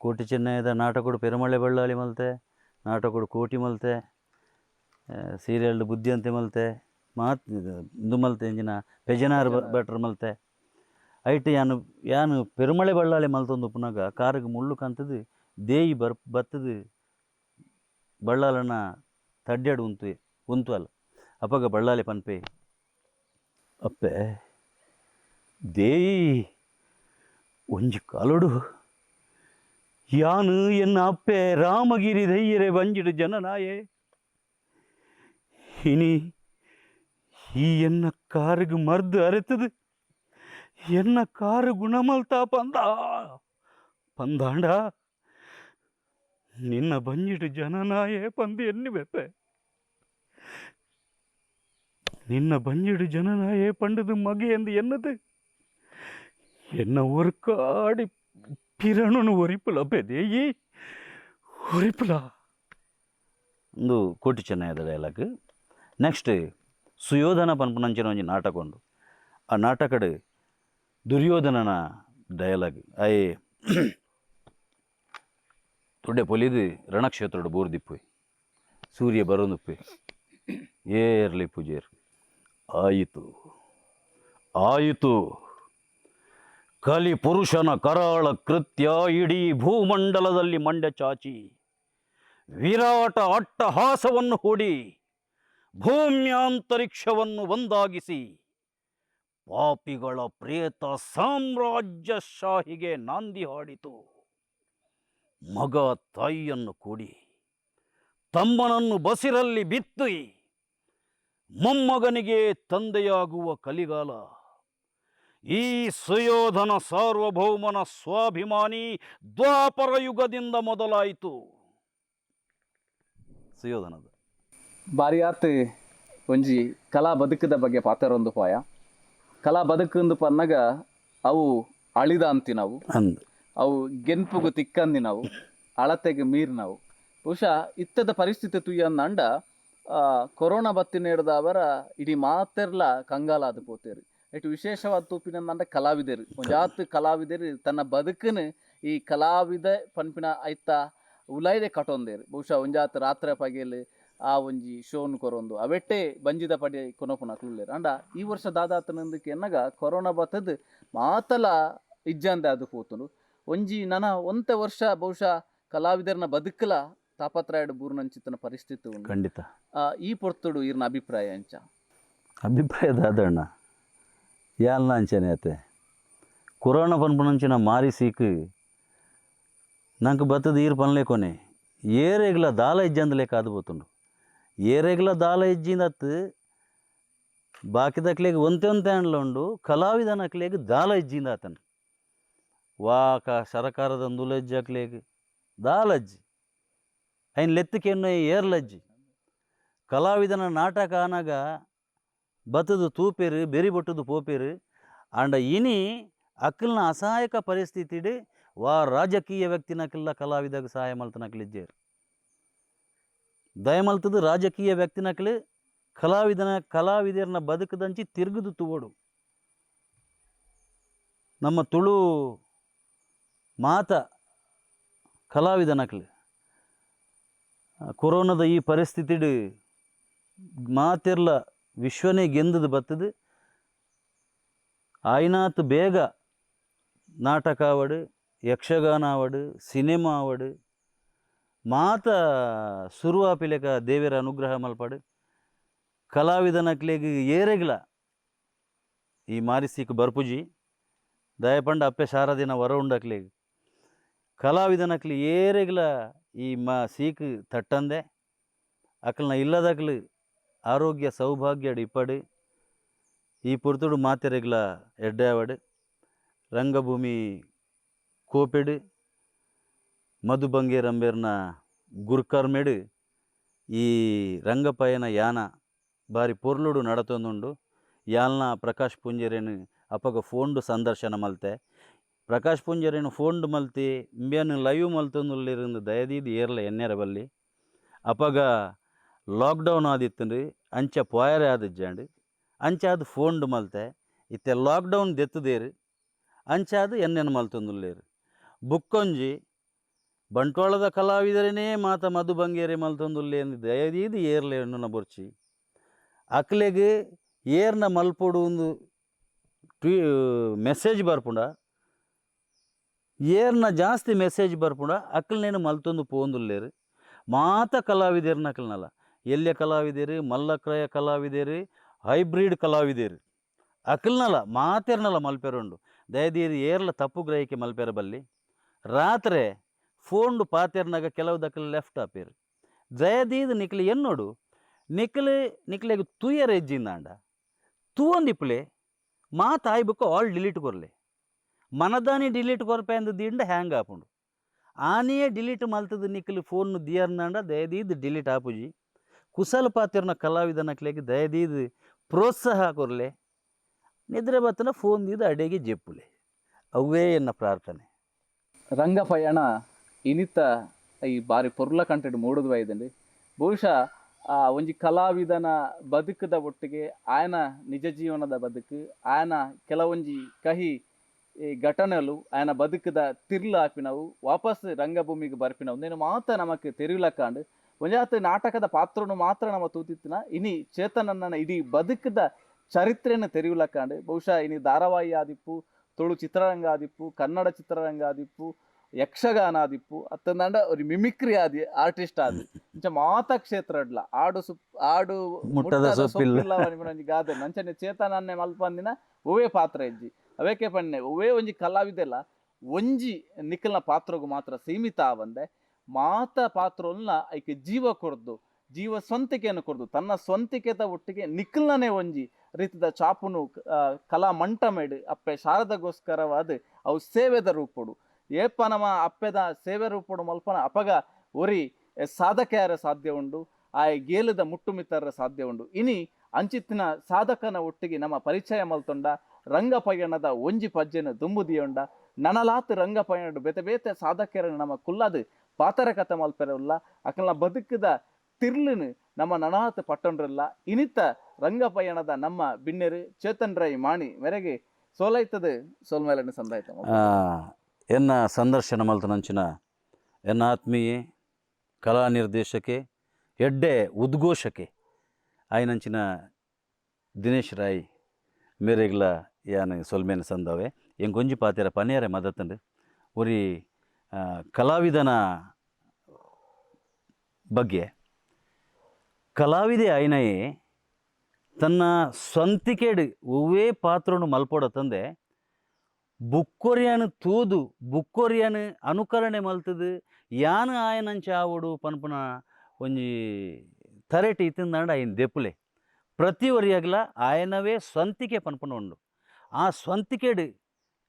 ಕೋಟಿ ಚೆನ್ನಯ್ಯದ ನಾಟಕಡು ಪೆರುಮಳೆ ಬಳ್ಳಾಳಿ ಮಲ್ತೆ, ನಾಟಕಡು ಕೋಟಿ ಮಲ್ತೆ, ಸೀರಿಯಲ್ಡ್ ಬುದ್ಧಿವಂತೆ ಮಲ್ತೆ, ಮಾತ್ ಇಂದು ಮಲ್ತೆ, ಎಂಜಿನ ಪೆಜನಾರ್ ಭಟ್ರು ಮಲ್ತೆ. ಐಟ್ ಯಾನು ಯಾನು ಪೆರುಮಳೆ ಬಳ್ಳಾಳಿ ಮಲ್ತೊಂದು ಉಪ್ಪುನಾಗ ಕಾರಿಗೆ ಮುಳ್ಳು ಕಂತದು ದೇಯಿ ಬತ್ತದು ಬಳ್ಳಾಳನ ತಡ್ಯಾಡು ಉಂತು ಉಂತು ಅಲ್ಲ. ಅಪಗ ಬಳ್ಳಾಳಿ ಪನ್ಪೆ, ಅಪ್ಪೆ ದೇಯಿ ಒಂಜಿ ಕಾಲೊಡು ಯಾನು ಎನ್ನ ಅಪ್ಪೆ ರಾಮಗಿರಿ ದೈಯರೆ ಬಂಜಿಡು ಜನನಾಯೆ, ಇನಿ ಈ ಎನ್ನ ಕಾರಿಗೆ ಮರ್ದು ಅರೆತದು ಎನ್ನ ಕಾರು ಗುಣಮಲ್ತಾ ಪಂದ ಪಂದಾಂಡ ನಿನ್ನ ಬಂಜಿಡು ಜನನಾಯೇ ಪಂದು ಎನ್ನಿ ಬೆಪ್ಪೆ, ನಿನ್ನ ಬಂಜಿಡು ಜನನಾಯೇ ಪಂಡದು ಮಗೆ ಎಂದು ಎನ್ನದು ಎನ್ನ ஒரு ಕಾಡಿ ಪಿರಣನು ಒರಿಪುಲ ಬೆದೇಯಿ ಒರಿಪುಲ. ಒಂದು ಕೋಟಿ ಚೆನ್ನಯ್ಯದ ಡೈಲಾಗ್. ನೆಕ್ಸ್ಟ್ ಸುಯೋಧನ ಪನ್ಪುನಂಚಿನ ಒಂಜಿ ನಾಟಕ ಉಂಡು. ಆ ನಾಟಕಡ್ ದುರ್ಯೋಧನನ ಡೈಲಾಗ್. ಆಯೆ ತೊಡೆ ಪೊಲಿದು ರಣಕ್ಷೇತ್ರಡ್ ಬೋರ್ದಿಪ್ಪುಯ್, ಸೂರ್ಯ ಬರೋನುಪ್ಪೆ ಏರ್ಲಿ ಪೂಜೇರ್. ಆಯಿತು ಆಯಿತು, ಕಲಿ ಪುರುಷನ ಕರಾಳ ಕೃತ್ಯ ಇಡೀ ಭೂಮಂಡಲದಲ್ಲಿ ಮಂಡೆ ಚಾಚಿ ವಿರಾಟ ಅಟ್ಟಹಾಸವನ್ನು ಹೂಡಿ ಭೂಮ್ಯಾಂತರಿಕ್ಷವನ್ನು ಒಂದಾಗಿಸಿ ಪಾಪಿಗಳ ಪ್ರೇತ ಸಾಮ್ರಾಜ್ಯಶಾಹಿಗೆ ನಾಂದಿ ಹಾಡಿತು. ಮಗ ತಾಯಿಯನ್ನು ಕೂಡಿ ತಮ್ಮನನ್ನು ಬಸಿರಲ್ಲಿ ಬಿತ್ತಿ ಮೊಮ್ಮಗನಿಗೆ ತಂದೆಯಾಗುವ ಕಲಿಗಾಲ ಈ ಸುಯೋಧನ ಸಾರ್ವಭೌಮನ ಸ್ವಾಭಿಮಾನಿ ದ್ವಾಪರ ಯುಗದಿಂದ ಮೊದಲಾಯಿತು. ಸುಯೋಧನದ
ಬಾರಿಯಾತ್ ಒಂಜಿ ಕಲಾ ಬದುಕದ ಬಗ್ಗೆ ಪಾತೆರೊಂದು ಪಾಯ. ಕಲಾ ಬದುಕಂದು ಪನ್ನಗ ಅವು ಅಳಿದ ಅಂತಿನವು,
ಅಂದ್
ಅವು ಗೆನ್ಪುಗು ತಿಕ್ಕಂದಿನವು, ಅಳತೆಗೆ ಮೀರಿನವು. ಬಹುಶಃ ಇತ್ತದ ಪರಿಸ್ಥಿತಿ ತುಯ್ಯಂದಂಡ ಕೊರೋನಾ ಬತ್ತಿ ಅವರ ಇಡೀ ಮಾತೆರ್ಲ ಕಂಗಾಲಾದ ಪೋತೇರು. ಇಟ್ಟು ವಿಶೇಷವಾದ ತೂಪಿನಂದಂಡ ಕಲಾವಿದರು, ಒಂಜಾತ್ ಕಲಾವಿದರು ತನ್ನ ಬದುಕನ್ನು ಈ ಕಲಾವಿದ ಪನ್ಪಿನ ಐತ ಉಲಾಯ್ದೆ ಕಟೊಂದೇರು. ಬಹುಶಃ ಒಂಜಾತ್ ರಾತ್ರೆ ಪಗೆಲ್ ಆ ಒಂಜಿ ಶೋನ್ ಕೊರೊಂದು ಅವೆಟ್ಟೆ ಬಂಜಿದ ಪಡೆ ಕೊನೊಪುನಕ್ಲು. ಅಂಡ ಈ ವರ್ಷ ದಾದಾತನಂದಕ್ಕೆ ಎನ್ನಗ ಕೊರೋನಾ ಬತ್ತದ್ ಮಾತಲ ಇಜ್ಜಂದೆ ಅದು ಪೋತುಂಡು. ಒಂಜಿ ನನ ಒಂತೆ ವರ್ಷ ಬಹುಶಃ ಕಲಾವಿದರನ ಬದುಕಲ ತಾಪತ್ರಾಯಡು ಬೂರ್ನಂಚಿತನ ಪರಿಸ್ಥಿತಿ ಉಂಡು.
ಖಂಡಿತ.
ಈ ಪೊರ್ತುಡು ಇರ್ನ ಅಭಿಪ್ರಾಯ ಅಂಚ?
ಅಭಿಪ್ರಾಯ ದಾದಣ್ಣ ಯಾಲ್ನ ಅಂಚನೆ ಅತ್ತೆ. ಕೊರೋನಾ ಪನ್ಪುನಂಚಿನ ಮಾರಿ ಸೀಕ್ ನಂಗೆ ಬತ್ತದ ಈರ್ ಪನ್ಲೆ ಕೊನೆ ಏರೆಗ್ಲ ದಾಲ ಇಜ್ಜಂದ ಲೆಕ್ಕ ಅದು ಬೋತುಂಡು. ಏರೆಗ್ಲ ದಾಲ ಇಜ್ಜಿಂದತ್ತು ಬಾಕಿದಕ್ಲೆಗ್ ಒಂತೆ ಒಂತೆ ಅಂಡ್ಲ ಉಂಡು, ಕಲಾವಿದನಕ್ಲೆಗ್ ದಾಲ ಇಜ್ಜಿಂದ ಆತನ ವಾಕ ಸರಕಾರದ ನುಲಜ್ಜಕ್ಲೆಗ್ ದಾಲಜ್ಜಿ ಐನ್ ಲೆತ್ತಕೆನ್ನು ಏರ್ಲಜ್ಜಿ. ಕಲಾವಿದನ ನಾಟಕ ಆನಾಗ ಬತ್ತದು ತೂಪೇರು ಬೆರಿ ಬೊಟ್ಟುದು ಪೋಪೇರು. ಆಂಡ ಇನಿ ಅಕ್ಕಲ್ನ ಅಸಹಾಯಕ ಪರಿಸ್ಥಿತಿಡ್ ವಾ ರಾಜಕೀಯ ವ್ಯಕ್ತಿನಕ್ಲೆಲ್ಲ ಕಲಾವಿದಾಗ ಸಹಾಯ ಮಲ್ತನಕ್ಲಿಜ್ಜೇರು. ದಯಮಲ್ತದ ರಾಜಕೀಯ ವ್ಯಕ್ತಿನಕ್ಲು ಕಲಾವಿದನ ಕಲಾವಿದರನ್ನ ಬದುಕದಂಚಿ ತಿರುಗುದು ತೂವೊಡು. ನಮ್ಮ ತುಳು ಮಾತ ಕಲಾವಿದನಕ್ಲು ಕೊರೋನಾದ ಈ ಪರಿಸ್ಥಿತಿಡ್ ಮಾತೆರ್ಲ ವಿಶ್ವನೇ ಗೆಂದದ ಬತ್ತದು. ಆಯ್ನಾತ್ ಬೇಗ ನಾಟಕ ಆವಡ್, ಯಕ್ಷಗಾನ ಆವಡ್, ಸಿನಿಮಾ ಆವಡ್, ಮಾತ ಸುರುವಾಪಿಲೆಕ ದೇವೆರ ಅನುಗ್ರಹ ಮಲ್ಪಡು. ಕಲಾವಿದನಕ್ಲೆಗ್ ಏರೆಗ್ಲ ಈ ಮಾರಿಸಿಕ್ ಬರ್ಪುಜಿ ದಯಪಂಡ ಅಪ್ಪೆ ಶಾರದಿನ ವರ ಉಂಡಕ್ಲೆಗ್. ಕಲಾವಿದನಕ್ಲು ಏರೆಗ್ಲ ಈ ಮ ಸೀಕ್ ತಟ್ಟಂದೆ ಅಕ್ಲ್ನ ಇಲ್ಲದಕ್ಲು ಆರೋಗ್ಯ ಸೌಭಾಗ್ಯಡ್ ಇಪ್ಪಡು. ಈ ಪೊರ್ತುಡು ಮಾತೆರೆಗ್ಲ ಎಡ್ಡೆ ಆವಡ್. ರಂಗಭೂಮಿ ಕೋಪೆಡ್ ಮಧು ಬಂಗೇರಂಬೇರ್ನ ಗುರ್ಕರ್ಮೆಡ್ ಈ ರಂಗಪಯಣ ಯಾನ ಬಾರಿ ಪೊರ್ಲುಡು ನಡತೊಂದುಂಡು. ಯಾಲ್ನ ಪ್ರಕಾಶ್ ಪೂಂಜೆರೆನ್ ಅಪಗ ಫೋನ್ಡು ಸಂದರ್ಶನ ಮಲ್ತೆ. ಪ್ರಕಾಶ್ ಪೂಂಜೆರೆನ್ ಫೋನ್ಡು ಮಲ್ತಿ ಇಂಬ್ಯನ್ ಲೈವ್ ಮಲ್ತೊಂದುಲ್ಲೆರ್ ದಯದೀದ್ ಏರ್ಲ ಎನ್ನೆರೆ ಬಲ್ಲಿ. ಅಪಗ ಲಾಕ್ಡೌನ್ ಆದಿತ್ತುಂಡು, ಅಂಚ ಪೋಯರೆ ಆದಿಜ್ಜಾಂಡ್, ಅಂಚಾದ್ ಫೋನ್ಡು ಮಲ್ತೆ. ಇತ್ತೆ ಲಾಕ್ಡೌನ್ ದೆತ್ತುದೇರು, ಅಂಚಾದ್ ಎನ್ನೆನ್ ಮಲ್ತೊಂದುಲ್ಲೆರ್. ಬುಕ್ಕೊಂಜಿ ಬಂಟ್ವಾಳದ ಕಲಾವಿದರೇ ಮಾತ ಮಧು ಬಂಗೇರಿ ಮಲ್ತೊಂದುಲ್ಲೆ ದಯದೀದ್ ಏರ್ಲ ಎನ್ನುನ ಬೊರ್ಚಿ. ಅಕ್ಲೆಗ್ ಏರ್ನ ಮಲ್ಪೊಡು ಉಂದು ಮೆಸೇಜ್ ಬರ್ಪುಂಡ, ಏರ್ನ ಜಾಸ್ತಿ ಮೆಸೇಜ್ ಬರ್ಪುಂಡ ಅಕ್ಲ್ನೇನು ಮಲ್ತೊಂದು ಪೋವೊಂದುಲ್ಲೆರ್. ಮಾತ ಕಲಾವಿದೆರ್ನಕ್ಲ್ನಲ ಎಲ್ಯ ಕಲಾವಿದೆರ್, ಮಲ್ಲಕ್ರಯ ಕಲಾವಿದೆರ್, ಹೈಬ್ರಿಡ್ ಕಲಾವಿದೆರ್ ಅಕ್ಲ್ನಲ ಮಾತೆರ್ನಲ ಮಲ್ಪೆರುಂಡು. ದಯದೀದ್ ಏರ್ಲ ತಪ್ಪು ಗ್ರಹಿಕೆ ಮಲ್ಪೆರ ಬಲ್ಲಿ. ರಾತ್ರೆ ಫೋನ್ಡು ಪಾತೆರ್ನಗ ಕೆಲವು ದಕ್ಲ್ ಲೆಫ್ಟ್ ಆಪೆರ್. ದಯದೀದ್ ನಿಕ್ಲು ಎನ್ನೋಡು, ನಿಕ್ಲು ನಿಕ್ಲೆಗ್ ತೂಯರೆ ಇಜ್ಜಿಂದಾಂಡ ತೂವೊಂದಿಪ್ಪುಲೆ, ಮಾತ ಆಯಿ ಬೊಕ್ಕ ಆಲ್ ಡಿಲೀಟ್ ಕೊರ್ಲೆ. ಮನದಾನಿ ಡಿಲೀಟ್ ಕೊರ್ಪೆ ಅಂದ್ ದೀಂಡ ಹ್ಯಾಂಗ್ ಆಪುಂಡು. ಆನಿಯೇ ಡಿಲೀಟ್ ಮಲ್ತದ ನಿಕ್ಲು ಫೋನ್ ದಿಯರ್ನಾಂಡ ದಯದೀದ್ ಡಿಲೀಟ್ ಆಪುಜಿ. ಕುಸಲ್ ಪಾತೆರ್ನ ಕಲಾವಿದನಕ್ಲೆಗ್ ದಯದೀದ್ ಪ್ರೋತ್ಸಾಹ ಕೊರ್ಲೆ. ನಿದ್ರೆ ಬತ್ತನ ಫೋನ್ ದೀದ್ ಅಡೆಗೆ ಜೆಪ್ಪುಲೆ, ಅವ್ವೇ ಎನ್ನ ಪ್ರಾರ್ಥನೆ.
ರಂಗಪಯಣ ಇನಿತ ಈ ಬಾರಿ ಪೊರ್ಲ ಕಂಟೆಡ್ ಮೂಡುದು ಬೈದುಂಡು. ಬಹುಶಃ ಒಂಜಿ ಕಲಾವಿದನ ಬದುಕುದ ಒಟ್ಟಿಗೆ ಆಯನ ನಿಜ ಜೀವನದ ಬದುಕು, ಆಯನ ಕೆಲವೊಂಜಿ ಕಹಿ ಈ ಘಟನೆಲು, ಆಯನ ಬದುಕುದ ತಿರ್ಲು ಆಪಿನವು, ವಾಪಸ್ ರಂಗಭೂಮಿಗೆ ಬರ್ಪಿನವು ಉಂದೆನ್ ಮಾತ ನಮಕ್ ತೆರಿಯುಲಕ್ಕಾಂಡ್. ಒಂಜಾತ್ ನಾಟಕದ ಪಾತ್ರನು ಮಾತ್ರ ನಮ ತೂತಿತ್ತಿನ ಇನಿ ಚೇತನನ್ನ ಇಡೀ ಬದುಕುದ ಚರಿತ್ರೆನ್ ತೆರಿಯುಲಕ್ಕಾಂಡ್. ಬಹುಶಃ ಇನಿ ಧಾರಾವಾಹಿ ಆದಿಪ್ಪು, ತುಳು ಚಿತ್ರರಂಗ ಆದಿಪ್ಪು, ಕನ್ನಡ ಚಿತ್ರರಂಗ ಆದಿಪ್ಪು, ಯಕ್ಷಗಾನ ಆದಿಪ್ಪು, ಅತ್ತಂದಾಂಡ ಒಂದು ಮಿಮಿಕ್ರಿ ಆದಿ ಆರ್ಟಿಸ್ಟ್ ಆದಿ ಇಂಚ ಮಾತ ಕ್ಷೇತ್ರಡ್ಲ ಆಡು ಸುಪ್ ಆಡು
ಮುಟ್ಟದ ಸೊಪ್ಪಿಲ್ಲ.
ಸೊಪ್ಪಿಲ್ಲ ಪನ್ಪಿನ ಒಂಜಿ ಗಾದೆ. ಅಂಚನೆ ಚೇತನನ್ನೇ ಮಲ್ಪಂದಿನ ಒವ್ವೇ ಪಾತ್ರ ಇಜ್ಜಿ. ಅವೇಕೆ ಪನ್ನೆ, ಒವ್ವೇ ಒಂಜಿ ಕಲಾವಿದೆಲ ಒಂಜಿ ನಿಕಲ್ನ ಪಾತ್ರೊಗು ಮಾತ್ರ ಸೀಮಿತ ಆವಂದೆ ಮಾತ ಪಾತ್ರೊಲ್ನ ಐಕ್ ಜೀವ ಕೊರ್ದು, ಜೀವ ಸ್ವಂತಿಕೆಯನ್ನು ಕೊರ್ದು, ತನ್ನ ಸ್ವಂತಿಕೆದ ಒಟ್ಟಿಗೆ ನಿಕಲ್ನೇ ಒಂಜಿ ರೀತಿದ ಚಾಪುನು ಕಲಾ ಮಂಟಮೆಡ್ ಅಪ್ಪೆ ಶಾರದಗೋಸ್ಕರವಾದ ಅವು ಸೇವೆದ ರೂಪೊಡು ಏಪ ನಮ ಅಪ್ಪೆದ ಸೇವೆ ರೂಪೊಡು ಮಲ್ಪನ ಅಪಗ ಒರಿ ಸಾಧಕೆಯರ ಸಾಧ್ಯ ಉಂಡು, ಆಯೆ ಗೇಲದ ಮುಟ್ಟು ಮಿತ್ತರ ಸಾಧ್ಯ ಉಂಡು. ಇನಿ ಅಂಚಿತ್ತಿನ ಸಾಧಕನ ಒಟ್ಟಿಗೆ ನಮ್ಮ ಪರಿಚಯ ಮಲ್ತೊಂಡ ರಂಗ ಪಯಣದ ಒಂಜಿ ಪಜ್ಜೆನ ದುಂಬುದಿಯೊಂಡ ನನಲಾತ್ ರಂಗ ಪಯಣಡ್ ಬೇತೆ ಬೇತೆ ಸಾಧಕರನ್ನು ನಮ್ಮ ಕುಲ್ಲಾದ್ ಪಾತರ ಕತೆ ಮಲ್ಪೆರಲ್ಲ, ಅಕಲ್ನ ಬದುಕುದ ತಿರ್ಲುನು ನಮ್ಮ ನನಾತ್ ಪಟ್ಟೊಂಡ್ರಲ್ಲ. ಇನಿತ ರಂಗ ಪಯಣದ ನಮ್ಮ ಬಿನ್ನೆರು ಚೇತನ್ ರೈ ಮಾಣಿ ಮೇರೆಗೆ ಸೋಲೈತದ ಸೋಲ್ಮೇಲನ್ನು ಸಂದಾಯ್ತ.
ಎನ್ನ ಸಂದರ್ಶನ ಮಲ್ತನಂಚಿನ ಎನ್ನ ಆತ್ಮೀಯೆ ಕಲಾ ನಿರ್ದೇಶಕೆ ಎಡ್ಡೆ ಉದ್ಘೋಷಕೆ ಆಯ್ನಂಚಿನ ದಿನೇಶ್ ರಾಯ್ ಮೇರೆಗ್ಲ ಯಾನ್ ಸೊಲ್ಮೆನ್ ಸಂದವೆ. ಎಂಕೊಂಜಿ ಪಾತೆರ ಪನಿಯರೆ ಮದತಂಡು. ಒರಿ ಕಲಾವಿದನ ಬಗ್ಗೆ ಕಲಾವಿದೆ ಆಯ್ನಯೇ ತನ್ನ ಸ್ವಂತಿಕೆಡ್ ಒವ್ವೇ ಪಾತ್ರನು ಮಲ್ಪೊಡ ತಂದೆ ಬುಕ್ಕೊರಿಯನ್ ತೂದು ಬುಕ್ಕೊರಿಯನ್ ಅನುಕರಣೆ ಮಲ್ತದು ಯಾನ್ ಆಯನಂಚ ಆವೊಡು ಪನ್ಪುನ ಒಂಜಿ ತರೆಟ್ ಇತ್ತಿಂದಾಂಡ ಐನ್ ದೆಪ್ಪುಲೆ. ಪ್ರತಿ ಒರಿಯಾಗ್ಲ ಆಯನವೇ ಸ್ವಂತಿಕೆ ಪನ್ಪುನ ಉಂಡು. ಆ ಸ್ವಂತಿಕೆಡ್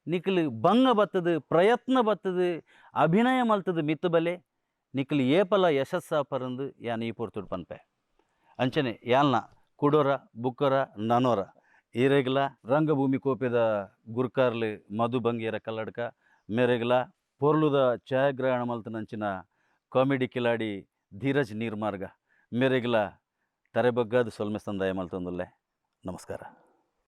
ನಿಕ್ಲು ಬಂಗ ಬತ್ತದು, ಪ್ರಯತ್ನ ಬತ್ತದು, ಅಭಿನಯ ಮಲ್ತದು ಮಿತ್ತು ಬಲೆ ನಿಕ್ಲು ಏಪಲ ಯಶಸ್ಸ ಪರಂದು ಯಾನ್ ಈ ಪೊರ್ತುಡು ಪನ್ಪೆ. ಅಂಚನೆ ಯಾಲ್ನ ಕುಡೋರ ಬುಕ್ಕೊರ ನನೋರ ಈರೆಗ್ಲ ರಂಗಭೂಮಿ ಕೋಪೆದ ಗುರ್ಕಾರ್ಲು ಮಧು ಬಂಗೇರ ಕಲ್ಲಡ್ಕ ಮೇರೆಗ್ಲ, ಪೊರ್ಲುದ ಛಾಯಾಗ್ರಹಣ ಮಲ್ತನಂಚಿನ ಕಾಮಿಡಿ ಕಿಲಾಡಿ ಧೀರಜ್ ನೀರ್ಮಾರ್ಗ ಮೇರೆಗ್ಲ ತರೆ ಬಗ್ಗಾದ ಸೊಲ್ಮೆ ಸಂದಾಯ ಮಲ್ತೊಂದುಲ್ಲೆ. ನಮಸ್ಕಾರ.